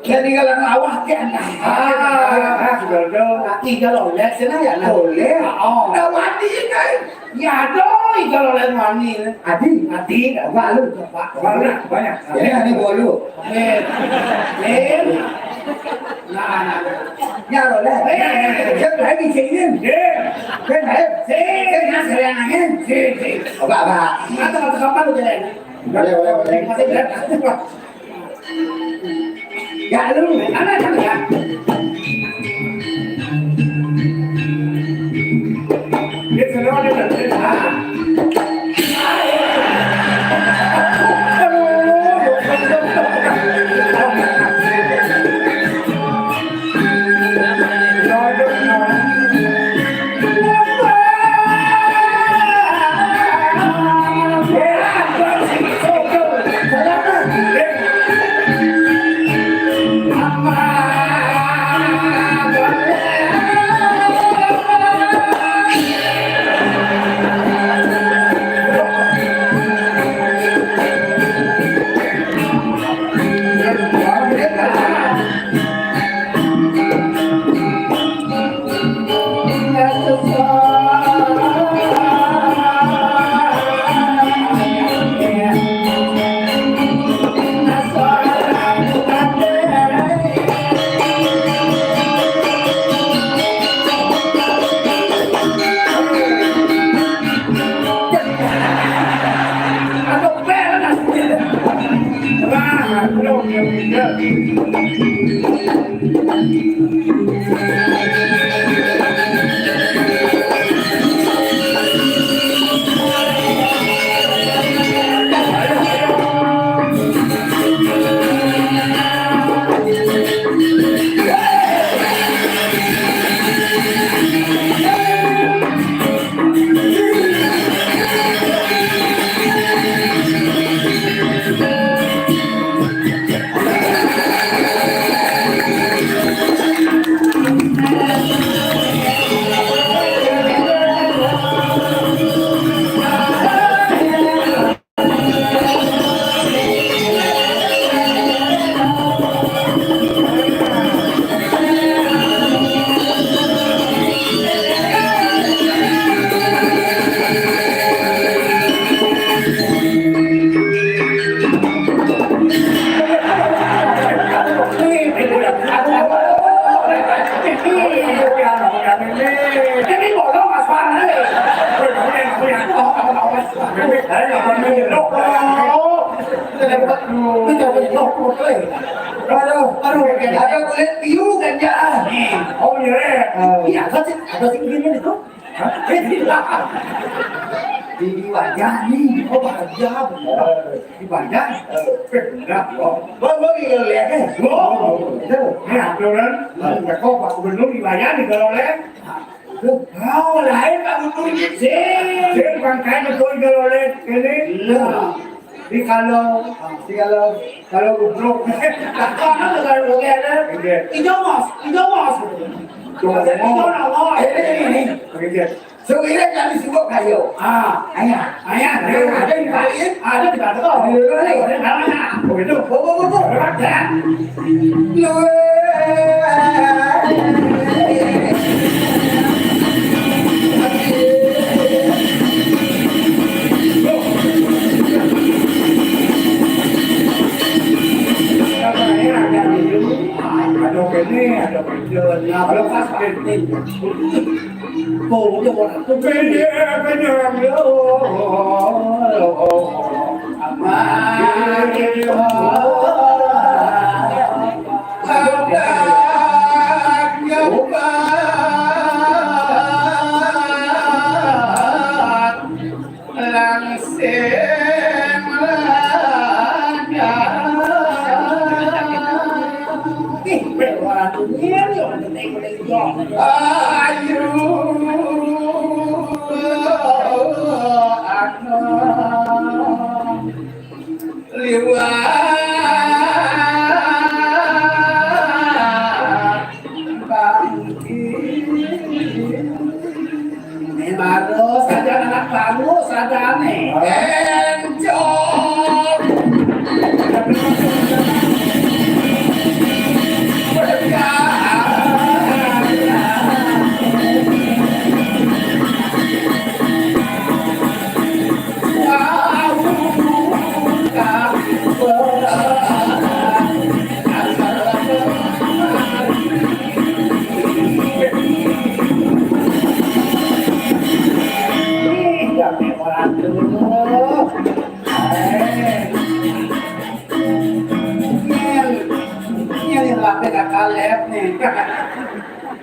Jadi kalau awak kan. Ah, sudah ada. Tapi kalau lihat sana ya lah. Boleh. Oh. Dah mati kan? Ya ada kalau lihat mani. Adi. Adi. Baru cepat. Banyak, banyak. Ya, ini bolu. Eh. Eh. Nah, nah, nah. Ya, boleh. Eh. Saya lagi sini. Eh. Kan, eh. Sini. Kan, saya angin. Sini, sini. Apa, apa? Kata, kata, kapan lu jalan? Boleh, boleh, boleh. Masih berat. Ya, lu. Mana, mana, ya? Dia selalu ada, ada. Aduh, aduh, ada kulit piu kan ya? Oh, iya. Iya, ada sih, ada sih gini nih tuh. Hah? Di, di wajah nih. Oh, wajah. Di wajah. Eh, benar, loh. Lo, lo lihat, eh. Lo, lo, lo. Ini aturan. Nah, kok Pak Gubernur di wajah nih, kalau lihat. Kau lain Pak Gubernur. Sing. Sing, pangkatnya kau kalau lihat ini. Iya. Di kalau, di kalau, kalau goblok. Kalau goblok ya, ada. Iya. Ijo, Mas. Ijo, Mas. Ijo, Mas. Ini, ini, ini. Iya. Sewira kami sibuk kayo. Ah. Ayah. Ayah. Ada yang balik. Ada di mana? Ada di mana? Oh, itu. Oh, oh, oh, oh. Lewat, ya. Ada kene, ada kerja. Nah, kalau pas penting. Kau dia orang tu. Kene, kene, ya. Aman. Langsing lanyar. Ih, orang dunia ni, orang penting, orang hijau. Ayu, anu, liwat bangkit. Ini baru saja anak baru saja nih. Encok.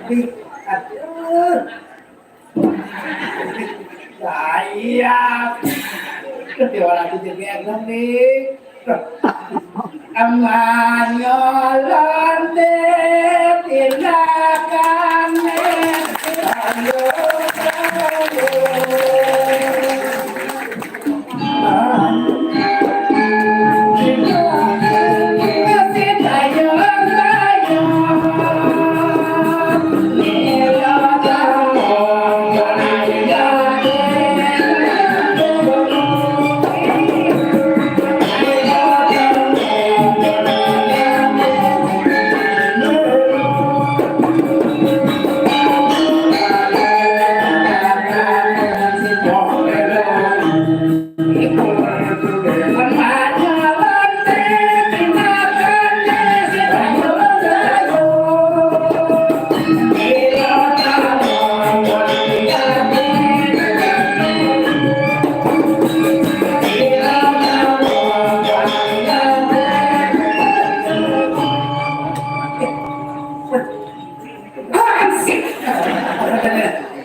Di, aduh. Lah iya. Déwa Ratu jegég dong, Di. Amanyolon dé tindakané. Ayo, ayo.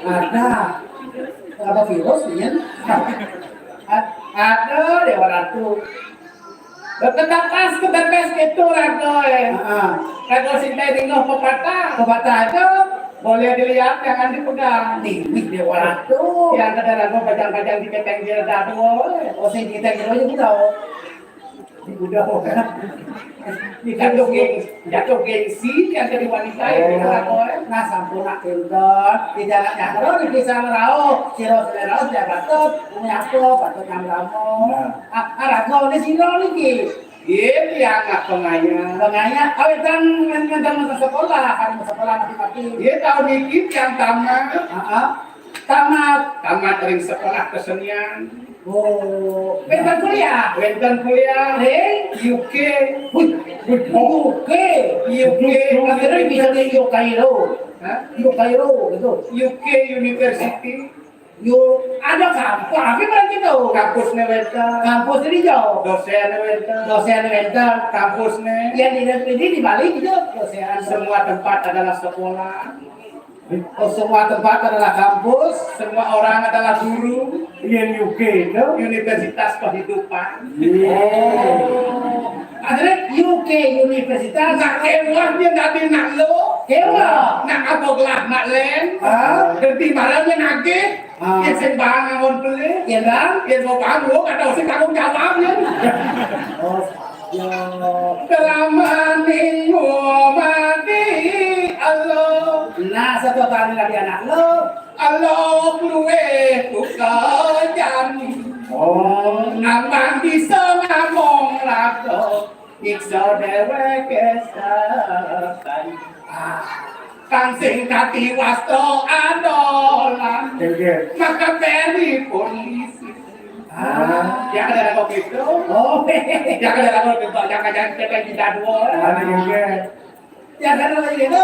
Ada. Ada virus, ya? Ada, Déwa Ratu. Tetap pas kebebas gitu, Ratu, eh. Heeh. Ratu Sinta dingin pepatah. Pepatah itu boleh dilihat, jangan dipegang. Nih, nih, Déwa Ratu. Yang ada Ratu bajang-bajang di keteng dia, Ratu, eh. Oh, sing di keteng dia aja gitu. Udah, oh, kan? Ini kan jatuh gengsi, jatuh gengsi yang jadi wanita itu, Ratu, eh. Nah, sampun nak pinter. Tidak nak nyangkro di pisang rauh, siro selera rauh, dia batuk, punya apa, batuk yang lama. Nah. Ah, ah, Ratu, ini siro niki. Iya, dia anak pengayah. Pengayah, awetan ngantar masa sekolah, kan sekolah mati-mati. Iya, tahun ini yang tamat. Heeh. Tamat. Tamat ring sekolah kesenian. Oh, wénten kuliah. Wénten kuliah. Ring? U K. Wih, wih, U K. U K. Akhirnya bisa di U K Cairo. Hah? U K Cairo gitu. U K University. Yo, ada kampus, tapi berarti tahu. Kampusnya wénten. Kampus ini jauh. Dosennya wénten. Dosennya wénten. Kampusnya. Yang di, di, di Bali gitu, dosen. Semua tempat adalah sekolah. Oh, semua tempat adalah kampus. Semua orang adalah guru. Yang U K itu? Universitas Kehidupan. Iya. Oh. Akhirnya U K Universitas. Nak kéweh dia dadi nak lo. Kéweh. Nak apa gelah nak lén. Hah? Dadi marang dia nagih. Ah. Yén sing bang ngangon beli. Yén bang? Yén mau bang, gua nggak tahu sih tanggung jawabnya. Oh, ya. Kelamaning ngomati Allah. Nah, satu tani lagi anak lo. Allah luwih buka jani. Oh. Amang bisa ngamong lato. Iksa déwéké sapan. Ah. Kang sing katiwasta adolan. Nggih. Maka peri polisi. Ah. Ya kada ada kok gitu. Oh. Ya kada ada kok gitu. Jangan-jangan kita tidak dua. Ah, nggih. Ya kada ada gitu.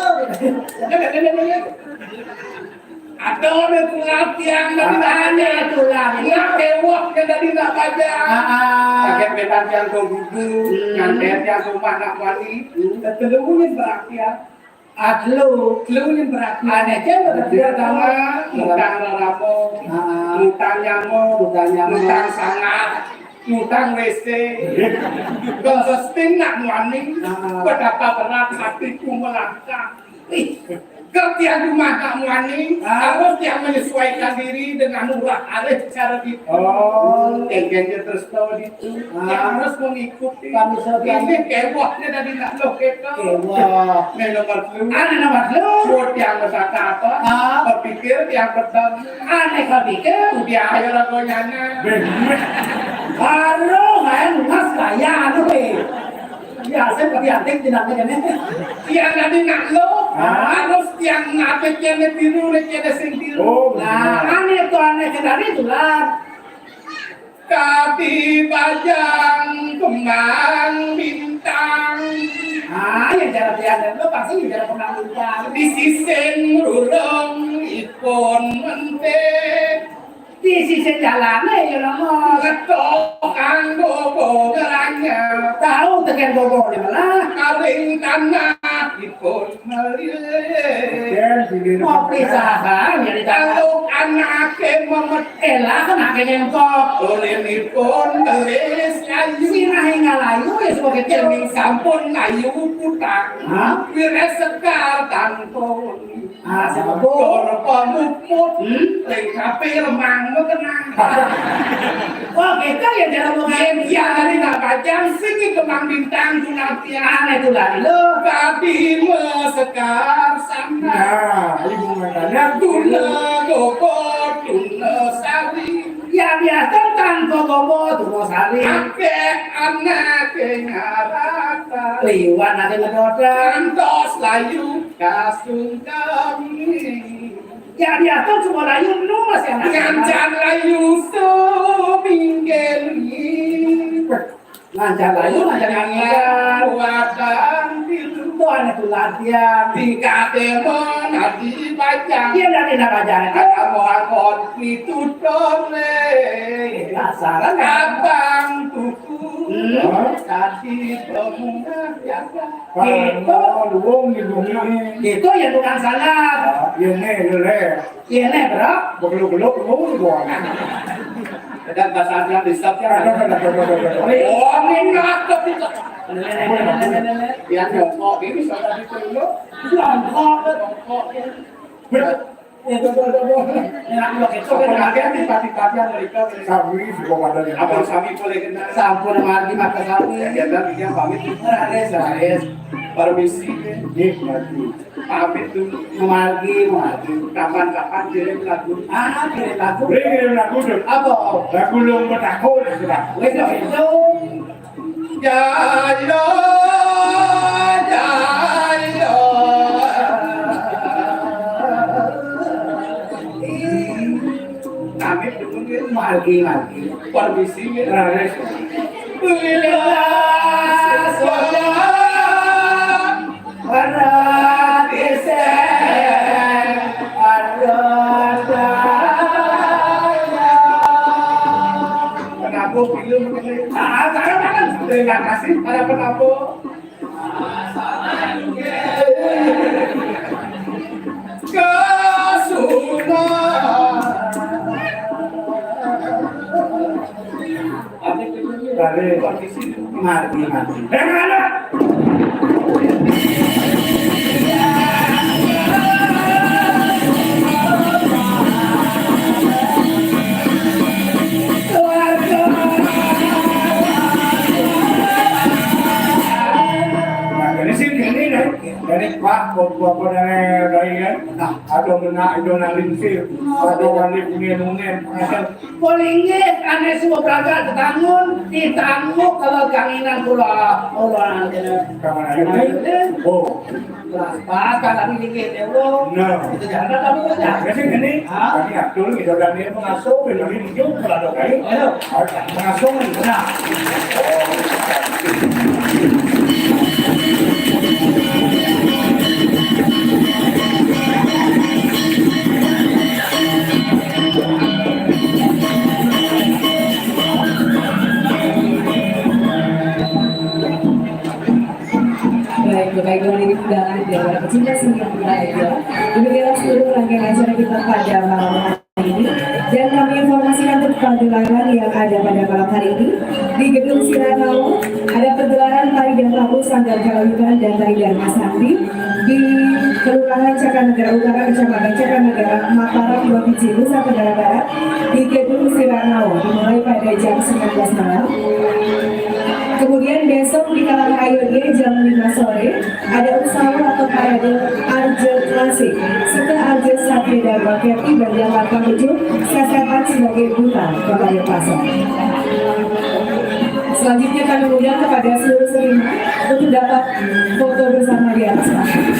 Ya kada ada gitu. Ada ada tulang tiang dari nanya tulang. Iya, ewok yang dari nak baca. Ah, ah. Pakai petan tiang ke gugu, hmm, nganter tiang ke rumah nak wali. Hmm. Ketemunya berakhir. Atlu, lu yang berakhir. Aneh aja lo. Pertama, ngutang raramo, ah, ngutang nyamo, ngutang nyamo, ngutang sangat, ngutang W C. Kalau sestin nak muani, ah, betapa berat hatiku melangkah. Ih, kerja rumah nak muani, ah, harus yang menyesuaikan diri dengan murah arif cara itu. Oh. Engkén dia terus tahu itu. Ah. Yang harus mengikuti. Kami saudara. Ini kewahnya dari nak lo kita. Kewah. Ini nomor dulu. Ada nomor dulu. Buat yang besar apa? Ah. Berpikir yang betul. Aneh kau pikir. Udah ayo lakonnya. Baru kan mas kaya anu, eh. Biasa tapi antik jenengnya kan. Iya, nanti nak lo. Hah? Harus yang ngapit yang biru, yang sing biru. Oh, nah, benar. Aneh tuh, aneh kendali tuh lah. Tapi bajang kembang bintang. Ah, yang jalan tiada lo pasti yang jalan kembang bintang. Di sisin rurung ipun mentik. Di sisi jalané ya, Romo. Ngetok kanggo bogeranya. Tahu tekan boboné malah. Karing tanah Ipun melilit. Ngopi saha nyarita? Kalau anake memet. Elah, anake nyengkok. Ulinipun keris layu. Sinahe ngalayu ya sebagai cening sampun layu putang. Hah? Wires sekar tanpa wengi. Ah, siapa tuh? Dor pamuput. Hmm? Ring kape lemang mu tenang. Oh, gitu ya cara mau main. Iya, tadi nak bajang sing kembang bintang tunatian. Aneh tuh lah, lo. Tadi mesekar sana. Nah, ibu makanya. Tuna gogo, tuna sari. Ya, biasa tanpa gogo, tuna sari. Ake anak ngarata. Liwan ake ngedoda. Antos layu kasung kami. Ya, diatur semua layu, lu masih anak. Ngancan layu seminggu. Ngancan layu, ngancan ngancan. Wadang pilu. Tuh, anak tuh latihan. Tingkat emon, adi bajang. Iya, udah pindah bajang. Ada mau angkot, itu dole. Dasar, kan? Abang tuku. Hmm. Tadi pemunah jaga. Gitu. Kalau luwung di bumi. Gitu ya, tukang sangat. Ah, iya, nih, lu, Le. Iya, nih, bro. Begeluk-geluk, luwung di bawah. Dan bahasa yang disebutnya. Aduh, aduh, aduh, aduh, aduh. Oh, ini ngakak itu. Yang nyongkok ini sudah diteluk. Nyongkok. Nyongkok. Betul. Enak banget, enak banget. Apalagi yang tiba-tiba mereka. Sami juga pada yang. Abang sami boleh kenal. Sampun margi maka sami. Ya, kita dia pamit. Raris, raris. Permisi. Nggih, maju. Pamit dulu. Margi, margi. Kapan-kapan kirim lagu. Ah, kirim lagu. Boleh kirim lagu, Dut. Apa? Lagu Lung Petako, sudah. Wis, wis. Jaya, jaya. Kami dulu nggih. Margi, margi. Permisi nggih. Raris. Lila, jaya. Para desa, para daya. Penabuh film ini. Ah, jangan, jangan. Terima kasih para penabuh. Kasuna. Mari, mari. Eh, mana? Nah, jadi sih ini dari, dari Pak, Bapak, Bapak, dari, dari, ya. Nah, ada benak, ada nak lingsir, ada wali, punya nungen, pengasal. Polinggih, ane suwa braga tetangun, ditangu kalau kanginan kula, kula nang kene. Kamar ayo, eh? Oh. Lah, pas kan tapi dikit ya, bro. Nah. Itu jangan tapi aja. Ya sih ini, hah? Tadi Abdul gitu dan dia mengasuh, belum ini juga kalau ada kayu. Ayo. Mengasuh, nah. Baik, Bapak Ibu hadirin undangan dan para pecinta seni yang berbahagia. Demikianlah seluruh rangkaian acara kita pada malam hari ini. Dan kami informasikan untuk pagelaran yang ada pada malam hari ini. Di Gedung Siranawa, ada pergelaran tari dan tabuh Sanggar Karawitan dan tari Dharma Sakti di Kelurahan Cakanegara Utara, Kecamatan Cakanegara, Mataram, Provinsi Nusa Tenggara Barat, di Gedung Siranawa, dimulai pada jam sembilan belas malam. Kemudian besok di Kalangan Ayu jam lima sore, ada usaha atau parade Arjo Klasik, Seka Arjo Satya Dharma Kerti Banjar Lampang Ujung, Sasaran sebagai duta kepada pasar. Selanjutnya kami undang kepada seluruh seniman untuk dapat foto bersama di atas panggung.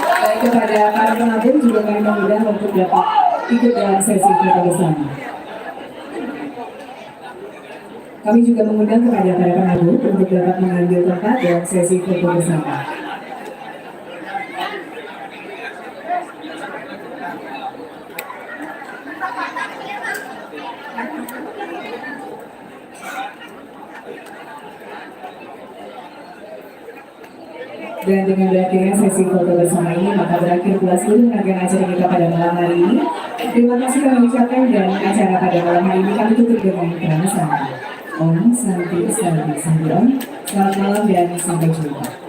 Baik, kepada para pengunjung juga kami mengundang untuk dapat ikut dalam sesi foto bersama. Kami juga mengundang kepada para penabur untuk dapat mengambil tempat dalam sesi foto bersama. Dan dengan berakhirnya sesi foto bersama ini, maka berakhir pula seluruh rangkaian acara kita pada malam hari ini. Terima kasih kami ucapkan dan acara pada malam hari ini kami tutup dengan perasaan. Om Santi Santi Santi Om. Selamat malam dan sampai jumpa.